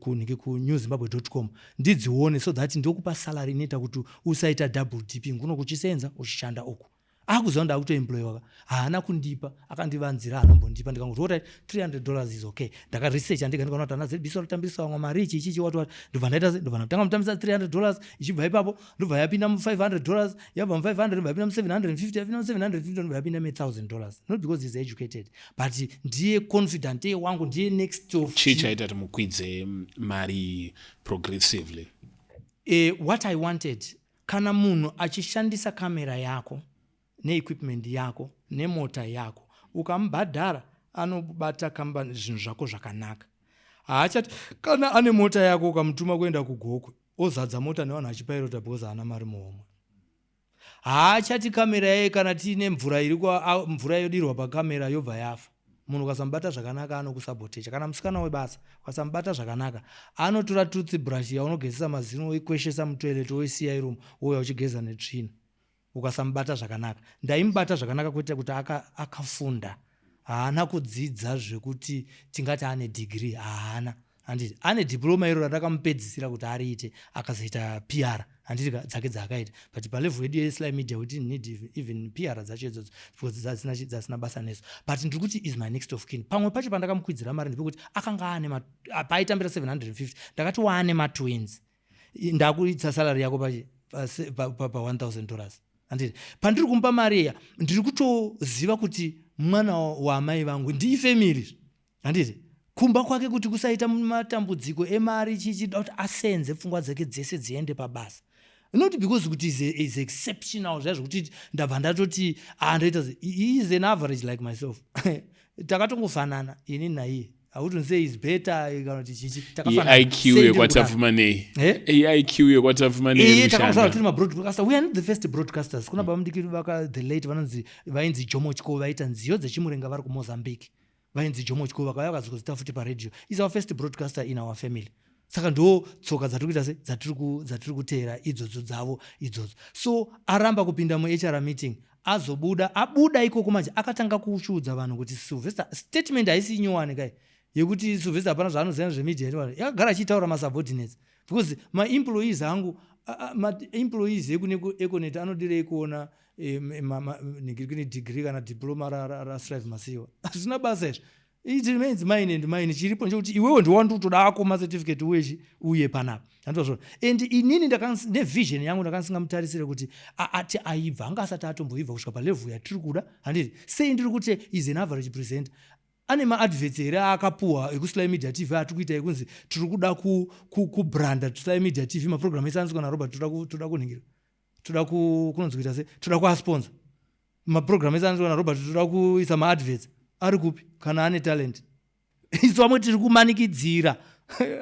kunhingi kuNewZimbabwe.com, ndidzione, so that ndokupa salary inoita kuti usaita double dipping kuno kuchisenza uchishanda uku. Akuziva ndakutoemployiwa. Haana kundipa, akandivanzira, anombondipa. Ndikangoti, "Alright, $300 is okay." Ndakaresearcha ndega, ndikaona kuti ana ZBC varikutambirisa vamwe mari ichi ichichi, wati wati. Ndobva ndaita se ndobva ndatanga mutambisa $300. Ichibva ipapo ndobva yapinda mu$500, yabva mu500 ndobva yapinda mu750, yapinda mu750 ndobva yapinda mu$1000. Not because he's educated, but ndiye confidant, ndiye wangu, ndiye next of Chii chaita kuti mukwidze mari progressively? What I wanted, kana munhu achishandisa kamera yako neequipment yako nemota yako, ukamubhadhara, anobata kambani, zvinhu zvako zvakanaka. Haachati kana ane mota yako, ukamutuma kuenda kuGokwe, ozadza mota nevanhu achipairota because haana mari muhomwe. Haachati kamera yaye kana tiine mvura iri, mvura yodirwa pakamera yobva yafa. Munhu ukasamubata zvakanaka, anokusabotecha. Kana musikana webasa, ukasamubata zvakanaka, anotora toothbrush yaunogezesa mazino, oikweshesa mutoilet, oisiya iromo, ouya uchigeza netsvina, ukasamubata zvakanaka. Ndaimubata zvakanaka kuitira kuti akafunda, haana kudzidza zvekuti tingati ane degree, haana, handiti? Ane diploma iro randakamupedzisira kuti ariite, akazoita PR, handiti, dzake dzaakaita. But palevel yedu yeSly Media we didn't need even PR dzacho idzodzo because dzasina basa nesu. But ndiri kuti is my next of kin. Pamwe pacho pandakamukwidzira mari ndepekuti akanga ane, paaitambira 750, ndakati waane matwins, ndakuitsa salary yako pachi pa $1000, handiti? Pandiri kumupa mari iya, ndiri kutoziva kuti mwana waamai vangu, ndiifamily, handiti? Kumba kwake kuti kusaita matambudziko emari, chichida kuti asenze pfungwa dzake dzese dziende pabasa, not because kuti is exceptional zviya zvokuti ndabva ndatoti, ah, ndoita. He is an average like myself. Takatongofanana ini naiye. I say is better kana kuti chichi. IQ yekwaTapfumanei, IQ yekwaTapfumanei. Takangozvara tiri mabroadcaster. We are not the first broadcasters. Kuna baba mudiki vaka the late vanonzi, vainzi Jomo Chiko, vaita nziyo dzechimurenga vari kuMozambique, vainzi Jomo Chiko, vakauya vakazozita futi paradio. Is our first broadcaster in our family. Saka ndo tsoka dzatiri kuita se dzatiri kuteera idzodzo dzavo idzodzo. So aramba kupinda muHR meeting, azobuda, abuda ikoko manje akatanga kuchiudza vanhu kuti Sylvester, statement haisi nyowani kai yekuti Sylvester hapana zvaanoziva zvemedia. Yakagara achiitaura masubordinates, because maemployees angu, maemployees ekune Econet anodirei kuona ningirikini degree kana diploma raStrive Masiyiwa? Hazvina basa izvo. It remains mine and mine. Chiripo ndechekuti iwewe ndiwandotoda ako macertificate uyechi uye panapa, handizvazvona? And inini nevision yangu ndakandisingamutarisire kuti ati aibva, anga asati atomboibva kusvika palevel yatiri kuda, handiti? Sei ndiri kuti is an average presenter? Ane maadverts here aakapuhwa ekuSly Media TV atiri kuita, ekunzi tiri kuda kubranda Sly Media TV, maprogram ese anoswa naRobert, toda kunhingira, toda kunonzi kuita se toda kuasponsor maprogram ese anoswa naRobert, toda kuisa maadverts ari kupi kana ane talent? Isu vamwe tiri kumanikidzira,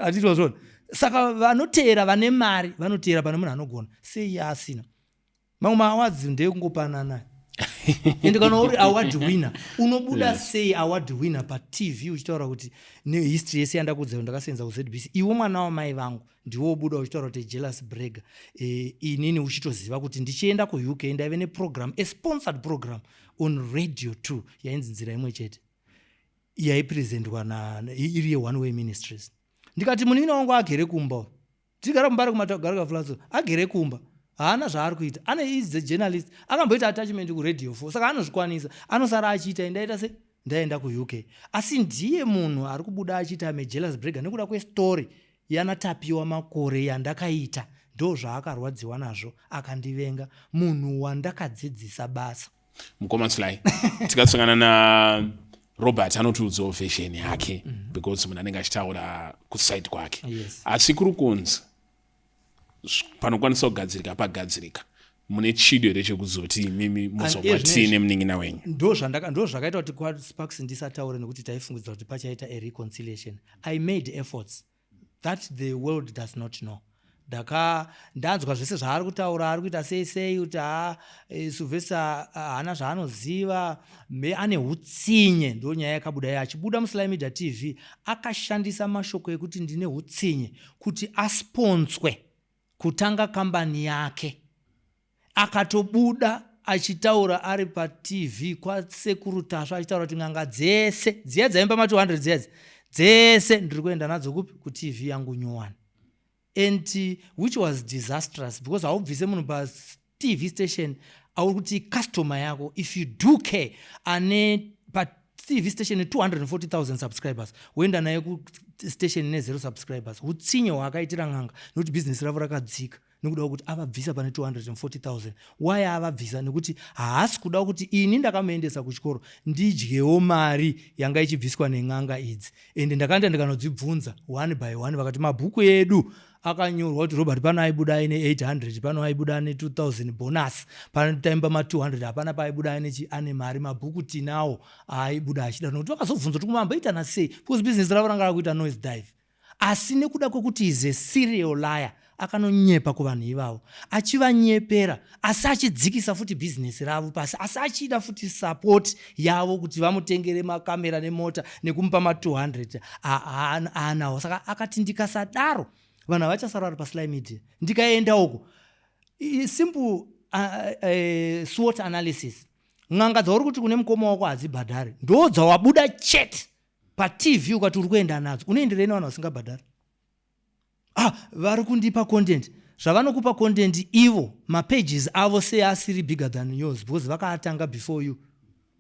hatitwa zvona. Saka vanoteera vane mari, vanoteera pane munhu anogona. Sei asina mamwe maawards? Ndeekungopanana. Ende kana uri award winner, unobuda sei award winner paTV uchitaura kuti nehistory yese yandakuudza, ndakasenza kuZBC, iwe mwana wamai vangu ndiwo wobuda uchitaura kuti jealous brag? Inini uchitoziva kuti ndichienda kuUK ndaive neprogram, a sponsored program on Radio 2 yainzi Nzira Imwe Chete, yaipresentwa iri yeOne Way Ministries. Ndikati munin'ina wangu agere kumba, tigara kuMbare kuMatagarika Flats, agere kumba, haana zvaari kuita, ane is the journalist, akamboita attachment kuRadio 4, saka anozvikwanisa, anosara achiita. Ndaita se ndaenda kuUK, asi ndiye munhu ari kubuda achiita am a jealous bragger nekuda kwestory yanaTapiwa Makore yandakaita. Ndo zvaakarwadziwa nazvo, akandivenga, munhu wandakadzidzisa basa. Mukoma Sly, tikasangana naRobert anotiudzawo version yake because munhu anenge achitaura kuside kwake. Asi kuri kunzi panokwanisa kugadzirika pagadzirika. Mune chido here chekuzoti imimi muzomwa tii nemunin'ina wenyu? Ndo zvakaita kuti kwaSparks ndisataure, nekuti taifungidzira kuti pachaita a reconciliation. I made efforts that the world does not know. Ndanzwa zvese zvaari kutaura, ari kuita sei sei, kuti ha, Sylvester haana zvaanoziva, me ane utsinye. Ndo nyaya yakabuda iye achibuda muSly Media TV, akashandisa mashoko ekuti ndine utsinye kuti asponswe kutanga kambani yake. Akatobuda achitaura ari paTV kwaSekuru Tasva, achitaura kuti n'anga dzese dziya dzaimba ma200 dziya dzese ndiri kuenda nadzo kupi? KuTV yangu nyowani. And which was disastrous, because haubvise munhu paTV station auri kuti customer yako. If you do care, ane paTV station 240,000 subscribers, woenda naye kustation nezero subscribers. Utsinye hwaakaitira n'anga, nekuti bhizinesi ravo rakadzika nekuda kwekuti avabvisa pane 240,000. Why avabvisa? Nekuti haasi kuda kuti ini ndakamuendesa kuchikoro ndidyewo mari yanga ichibviswa nen'anga idzi. Ende ndakaenda ndikanodzibvunza one by one, vakati mabhuku edu akanyorwa kuti Robert pano aibuda aine 800, pano aibuda ane 2000 bonus, pano taimba ma200, hapana paaibuda ane mari. Mabhuku tinawo aaibuda achida, nokuti vakazobvunza kuti kumamboitana sei, because bhizinesi ravo ranga rakuita nose dive. Asi nekuda kwekuti is a serial liar, akanonyepa kuvanhu ivavo, achivanyepera, asi achidzikisa futi bhizinesi ravo pasi, asi achida futi support yavo kuti vamutengere makamera nemota nekumupa ma200 aanawo. Saka akati ndikasadaro vanhu havachasara vari paSly Media ndikaenda uko. Simple SWOT analysis: n'anga dzauri kuti kune mukoma wako hadzibhadhari, ndo dzawabuda chete paTV ukati uri kuenda nadzo. Unoenderei nevanhu vasingabhadhari? Ah, vari kundipa content. Zvavanokupa content ivo, mapages avo sei asiri bigger than yours? Because vakaatanga before you.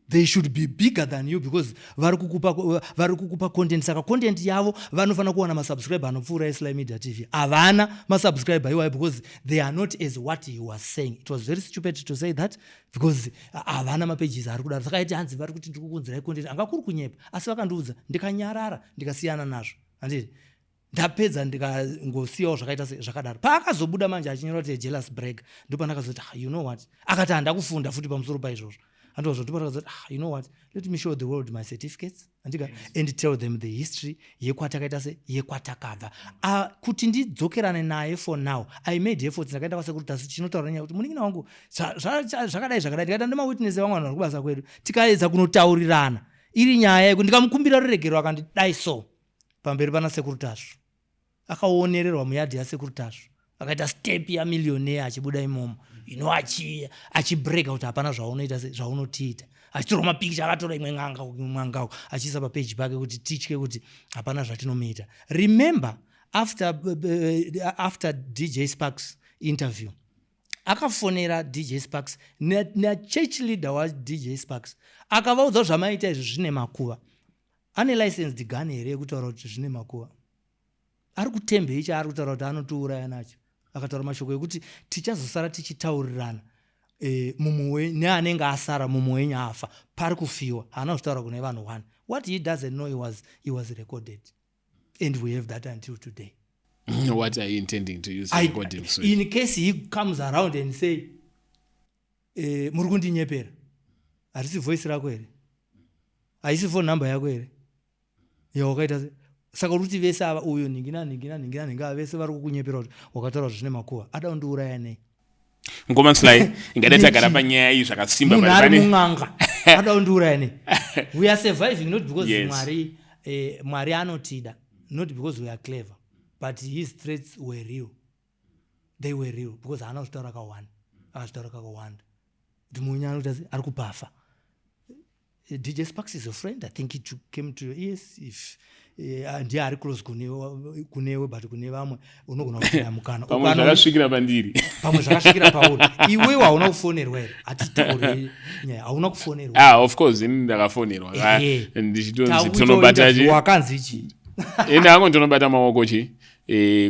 They should be bigger than you, because vari kukupa content. Saka content yavo vanofanira kuwana masubscriber anopfuura eSly Media TV. Havana masubscriber iwayo because they are not as what he was saying. It was very stupid to say that, because havana mapages ari kudaro. Saka aiti hanzi vari kuti ndiri kukunzirai content, anga kuri kunyepa. Asi vakandiudza, ndikanyarara, ndikasiyana nazvo. Handiti ndapedza, ndikangosiyawo zvakaita zvakadaro. Paakazobuda manje achinyora kuti jealous break, ndopandakazoti, "Ah, you know what?" Akati handakufunda futi pamusoro paizvozvo. Andozvo ndopandakazoti, "Ah, you know what, let me show the world my certificates," andika, "and tell them the history yekwatakaita se yekwatakabva." Kuti ndidzokerane naye, for now I made efforts. Ndakaenda kwasekuru Tasvu, chinotaura nenyaya kuti munin'ina wangu zvakadai zvakadai. Ndikaita nemawitness evamwe vanhu vari kubasa kwedu, tikaedza kunotaurirana iri nyaya yekuti ndikamukumbira ruregero. Akandidai so pamberi pana Sekuru Tasvu, akaonererwa muyadhi yaSekuru Tasvu, akaita step yamillionaire achibuda imomo ino, achibrega kuti hapana zvaunoita, zvaunotiita, achitorwa mapikicha, akatora imwe n'anga n'anga achiisa papeji pake kuti titye kuti hapana zvatinomuita. Remember, after DJ Sparks interview, akafonera DJ Sparks nachurch leader waDJ Sparks, akavaudza zvamaita izvi zvine makuva. Ane licensed gun here yekutaura kuti zvine makuva? Ari kutembei chaari kutaura kuti anotiuraya nacho? Akataura mashoko ekuti tichazosara tichitaurirana, mumwe neanenge asara, mumwe wenyu afa, pari kufiwa. Haana kuzvitaura kune vanhu one. What he doesn't know, he was recorded, and we have that until today. What are you intending to use the recording so? In case he comes around and say, "Muri kundinyepera," harisi voice rako here? Haisi phone number yako here yawakaita se? Saka uri kuti vese ava, uyu nhingi nanhingi nanhingi nanhingi, ava vese vari kukunyepera kuti wakataura zvine makuva, ada kundiuraya nei? Mukoma Sly, ingada tagara panyaya iyi zvakasimba. Munhu ari mun'anga ada kundiuraya nei? We are surviving not because Mwari, Mwari anotida, not because we are clever, but his threats were real. They were real, because haana kuzvitaura kawanda, akazvitaura kakawanda kuti munya anoita se ari kupafa. DJ Sparks is a friend. I think it came to your ears if ndiye ari close kunewe, but kune vamwe unogona kushaya mukana. Pamwe zvakasvikira pandiri. Pamwe zvakasvikira pauri. Iwewe hauna kufonerwa here? Hatitaure nyaya, hauna kufonerwa? Ah, of course, ini ndakafonerwa ndichitonzi tonobata chi. Wakanzi chii? Ini hangu ndinobata maoko chi.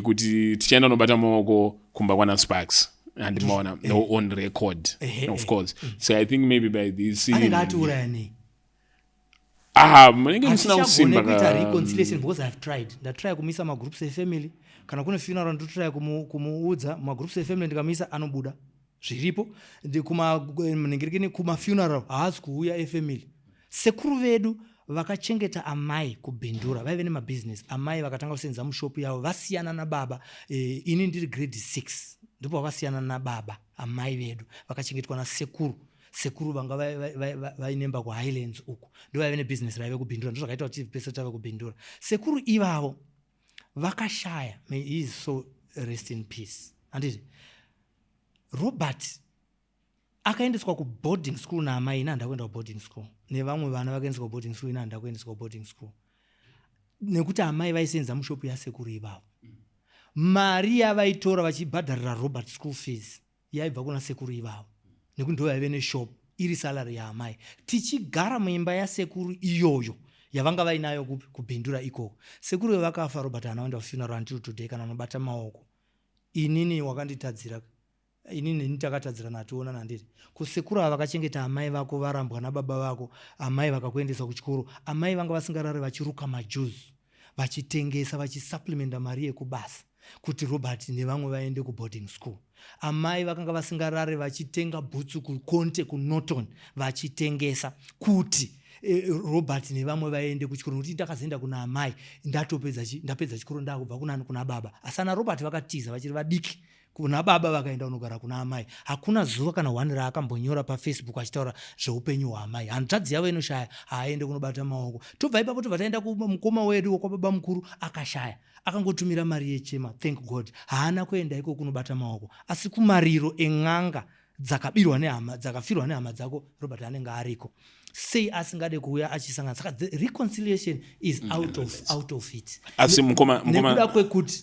Kuti tichaenda nobata maoko kumba kwana Sparks, handimaona no on record, of course. So I think maybe by this Anenge atiuraya nei? Ah, munenge musina kusimba. Kuita reconciliation, because I've tried, ndatry kumisa magroups efamily. Kana kune funeral, ndotry kumuudza mumagroups efamily, ndikamuisa anobuda zviripo. Nhengerekeni kumafuneral haasi kuuya efamily. Sekuru vedu vakachengeta amai kuBhindura, vaive nemabhizinesi. Amai vakatanga kusenza mushopu yavo vasiyana nababa. Ini ndiri grade 6 ndipo vakasiyana nababa. Amai vedu vakachengetwa nasekuru. Sekuru vanga vainemba kuHighlands uku, ndo vaive nebhizinesi raive kuBhindura. Ndo zvakaita kuti pese tave kuBhindura. Sekuru ivavo vakashaya, may his soul rest in peace, handiti? Robert akaendeswa kuboarding school naamai. Ina handa kuenda kuboarding school nevamwe vana vakaendeswa kuboarding school. Ina handa kuendeswa kuboarding school nekuti amai vaisenza mushopu yasekuru ivavo. Mari yavaitora vachibhadharira Robert school fees yaibva kuna sekuru ivavo, nekuti ndo vaive neshop, iri salary yaamai. Tichigara muimba yasekuru iyoyo yavanga vainayo kupi? KuBhindura ikoko. Sekuru vakafa, Robert haana kuenda kufuneral until today. Kana unobata maoko, inini wakanditadzira, inini neni takatadzirana, hationa nandiri kusekuru ava vakachengeta amai vako varambwa nababa vako. Amai vakakuendesa kuchikoro. Amai vanga vasingarari, vachiruka majuzi, vachitengesa, vachisupplementa mari yekubasa kuti Robert nevamwe vaende kuboarding school. Amai vakanga vasingarari, vachitenga bhutsu kuConte, kuNorton, vachitengesa kuti Robert nevamwe vaende kuchikoro, nokuti ndakazoenda kuna amai ndatopedza ndapedza chikoro, ndakubva kunani? Kuna baba. Asi ana Robert vakatiza vachiri vadiki kuna baba, vakaenda kunogara kuna amai. Hakuna zuva kana one raakambonyora paFacebook achitaura zveupenyu hwaamai. Hanzvadzi yavo inoshaya, haaende kunobata maoko. Tobva ipapo, tobva taenda kumukoma wedu wekwababa mukuru akashaya, akangotumira mari yechema, thank God. Haana kuenda iko kunobata maoko, asi kumariro en'anga dzakabirwa nehama, dzakafirwa nehama dzako, Robert anenge ariko. Sei asingade kuuya achisangana? Saka the reconciliation is out of it. Asi mukoma Nekuda kwekuti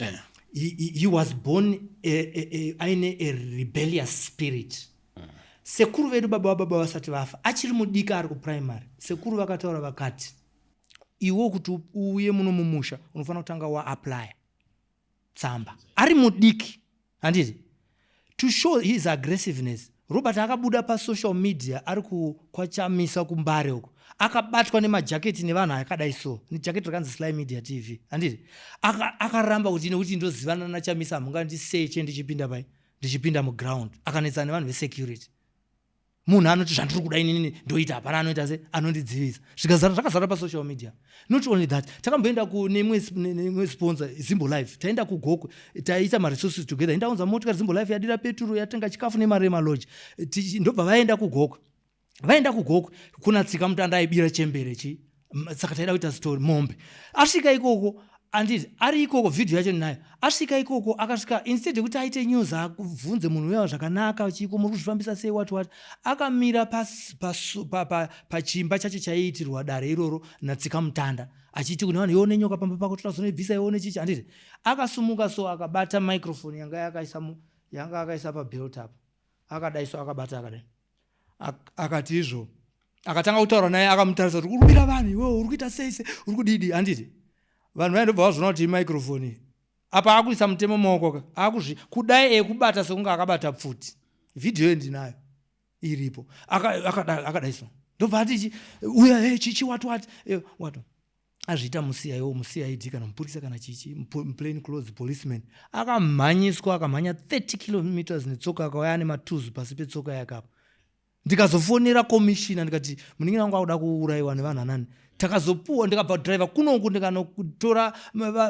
he was born aine a rebellious spirit. Sekuru vedu, baba vababa, vasati vafa, achiri mudiki, ari kuprimary, sekuru vakataura vakati, "Iwe kuti uuye muno mumusha, unofanira kutanga waapply tsamba." Ari mudiki, handiti? To show his aggressiveness, Robert akabuda pasocial media ari kwachamisa kuMbare uko, akabatwa nemajaketi nevanhu akadai so, nejaketi rakanzi Sly Media TV, handiti? Akaramba kuti, "Nekuti ndozivana naChamisa, hamungandiseche ndichipinda pai, ndichipinda muground." Akanetsana nevanhu vesecurity. Munhu anoti, "Zvandiri kuda inini ndoita, hapana anoita se anondidzivisa." Zvikazara, zvakazara pasocial media. Not only that, takamboenda kuneimwe sponsor, Zimbo Life. Taenda kuGokwe, taiita maresources together. Indaunza motikari, Zimbo Life yadira peturo, yatenga chikafu nemari yemalodge. Ndobva vaenda kuGokwe. Vaenda kuGokwe kuna tsika mutanda aibira chembere chi, saka taida kuita story mombe. Asvika ikoko, anditi ari ikoko, vhidhiyo yacho ndinayo. Asvika ikoko, akasvika, instead yekuti aite news, abvunze munhu uya zvakanaka, chiko, muri kuzvifambisa sei, what what, akamira pachimba chacho chaiitirwa dare iroro natsika mutanda, achiti kune vanhu, "Ione nyoka pamba pako, torazonoibvisa, ione chichi," handiti? Akasumuka so, akabata microphone yanga yakaisa yanga akaisa pabelt apa, akadai so, akabata akadai. Akati izvo, akatanga kutaura naye, akamutarisa kuti, "Uri kubira vanhu iwewe, uri kuita sei sei, uri kudidi," handiti? Vanhu vaindobva vazoona kuti imicrophone apa akuisa mutemo mumaoko ka, akuzvi kudai, ekubata sekunge akabata pfuti. Vhidhiyo ndinayo, iripo. Akadai so, ndobva ati chi uya, hey, chichi, what what, what. Azviita muCIO, muCID, kana mupurisa, kana chichi, plain clothes policeman, akamhanyiswa, akamhanya 30 kilometers netsoka, akauya ane matuzu pasi petsoka yake apo. Ndikazofonera komishina, ndikati, "Munin'ina wangu akuda kuurayiwa nevanhu anani." Takazopuwa, ndikabva driver kunoku, ndikanotora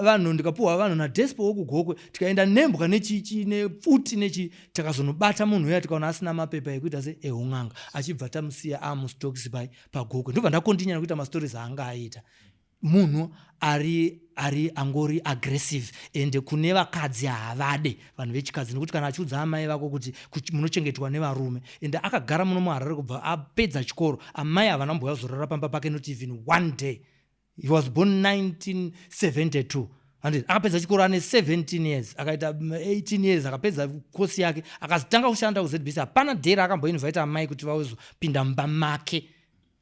vanhu, ndikapuhwa vanhu naDespo wekuGokwe, tikaenda nembwa nechichi nepfuti nechi. Takazonobata munhu uya, tikaona asina mapepa ekuita se ehun'anga, achibva tamusiya amuStokes pai paGokwe. Ndobva ndakontinya nekuita mastories aanga aita. Munhu ari angori aggressive, ende kune vakadzi haavade vanhu vechikadzi, nekuti kana achiudza amai vako kuti munochengetwa nevarume, ende akagara muno muHarare kubva apedza chikoro, amai havana kumboya kuzorara pamba pake, not even one day. He was born 1972, handiti? Akapedza chikoro ane 17 years, akaita 18 years, akapedza kosi yake, akazotanga kushanda kuZBC. Hapana day raakamboinvita amai kuti vauzopinda mumba make.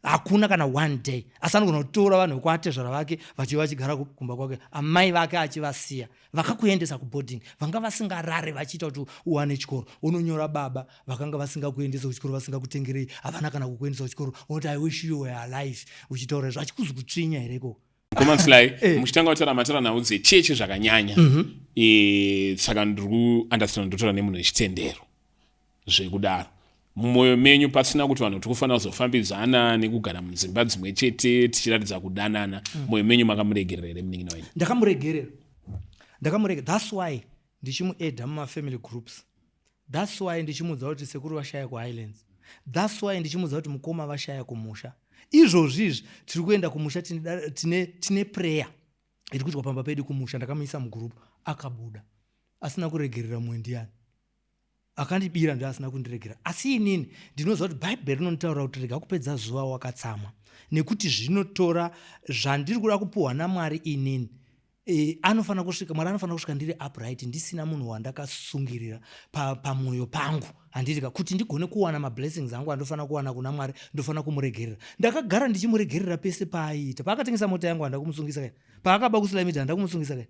Hakuna kana one day. Asi anogona kutora vanhu vekwaatezvara vake vachiva vachigara kumba kwake, amai vake achivasiya, vakakuendesa kuboarding, vanga vasingarare vachiita kuti uwane chikoro. Unonyora baba vakanga vasingakuendesa kuchikoro, vasingakutengerei, havana kana kukuendesa kuchikoro, unoti, "I wish you were alive," uchitaura izvo, achikuzi kutsvinya here ikoko? Mukoma Sly, muchitanga kutaura, mataura nhau dzechechi zvakanyanya. Saka ndiri kuunderstand, ndotaura nemunhu wechitendero zvekudaro. Mumwoyo menyu, pasina kuti vanhu tiri kufanira kuzofambidzana nekugara mudzimba dzimwe chete tichiratidza kudanana, mwoyo menyu makamuregerera here munin'ina wenyu? Ndakamuregerera, ndakamuregerera. That's why ndichimuadda mumafamily groups. That's why ndichimuudza kuti sekuru vashaya kuHighlands. That's why ndichimuudza kuti mukoma vashaya kumusha. Izvozvi izvi tiri kuenda kumusha, tine prayer iri kuitwa pamba pedu kumusha. Ndakamuisa mugroup, akabuda. Asina kuregerera mumwe ndiani? Akandibira ndo asina kundiregera. Asi inini ndinoziva kuti Bhaibheri rinonditaurira kuti rega kupedza zuva wakatsamwa, nekuti zvinotora zvandiri kuda kupuhwa naMwari. Inini anofanira kusvika, Mwari anofanira kusvika ndiri upright, ndisina munhu wandakasungirira pamwoyo pangu, handitika? Kuti ndigone kuwana mablessings angu andofanira kuwana kuna Mwari, ndofanira kumuregerera. Ndakagara ndichimuregerera pese paaiita. Paakatengesa mota yangu, handa kumusungisa kai. Paakaba kuSly, handa kumusungisa kai.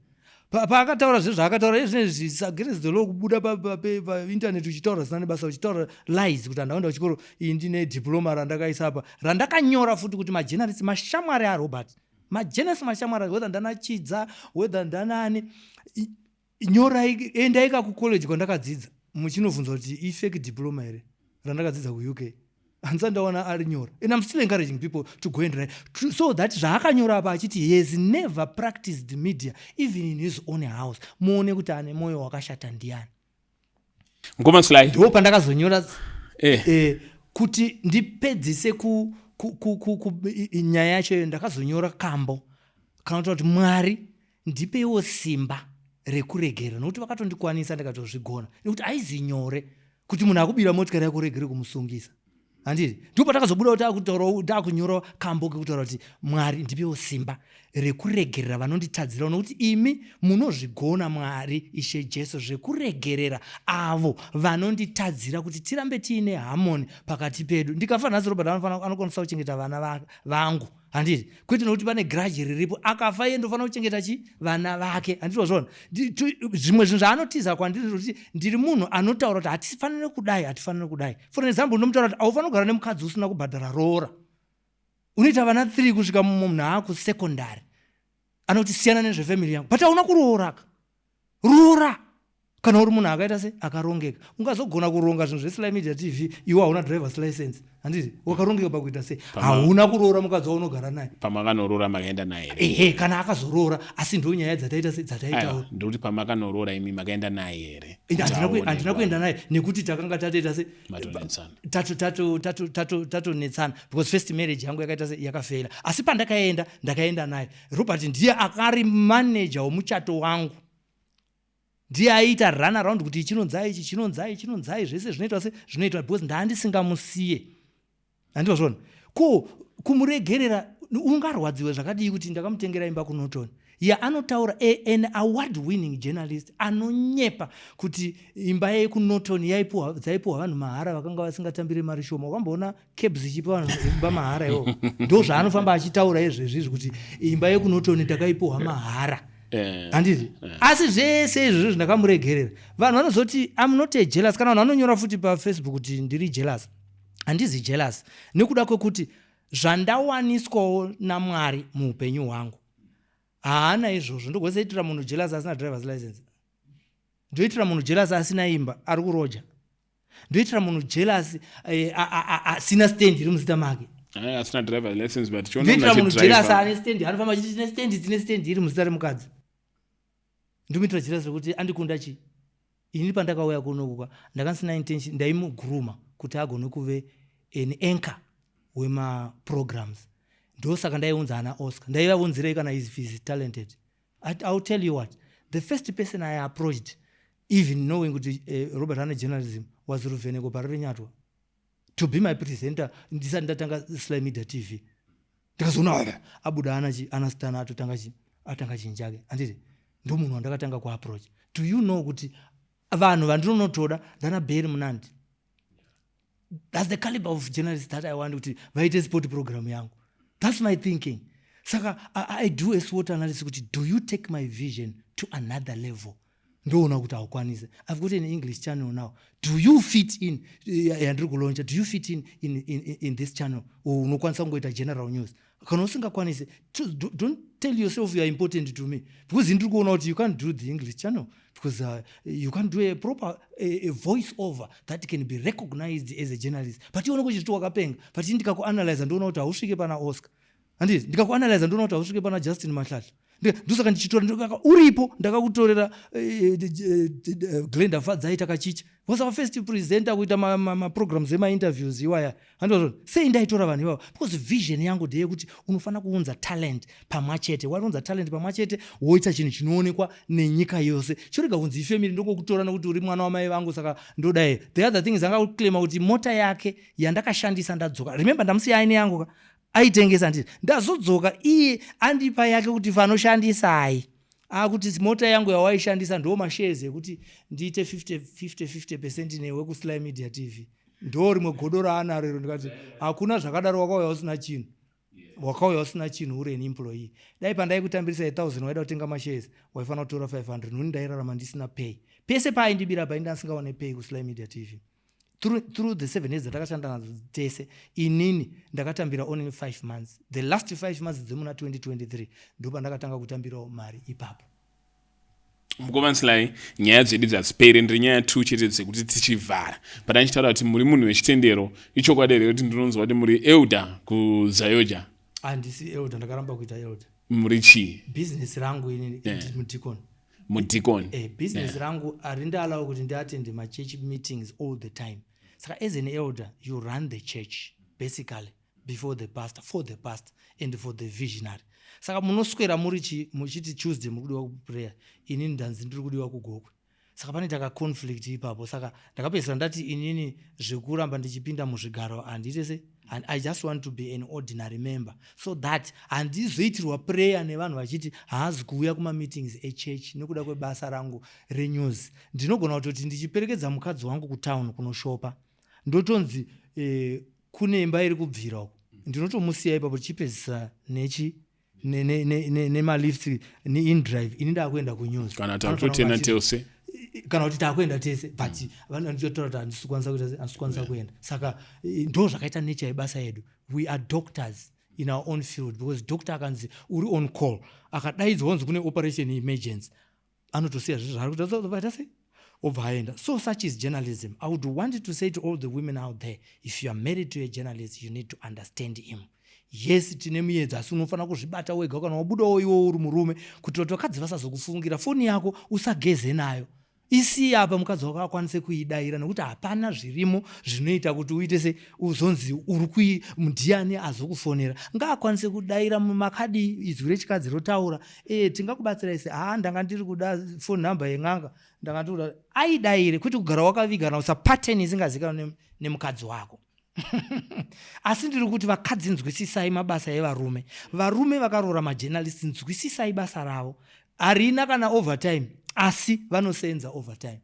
Paakataura zve zvaakataura izvinezvi against the law, kubuda painternet uchitaura zvisina nebasa, uchitaura lies kuti handaenda kuchikoro, iyi ndine diploma randakaisa apa, randakanyora futi kuti majournalist mashamwari aRobert, majournalist mashamwari, whether ndanachidza, whether ndanani, nyorai, endai kakucollege kwandakadzidza, muchinobvunza kuti ifake diploma here randakadzidza kuUK. Handisati ndaona arinyora, and I'm still encouraging people to go and write so that zvaakanyora apa achiti he has never practiced media even in his own house, muone kuti ane mwoyo wakashata ndiani. Mukoma Sly. Ndo pandakazonyora kuti ndipedzise ku nyaya yacho iyo. Ndakazonyora kambo kanotaura kuti, "Mwari, ndipeiwo simba rekuregera," nokuti vakatondikwanisa, ndikatozvigona, nekuti haizi nyore kuti munhu akubira motikari yako uregere kumusungisa, handiti? Ndipo patakazobuda kuti akutaura, takunyora kambo kekutaura kuti, "Mwari, ndipeiwo simba rekuregerera vanonditadzira, nokuti imi munozvigona, Mwari Ishe Jesu, zvekuregerera avo vanonditadzira, kuti tirambe tiine harmony pakati pedu." Ndikafa nhasi, Robert anokwanisa kuchengeta vana vangu, handiti? Kwete nokuti pane grudge riripo. Akafa iye, ndofanira kuchengeta chi vana vake, handiti? Wazviona? Zvimwe zvinhu zvaanotiza kwandiri kuti ndiri munhu anotaura kuti hatifaniri kudai, hatifaniri kudai. For example, ndomutaura kuti haufaniri kugara nemukadzi usina kubhadhara roora. Unoita vana 3 kusvika munhu aakusecondary, anoti, "Siyana nezvefamily yangu," but hauna kurooraka. Roora kana uri munhu akaita se akarongeka. Ungazogona kuronga zvinhu zveSly Media TV iwe hauna driver's license, handiti? Wakarongeka pakuita sei? Hauna kuroora mukadzi waunogara naye. Pamakanoroora makaenda naye here? Ehe, kana akazoroora, asi ndo nyaya dzataita se dzataitaura. Aiwa, ndikuti pamakanoroora imi makaenda naye here? Ine Kuti aone handina kuenda naye nekuti takanga tatoita se Matonetsana. Tatonetsana because first marriage yangu yakaita se yakafeila. Asi pandakaenda, ndakaenda naye. Robert ndiye akari manager womuchato wangu, ndiye aiita run around kuti chinonzai ichi, chinonzai, chinonzai, zvese zvinoitwa se zvinoitwa, because ndaandisingamusiye, handiwa zvona? Ko kumuregerera, ungarwadziwe zvakadii kuti ndakamutengera imba kuNorton yaanotaura, an award winning journalist anonyepa kuti imba yekuNorton dzaipuhwa vanhu mahara vakanga vasingatambiri mari shoma. Wakamboona CABS ichipa vanhu imba mahara iwo? Ndo zvaanofamba achitaura izvezvizvi kuti imba yekuNorton takaipuhwa mahara, handiti? Asi zvese izvozvo ndakamuregerera. Vanhu vanozoti am not a jealous. Kana vanhu vanonyora futi paFacebook kuti ndiri jealous, handizi jealous, nekuda kwekuti zvandawaniswawo naMwari muupenyu hwangu haana izvozvo. Ndogosaitira munhu jealous asina driver's license? Ndoitira munhu jealous asina imba, ari kuroja? Ndoitira munhu jealous asina stand iri muzita make? Asina driver license, but ndoitira munhu jealous ane stand, anofamba achiti tine stand, tine stand iri muzita remukadzi? Ndomuitira jealous rekuti andikunda chi? Ini pandakauya kunokuka ndakasina intention, ndaimuguruma kuti agone kuve an anchor wemaprograms. Ndosaka ndaiunza ana Oscar. Ndaivaunzirei kana is talented? I'll tell you what, the first person I approached, even knowing kuti Robert ane journalism, was Ruvheneko Parirenyatwa to be my presenter ndisati ndatanga Sly Media TV. Ndikazoona abuda ana chi ana Stana, atotanga chi atanga chinhu chake, handiti? Ndo munhu wandakatanga kuapproach. Do you know kuti vanhu vandinonotoda ndana Beri Munandi? That's the caliber of journalist that I want kuti vaite sport program yangu. That's my thinking. Saka I do a SWOT analysis kuti do you take my vision to another level? Ndoona kuti haukwanise. I've got an English channel now. Do you fit in yandiri kulauncha? Do you fit in this channel, or unokwanisa kungoita general news? Kana usingakwanisi, don't tell yourself you are important to me, because ndiri kuona kuti you can't do the English channel, because you can't do a proper a voice over that can be recognized as a journalist. But iona kuchiti wakapenga, but ndikakuanalyza ndoona kuti hausvike pana Oscar, handiti? Ndikakuanalyza ndoona kuti hausvike pana Justin Mahlahla. Ndosaka ndichitora uripo. Ndakakutorera Glenda Fadzai Takachicha, was our first presenter kuita maprograms emainterviews iwaya, handizvo? Sei ndaitora vanhu ivavo? Because vision yangu ndeyekuti unofanira kuunza talent pamwe chete. Waunza talent pamwe chete, woita chinhu chinoonekwa nenyika yose. Chorega kunzi ifamily, ndokokutora nokuti uri mwana wamai vangu, saka ndodai. The other thing is, angaclaima kuti mota yake yandakashandisa ndadzoka. Remember, ndamusiya aine yangu ka, aitengesa, handiti? Ndazodzoka, iye andipa yake kuti fanoshandisai. Akuti mota yangu yawaishandisa ndo mashares ekuti ndiite 50 50 50% newe kuSly Media TV. Ndo rimwe godo raanaro iro. Ndikati hakuna zvakadaro. Wakauya usina chinhu, wakauya usina chinhu, uri an employee. Dai pandaikutambirisa 1000 waida kutenga mashares, waifanira kutora 500, noni ndairarama ndisina pay. Pese paaindibira painda asingaone pay kuSly Media TV. Through the 7 years dzandakashanda nadzo tese, inini ndakatambira only 5 months. The last 5 months dzemuna 2023 ndo pandakatanga kutambirawo mari ipapo. Mukoma Sly, nyaya dzedu dzasipere. Ndiri nyaya 2 chete dzekuti tichivhara. Pana ndichitaura kuti muri munhu wechitendero, ichokwadi here kuti ndinonzwa kuti muri elder kuZAOGA? Handisi elder, ndakaramba kuita elder. Muri chii? Business rangu inini, mudikoni. Mudikoni. Business rangu harindiallow kuti ndiattende machurch meetings all the time. Saka as an elder, you run the church basically before the pastor, for the pastor and for the visionary. Saka munoswera muri chi muchiti Tuesday muri kudiwa kuprayer, inini ndanzi ndiri kudiwa kuGokwe. Saka panoita kaconflict ipapo. Saka ndakapedzisira ndati inini zvekuramba ndichipinda muzvigaro handiite se, and I just want to be an ordinary member so that handizoitirwa prayer nevanhu vachiti haazi kuuya kumameetings echurch nekuda kwebasa rangu renews. Ndinogona kutoti ndichiperekedza mukadzi wangu kutown kunoshopa, ndotonzi kune imba iri kubvira uko. Ndinotomusiya ipapo, tichipedzisa nechi nemalifts neinDrive, ini ndaakuenda kunews. Kana takutotena tese. Kana kuti taakuenda tese, but vanototaura kuti handisi kukwanisa kuita, handisi kukwanisa kuenda. Saka ndo zvakaita nature yebasa yedu. We are doctors in our own field, because doctor akanzi uri on call, akadaidzwa kunzi kune operation emergency, anotosiya zvinhu zvaari kuita sei, obva aenda. So such is journalism. I would want to say to all the women out there, if you are married to a journalist, you need to understand him. Yes, tine muedza, asi unofanira kuzvibata wega kana wabudawo iwo uri murume, kuti kuti vakadzi vasazokufungira. Foni yako usageze nayo, isiye apa mukadzi wako akwanise kuidayira, nekuti hapana zvirimo zvinoita kuti uite se uzonzi uri kui ndiani azokufonera. Ngaakwanise kudayira, makadi izwi rechikadzi rotaura, "Tingakubatsirai se?" "Haa, ndanga ndiri kuda phone number yen'anga, ndanga ndiri kuda." Aidayire, kwete kugara wakaviga kana usapattern isingazikanwa nemukadzi wako. Asi ndiri kuti vakadzi, nzwisisai mabasa evarume. Varume vakaroora majournalist, nzwisisai basa ravo. Harina kana overtime, asi vanosenza overtime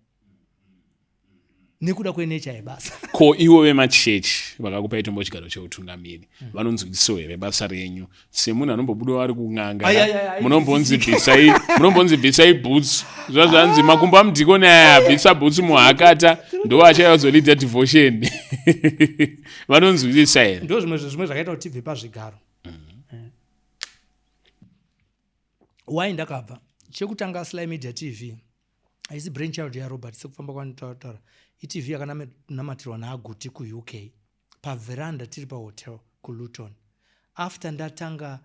nekuda kwenature yebasa. Ko ivo vemachechi vakakupai tombo chigaro cheutungamiri vanonzwisisawo here basa renyu semunhu anombobudawo ari kun'anga? Ai, ai, ai, ai. Munombonzi bvisai boots, zvazvanzi makumbo amudhikoni aya, bvisa boots muhakata, ndo achayazolidha devotion. Vanonzwisisa here? Ndo zvimwe zvakaita kuti tibve pazvigaro. Why ndakabva? Chekutanga, Sly Media TV haisi brainchild yaRobert. Sekufamba kwanditaura, iTV yakanamatirwa naaGuti kuUK paveranda, tiri pahotel kuLuton, after ndatanga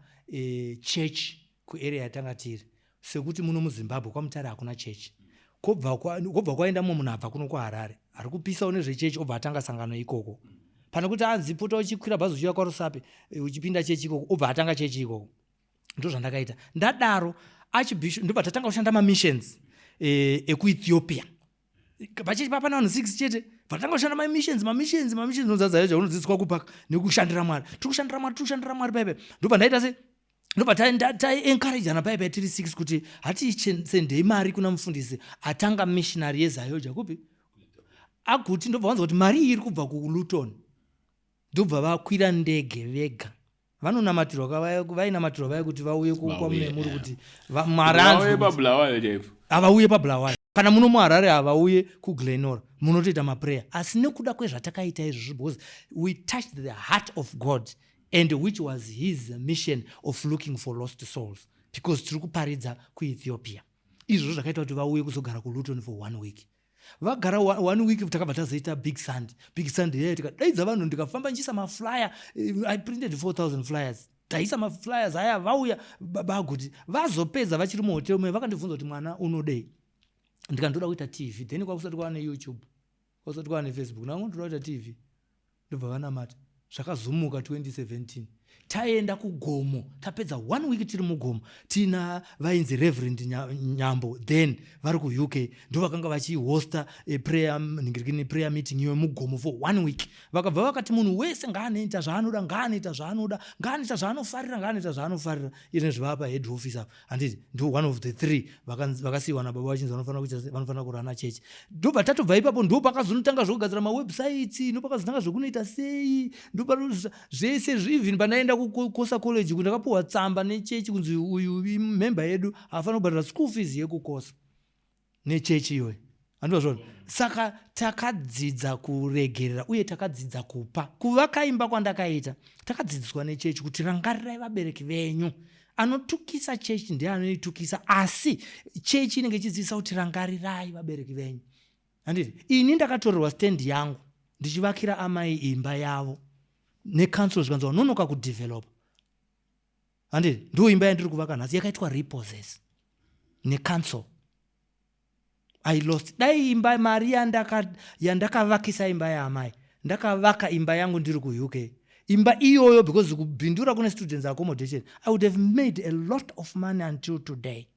church kuarea yatanga tiri. Sekuti muno muZimbabwe kwaMutare hakuna chechi, kwobva kwaenda mumwe munhu abva kuno kuHarare ari kupisawo nezvechechi, obva atanga sangano ikoko. Pane kuti anzi pota uchikwira bhazi uchiuya kwaRusape, uchipinda chechi ikoko, obva atanga chechi ikoko. Ndo zvandakaita. Ndadaro, archbishop ndobva tatanga kushanda mamissions ekuEthiopia. Pachechi papana vanhu 6 chete, vatanga kushanda mamissions, mamissions, mamissions. Unozadza unodzidziswa kupaka nekushandira Mwari. Tiri kushandira Mwari, tiri kushandira Mwari paipai. Ndobva ndaita se ndobva taencouragana paipai tiri 6 kuti hatisendei mari kuna mufundisi atanga missionary yeZAOGA kupi. Aguti ndobva vanzwa kuti mari iyi iri kubva kuLuton, ndobva vakwira ndege vega. Vanonamatirwa, vainamatirwa vaya kuti vauye kwamune muri kuti Mwari anzwe. Havauye paBulawayo, kana muno muHarare havauye kuGlenora, munotoita maprayer. Asi nekuda kwezvatakaita izvozvo, because we touched the heart of God and which was his mission of looking for lost souls, because tiri kuparidza kuEthiopia, izvozvo zvakaita kuti vauye kuzogara kuLuton for one week. Vagara one week, takabva tazoita Big Sunday. Big Sunday yaya tikadaidza vanhu, ndikafamba nchiisa maflyer. I printed 4000 flyers, taisa maflyers aya, vauya. Baguti vazopedza vachiri muhotel muye, vakandibvunza kuti, "Mwana unodei?" Ndikandoda kuita TV. Then kwakusati kwava neYouTube, kwakusati kwava neFacebook. Ndango ndoda kuita TV. Ndobva vanamata, zvakazomuka. 2017 taenda kugomo, tapedza one week tiri mugomo, tina vainzi Reverend Nyambo, then vari kuUK, ndo vakanga vachihosta prayer, ningirikini, prayer meeting iyo mugomo for one week. Vakabva vakati munhu wese ngaanoita zvaanoda, ngaanoita zvaanoda, ngaanoita zvaanofarira, ngaanoita zvaanofarira. Izvezvi vapa head office apa, handiti? Ndo one of the three vakasiyiwa nababa vachinzi vanofanira kuita, vanofanira kurana chechi. Ndobva tatobva ipapo, ndo pakazonotanga zvokugadzira mawebsites, ndo pakazotanga zvokunoita sei, ndo zvese. Even pandaenda kuCosa College, ndakapiwa tsamba nechechi kunzi uyu member yedu, haafanira kubhadhara school fees yekuCosa nechechi iyoyo, handizvazvona? Saka takadzidza kuregerera uye takadzidza kupa. Kuvaka imba kwandakaita, takadzidziswa nechechi kuti rangarirai vabereki venyu. Anotukisa chechi ndiye anoitukisa, asi chechi inenge ichidzidzisa kuti rangarirai vabereki venyu, handiti? Ini ndakatorerwa stand yangu ndichivakira amai imba yavo necouncil, zvikanzi wanonoka kudevelopa, handiti? Ndo imba yandiri kuvaka nhasi yakaitwa repossess necouncil. I lost. Dai imba, mari yandakavakisa imba yaamai, ndakavaka imba yangu ndiri kuUK, imba iyoyo, because kuBindura kune students accommodation, I would have made a lot of money until today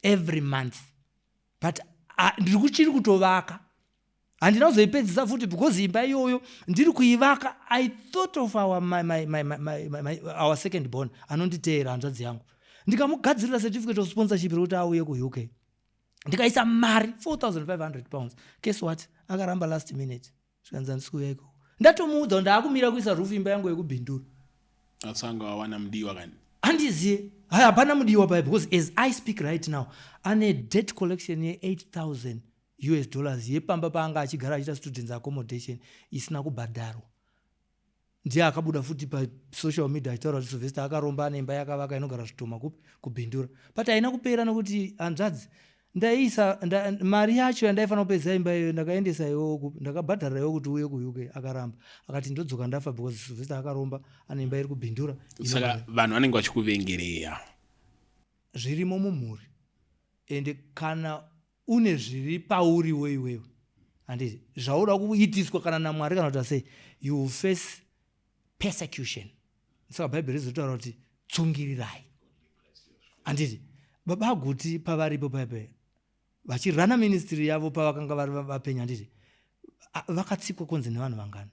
every month. But ndiri kuchiri kutovaka, handina kuzoipedzisa futi, because imba iyoyo ndiri kuivaka, I thought of our second born anonditeera, hanzvadzi yangu. Ndikamugadzirira certificate of sponsorship rekuti auye kuUK, ndikaisa mari £4500. Guess what? Akaramba last minute, zvikanzi handisi kuuya ikoko. Ndatomuudza kuti ndaakumira kuisa roof imba yangu yekuBindura. Atsanga wawana mudiwa kani? Handiziye, hai, hapana mudiwa pai, because as I speak right now ane debt collection ye8000 US dollars yepamba paanga achigara achiita students accommodation isina kubhadharwa. Ndiye akabuda futi pasocial media achitaura kuti Sylvester akaromba, ane imba yakavaka inogara zvitoma kupi? KuBindura. But haina kupera, nokuti hanzvadzi ndaiisa mari yacho yandaifanira kupedzisa imba iyoyo, ndakaendesa iwowo, ndakabhadharira iwo kuti uye kuUK. Akaramba, akati ndodzoka ndafa because Sylvester akaromba, ane imba iri kuBindura. Saka vanhu vanenge vachikuvengereya? Zvirimo mumhuri, ende kana une zviri pauriwo iwewe, handiti, zvauda kuitiswa kana naMwari kana kuti sei, you will face persecution. Saka Bhaibheri rizotaura kuti tsungirirai, handiti? Baba Guti pavaripo paipai vachirana ministry yavo, pavakanga vari vapenyu, handiti, vakatsikwa kunzi nevanhu vangani?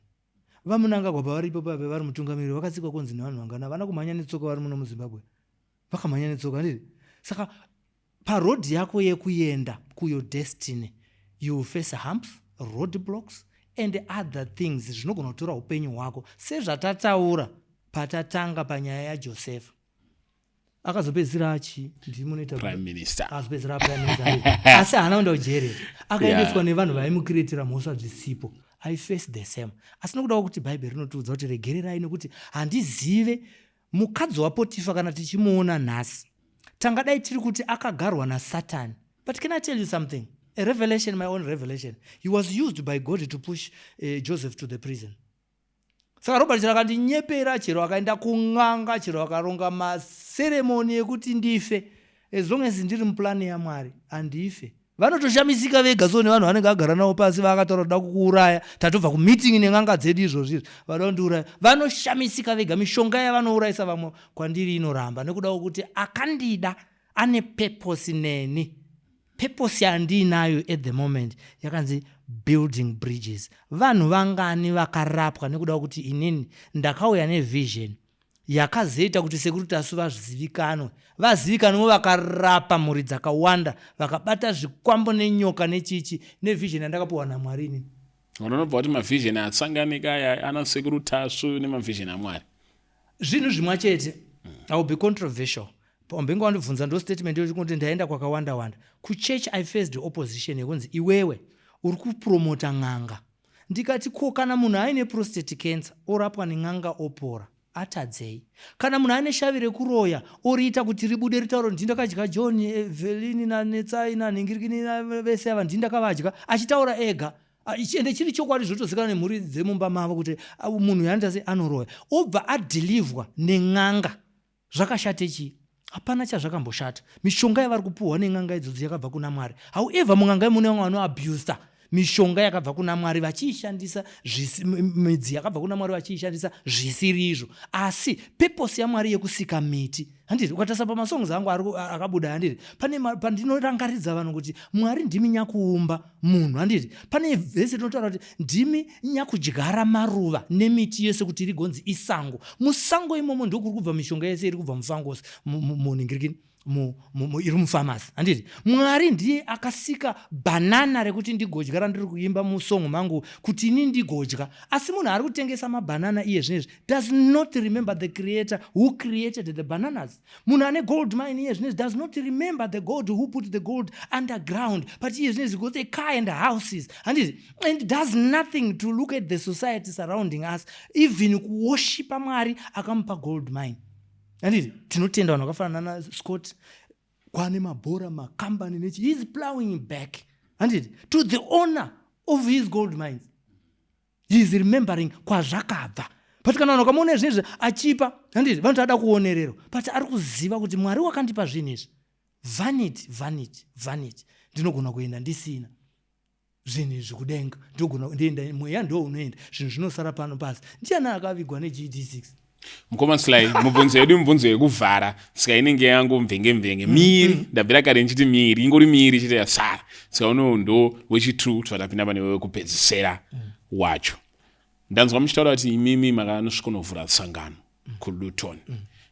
VaMnangagwa pavaripo paipai vari mutungamiriri, vakatsikwa kunzi nevanhu vangani? Havana kumhanya netsoka vari muno muZimbabwe? Vakamhanya netsoka, handiti? Saka parodhi yako yekuenda kuyour destiny, you will face humps, road blocks and other things zvinogona kutora upenyu hwako, sezvatataura patatanga panyaya yaJosefa. Akazopedzisira achi ndimunoita prime minister. Akazopedzisira prime minister, asi haana kuenda kujeri, akaendeswa nevanhu vaimukiretera mhosva dzisipo. I face the same, asi nokuda kwekuti Bhaibheri rinotiudza kuti regererai, nekuti handizive mukadzi waPotifa kana tichimuona nhasi tangadai tiri kuti akagarwa naSatani. But can I tell you something, a revelation, my own revelation? He was used by God to push Joseph to the prison. Saka Robert chero akandinyepera, chero akaenda kun'anga, chero akaronga maseremoni ekuti ndife, as long as ndiri muplani yaMwari, handife. Vanotoshamisika vega so nevanhu vanenge vagara navo pasi, vaakataura kuda kukuuraya, tatobva kumeeting nen'anga dzedu izvozvi izvi, vada kundiuraya. Vanoshamisika vega. Mishonga yavanourayisa vamwe kwandiri inoramba, nekuda kwekuti akandida ane purpose neni. Purpose yandiinayo at the moment yakanzi building bridges. Vanhu vangani vakarapwa nekuda kwekuti inini ndakauya nevision yakazoita kuti Sekuru Tasu vazivikanwe? Vazivikanwe, vakarapa mhuri dzakawanda, vakabata zvikwambo nenyoka nechichi, nevision yandakapiwa naMwari inini. Vanobva kuti mavision atsanganika aya ana Sekuru Tasvu nemavision aMwari. Zvinhu zvimwa chete. I will be controversial. Pambenge wandibvunza, ndo statement yokuti ndaenda kwakawanda wanda. Kuchurch I faced opposition yekunzi, "Iwewe uri kupromota n'anga." Ndikati, "Ko kana munhu aine prostate cancer orapwa nen'anga opora, atadzei? Kana munhu ane shavi rekuroya oriita kuti ribude, ritauro, 'Ndindakadya John, Evelini, naNetsai, nanhingirikini, vese ava ndindakavadya,' achitaura ega, ende chiri chokwadi, zvotozikanwa nemhuri dzemumba mavo kuti munhu yaanoita sei, anoroya, obva adhilivhwa nen'anga, zvakashate chii?" Hapana chazvakamboshata. Mishonga yavari kupuhwa nen'anga idzodzo yakabva kuna Mwari. However, mun'anga imune vamwe vanoabusa mishonga yakabva kuna Mwari, vachiishandisa, midzi yakabva kuna Mwari vachiishandisa zvisiri izvo. Asi purpose yaMwari yekusika miti, handiti ukatarisa pamasongs angu akabuda, handiti pane pandinorangaridza vanhu kuti Mwari ndimi nyakuumba munhu? Handiti pane vhesi rinotaura kuti ndimi nyakudyara maruva nemiti yese kuti rigonzi isango? Musango imomo ndokuri kubva mishonga yese iri kubva mufangosi, munhingirikini, iri mupharmacy, handiti? Mwari ndiye akasika bhanana rekuti ndigodya, randiri kuimba musong mangu kuti ini ndigodya. Asi munhu ari kutengesa mabhanana iye zvinezvi does not remember the creator who created the bananas. Munhu ane gold mine iye zvinezvi does not remember the God who put the gold underground. But iye zvinezvi got a car and houses, handiti, and does nothing to look at the society surrounding us, even kuworshipa Mwari akamupa gold mine, handiti? Tinotenda vanhu vakafanana naScott, kwane mabhora, makambani nechi. He is plowing back, handiti, to the owner of his gold mines. He is remembering kwazvakabva. But kana vanhu vakamuona zvinezvi achipa, handiti vanoti ada kuonererwa, but ari kuziva kuti Mwari wakandipa zvinhu izvi. Vanity, vanity, vanity. Ndinogona kuenda ndisina zvinhu izvi kudenga, ndogona ndienda, mweya ndo unoenda, zvinhu zvinosara pano pasi. Ndiani akavigwa neGD6? Mukoma Sly, mubvunzo yedu, mubvunzo yekuvhara, saka inenge yangu mvenge mvenge miri. Ndabvira kare ndichiti miri ingori miri chete yasara. Saka unowu ndo wechi2, tobva tapinda pane wekupedzisera wacho. Ndanzwa muchitaura kuti imimi makanosvikonovhura sangano kuLuton.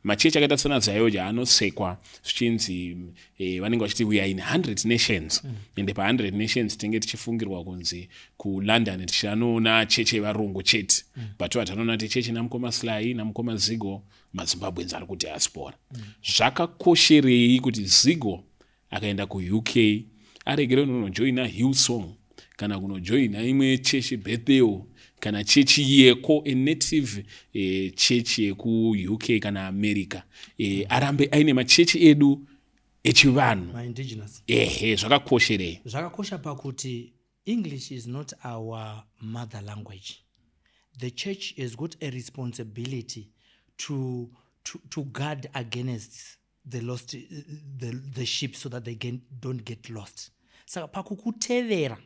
Machechi akaita sana ZAOGA anosekwa zvichinzi vanenge vachiti we are in 100 nations, ende pa100 nations tinenge tichifungirwa kunzi kuLondon tichanoona chechi yevarungu chete, but vatanoona kuti chechi namukoma Sly namukoma Zigo, maZimbabweans ari kudiaspora. Zvakakosherei kuti Zigo akaenda kuUK aregere kunojoina Hillsong kana kunojoina imwe chechi, Bethel, kana chechi yeko, a native chechi yekuUK kana America, arambe aine machechi edu echivanhu? Maindigenous. Ehe, zvakakosherei? Zvakakosha pakuti English is not our mother language. The church has got a responsibility to guard against the sheep so that they don't get lost. Saka pakukutevera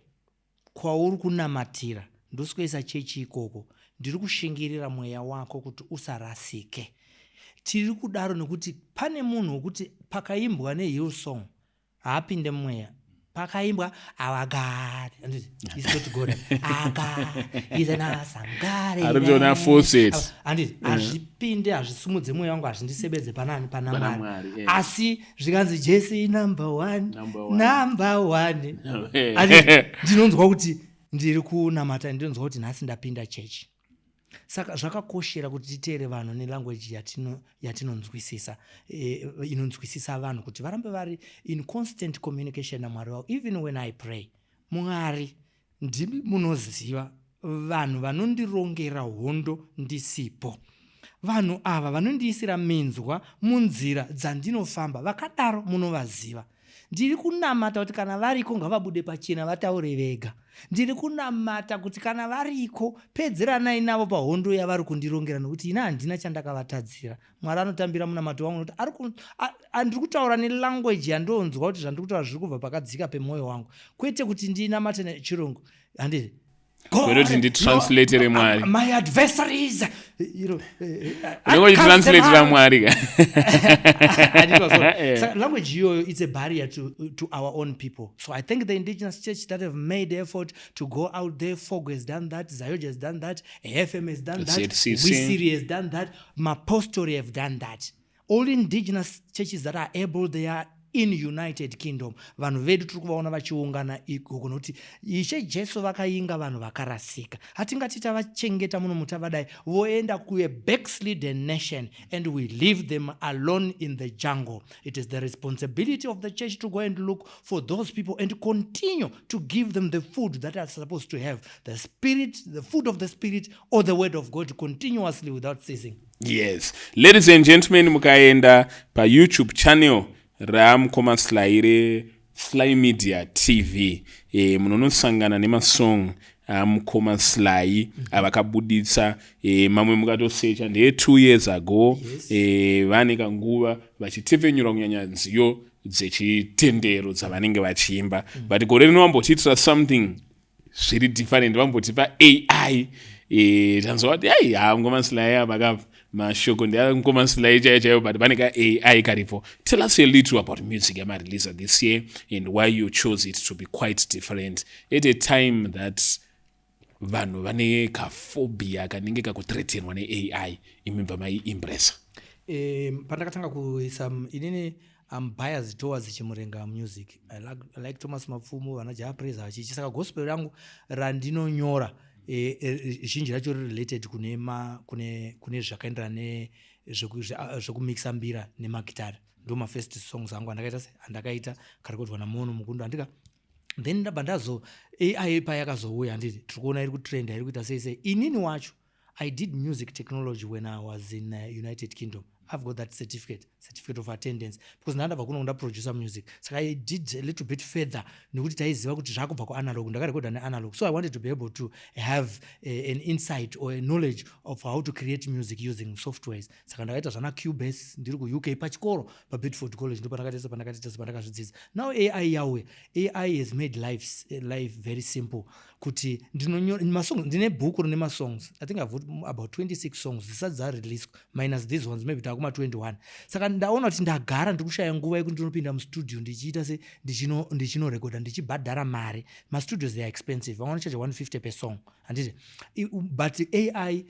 kwauri kunamatira, ndosikuisa chechi ikoko, ndiri kushingirira mweya wako kuti usarasike. Tiri kudaro nekuti pane munhu wekuti pakaimbwa neHillsong haapinde mumweya. Pakaimbwa "Our God", handiti, is not God, "Our God is an awesome God." Ari kutoona falsetto. Handiti hazvipinde, hazvisumudze mweya wangu, hazvindisebedze panani, pana Pana Mwari. Mwari, Asi zvikanzi "Jesu number one", Number one. Number one, handiti ndinonzwa kuti ndiri kunamata, ndinonzwa kuti nhasi ndapinda chechi. Saka zvakakoshera kuti titeere vanhu nelanguage yatinonzwisisa, inonzwisisa vanhu, kuti varambe vari in constant communication naMwari wavo. Even when I pray, "Mwari, ndimi munoziva vanhu vanondirongera hondo ndisipo. Vanhu ava vanondiisira minzwa munzira dzandinofamba, vakadaro munovaziva. Ndiri kunamata kuti kana variko ngavabude pachena vataure vega. Ndiri kunamata kuti kana variko pedzeranai navo pahondo yavari kundirongera, nokuti ina handina chandakavatadzira." Mwari anotambira munamato wangu nokuti ndiri kutaura nelanguage yandonzwa kuti zvandiri kutaura zviri kubva pakadzika pemwoyo wangu, kwete kuti ndinamate nechirungu, handiti? Kwete kuti nditranslatere Mwari. My adversaries, Unenge uchitranslateera Mwari ka. Saka language iyoyo, it's a barrier to our own people. So I think the indigenous church that have made effort to go out there, FOG has done that, ZAOGA has done that, AFM has done that, ZCC. Wisiri has done that, Mapostori have done that. All indigenous churches that are able, they are In United Kingdom vanhu vedu tiri kuvaona vachiungana ikoko, nokuti Ishe Jesu vakainga vanhu vakarasika. Hatingati tavachengeta muno mutavadai voenda kuabackslidden nation and we leave them alone in the jungle. It is the responsibility of the church to go and look for those people and continue to give them the food that are supposed to have the spirit, the food of the spirit or the word of God, continuously without ceasing. Yes, ladies and gentlemen, mukaenda paYouTube channel ramukoma Sly, reSly Media TV, munonosangana nemasong amukoma Sly avakabuditsa. Mamwe mukatosecha ndeye 2 years ago. Vane kanguva vachitepfenyura, kunyanya nziyo dzechitendero dzavanenge vachiimba. But gore rino vambotiitira something zviri different, vambotipa AI. Tanzwa kuti ai, ha, mukoma Sly apa kapa mashoko ndeamukoma Sly chaiyo chaiyo, but pane kaAI karipo. Tell us a little about music yamareleasa this year and why you chose it to be quite different at a time that vanhu vane kaphobia kanenge kakuthreatenwa neAI, imi bva maiembracea. Pandakatanga kuisa, inini am biased towards Chimurenga music. I like Thomas Mapfumo, vana Jah Prayzah vachichi. Saka gospel rangu randinonyora, zhinji racho riri related kune zvakaenderana nezvekumixa mbira nemagitari. Ndo mafirst songs angu andakaita, se andakaita karekodwa naMono Mukundo, andika. Then ndabva ndazo AI payakazouya, handiti tiri kuona iri kutrenda, iri kuita sei sei. Inini wacho I did music technology when I was in United Kingdom. I've got that certificate, certificate of attendance, because ndandabva kuno ndaproducer music. Saka I did a little bit further, nekuti taiziva kuti zvakubva kuanalog, ndakarekodha neanalog. So I wanted to be able to have an insight or a knowledge of how to create music using softwares. Saka ndakaita zvana Cubase ndiri kuUK pachikoro, paBedford College, ndo pandakatesa, pandakatesa, pandakazvidzidza. Now AI yauya. AI has made life very simple, kuti masongs, ndine bhuku rine masongs, I think I've got about 26 songs zisati dzareleaswa, minus these ones, maybe takuma 21. Saka ndaona kuti ndagara ndiri kushaya nguva yekuti ndinopinda mustudio ndichiita se ndichinorekodha, ndichibhadhara mari. Mastudios, they are expensive, vamwe vanochaja 150 per song, handiti? But AI,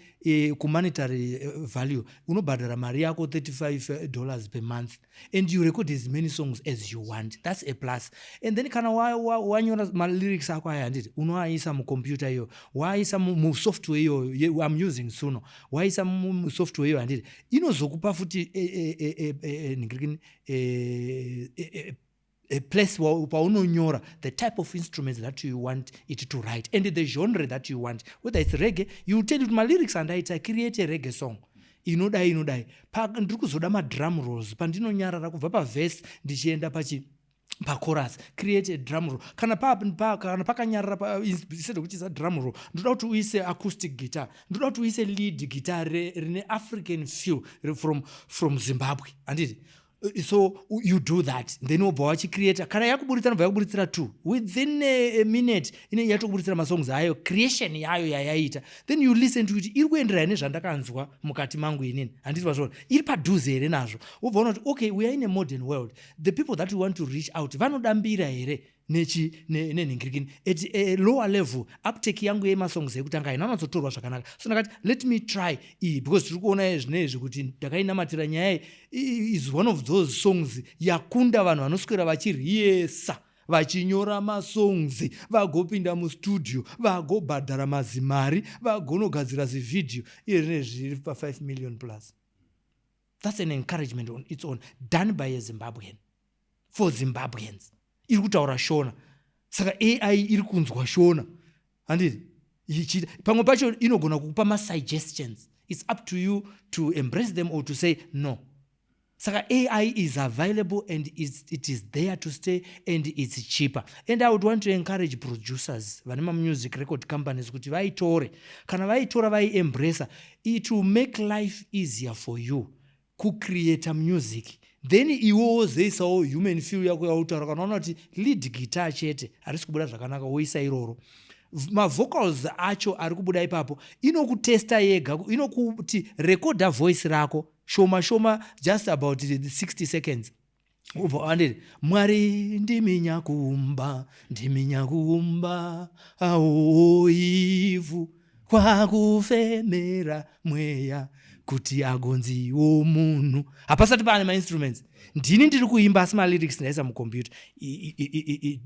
kumonetary value, unobhadhara mari yako $35 per month and you record as many songs as you want. That's a plus. And then kana wanyora malyrics ako aya, handiti unoaisa mucomputer iyo, waaisa musoftware iyoyo, I'm using Suno, waisa musoftware iyoyo, handiti inozokupa futi ningirikini a place paunonyora the type of instruments that you want it to write and the genre that you want, whether it's reggae. You tell it, malyrics andaita, create a reggae song inodai, inodai. Ndiri kuzoda madrum rolls pandinonyarara kubva pavhesi ndichienda pachi pachorus, create a drum roll. Kana pakanyarara, instead of kuchiisa drum roll, ndoda kuti uise acoustic guitar, ndoda kuti uise lead guitar rine African feel from Zimbabwe, handiti? So you do that, then wobva wachicreata. Kana yakuburitsira, nobva yakuburitsira two within a minute, ine yatokuburitsira masongs ayo, creation yayo yayaita. Then you listen to it, iri kuenderana nezvandakanzwa mukati mangu inini, handiti vazvona? Iri padhuze here nazvo? Wobva ona kuti okay, we are in a modern world. The people that we want to reach out vanoda mbira here nenhingirikini at a lower level? Uptake yangu yemasongs ekutanga haina unatsotorwa zvakanaka, so ndakati let me try iyi, because tiri kuona zvinezvi kuti ndakainamatira nyaya iyi is one of those songs yakunda vanhu vanoswera vachiriyesa, vachinyora masongs, vagopinda mustudio, vagobhadhara mazimari, vagonogadzira zivhidhiyo. Iye rine zviri pa5 million plus. That's an encouragement on its own, done by a Zimbabwean for Zimbabweans. Iri kutaura Shona, saka AI iri kunzwa Shona, handiti? Ichiita pamwe pacho inogona kukupa masuggestions. It's up to you to embrace them or to say no. Saka AI is available and it is there to stay and it's cheaper. And I would want to encourage producers vane mamusic record companies kuti vaitore. Kana vaitora, vaiembracea, it will make life easier for you kucreata music. Then iwe wozoisawo human feel yako yautaura. Kana waona kuti lead guitar chete harisi kubuda zvakanaka, woisa iroro. Mavocals acho ari kubuda ipapo, inokutesta yega, inokuti rekodha voice rako shoma shoma, just about 60 seconds. Ubva anditi, "Mwari ndimi nyakuumba, ndimi nyakuumba aoivhu, kwakufemera mweya." Kuti agonziwo munhu, hapasati paane mainstruments. Ndini ndiri kuimba, asi malyrics ndaisa mucomputer.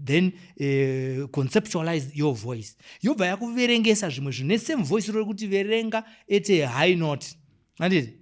Then conceptualize your voice, yobva yakuverengesa zvimwe zvinhu nesame voice rori kuti verenga at a high note, handiti?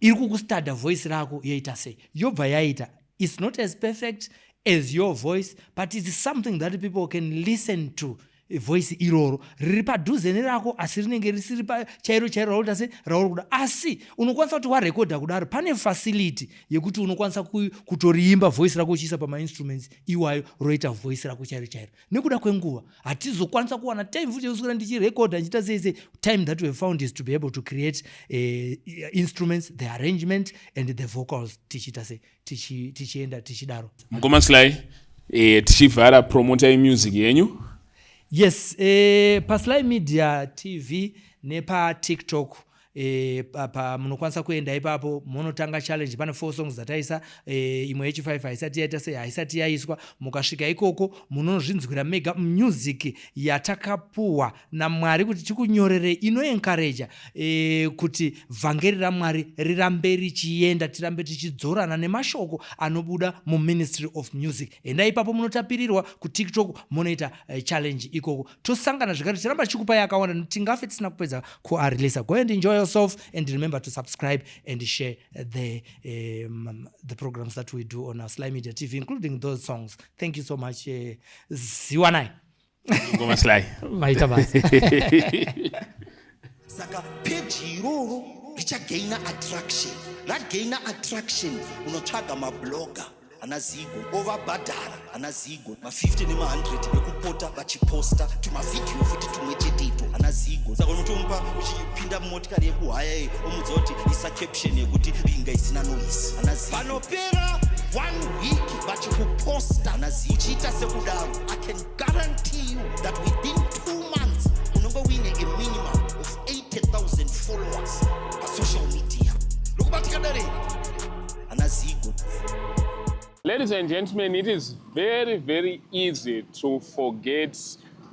Iri kukustadha voice rako, yoita sei, yobva yaita. It's not as perfect as your voice, but it's something that people can listen to. Voice iroro riri padhuze nerako, asi rinenge risiri chairo chairo rauri se rauri kuda. Asi unokwanisa kuti warekodha kudaro, pane facility yekuti unokwanisa kutoriimba voice rako uchiisa pamainstruments iwayo, roita voice rako chairo chairo. Nekuda kwenguva hatizokwanisa kuwana time futi yekuswera ndichirekodha, ndichiita sei sei. Time that we have found is to be able to create instruments, the arrangement and the vocals, tichiita sei, tichienda tichidaro. Mukoma Sly, tichivhara, promotai music yenyu. Yes, paSly Media TV nepaTikTok, pa munokwanisa kuenda ipapo, munotanga challenge. Pane four songs dzataisa, imwe yechi5 haisati yaita sei, haisati yaiswa. Mukasvika ikoko munozvinzwira mega music yatakapuhwa naMwari kuti tikunyorere, inoencouraja kuti vhangeri raMwari rirambe richienda, tirambe tichidzorana nemashoko anobuda muMinistry of Music. Enda ipapo, munotapirirwa kuTikTok, munoita challenge ikoko. Tosangana zvekare, tichiramba tichikupai yakawanda. Tingafe tisina kupedza kuareleasa. Go and enjoy yourself and remember to subscribe and share the programs that we do on our Sly Media TV, including those songs. Thank you so much. Ziwanai. Mukoma Sly. Maita basa. Saka peji iroro richagaina attraction. Ragaina attraction, unotsvaga mablogger ana Zigo, ovabhadhara ana Zigo ma50 nema100 ekupota vachiposta tumavhidhiyo futi tumwe cheteito ana Zigo. Saka unotomupa uchipinda mumotikari yekuhaya iyi, omudza kuti isa caption yekuti "Ringa isina noise", ana Zigo. Panopera one week vachikuposta ana Zigo, uchiita sekudaro, I can guarantee you that within 2 months unonge uine a minimum of 80,000 followers pasocial media. Nokubatika dare ana Zigo. Ladies and gentlemen, it is very, very easy to forget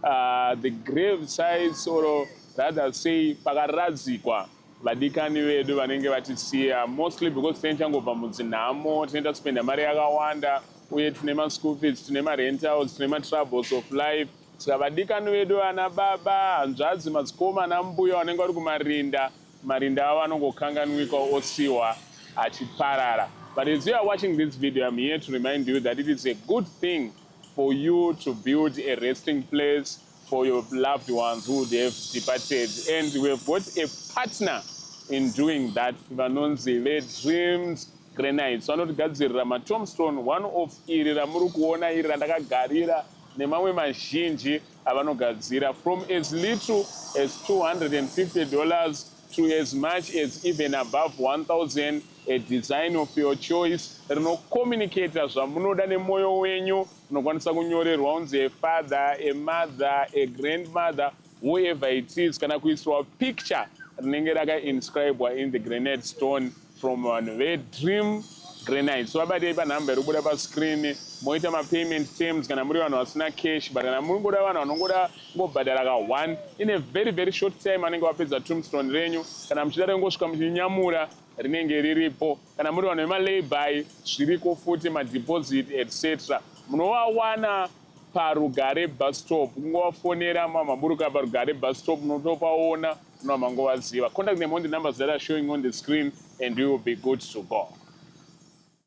the grave sites, or rather say pakaradzikwa vadikani vedu vanenge vatisiya, mostly because tinenge tichangobva mudzinhamo, tinenge taspenda mari yakawanda, uye tine maschool fees, tine marentals, tine matroubles of life. Saka vadikani vedu, vana baba, hanzvadzi, madzikoma, ana mbuya vanenge vari kumarinda, marinda avo anongokanganwikwa, osiwa achiparara. But as you are watching this video, I'm here to remind you that it is a good thing for you to build a resting place for your loved ones who have departed, and we've got a partner in doing that, vanonzi veDreams Granites. Vanotigadzirira matombstone, one of iri ramuri kuona iri randakagarira, nemamwe mazhinji avanogadzira, from as little as $250 to as much as even above 1000, a design of your choice rinocommunicata zvamunoda nemwoyo wenyu. Unokwanisa kunyorerwa unzi a father, a mother, a grandmother, whoever it is, kana kuisirwa picture rinenge rakainscribwa in the granite stone from vanhu veDream Granite. So vabatei panhamba iri kubuda pascreen, moita mapayment terms kana muri vanhu vasina cash. But kana muri ngoda vanhu vanongoda ngobhadhara ka1 in a very, very short time, vanenge vapedza tombstone renyu. Kana muchida rengosvika muchinyamura, rinenge riripo. Kana muri vanhu vemalayby, zviriko futi, madeposit, etc. Munovawana paRugare bus stop. Kungovafonera mamaburuka paRugare bus stop, munotopaona, munova mangovaziva. Contact them on the numbers that are showing on the screen and you will be good to go.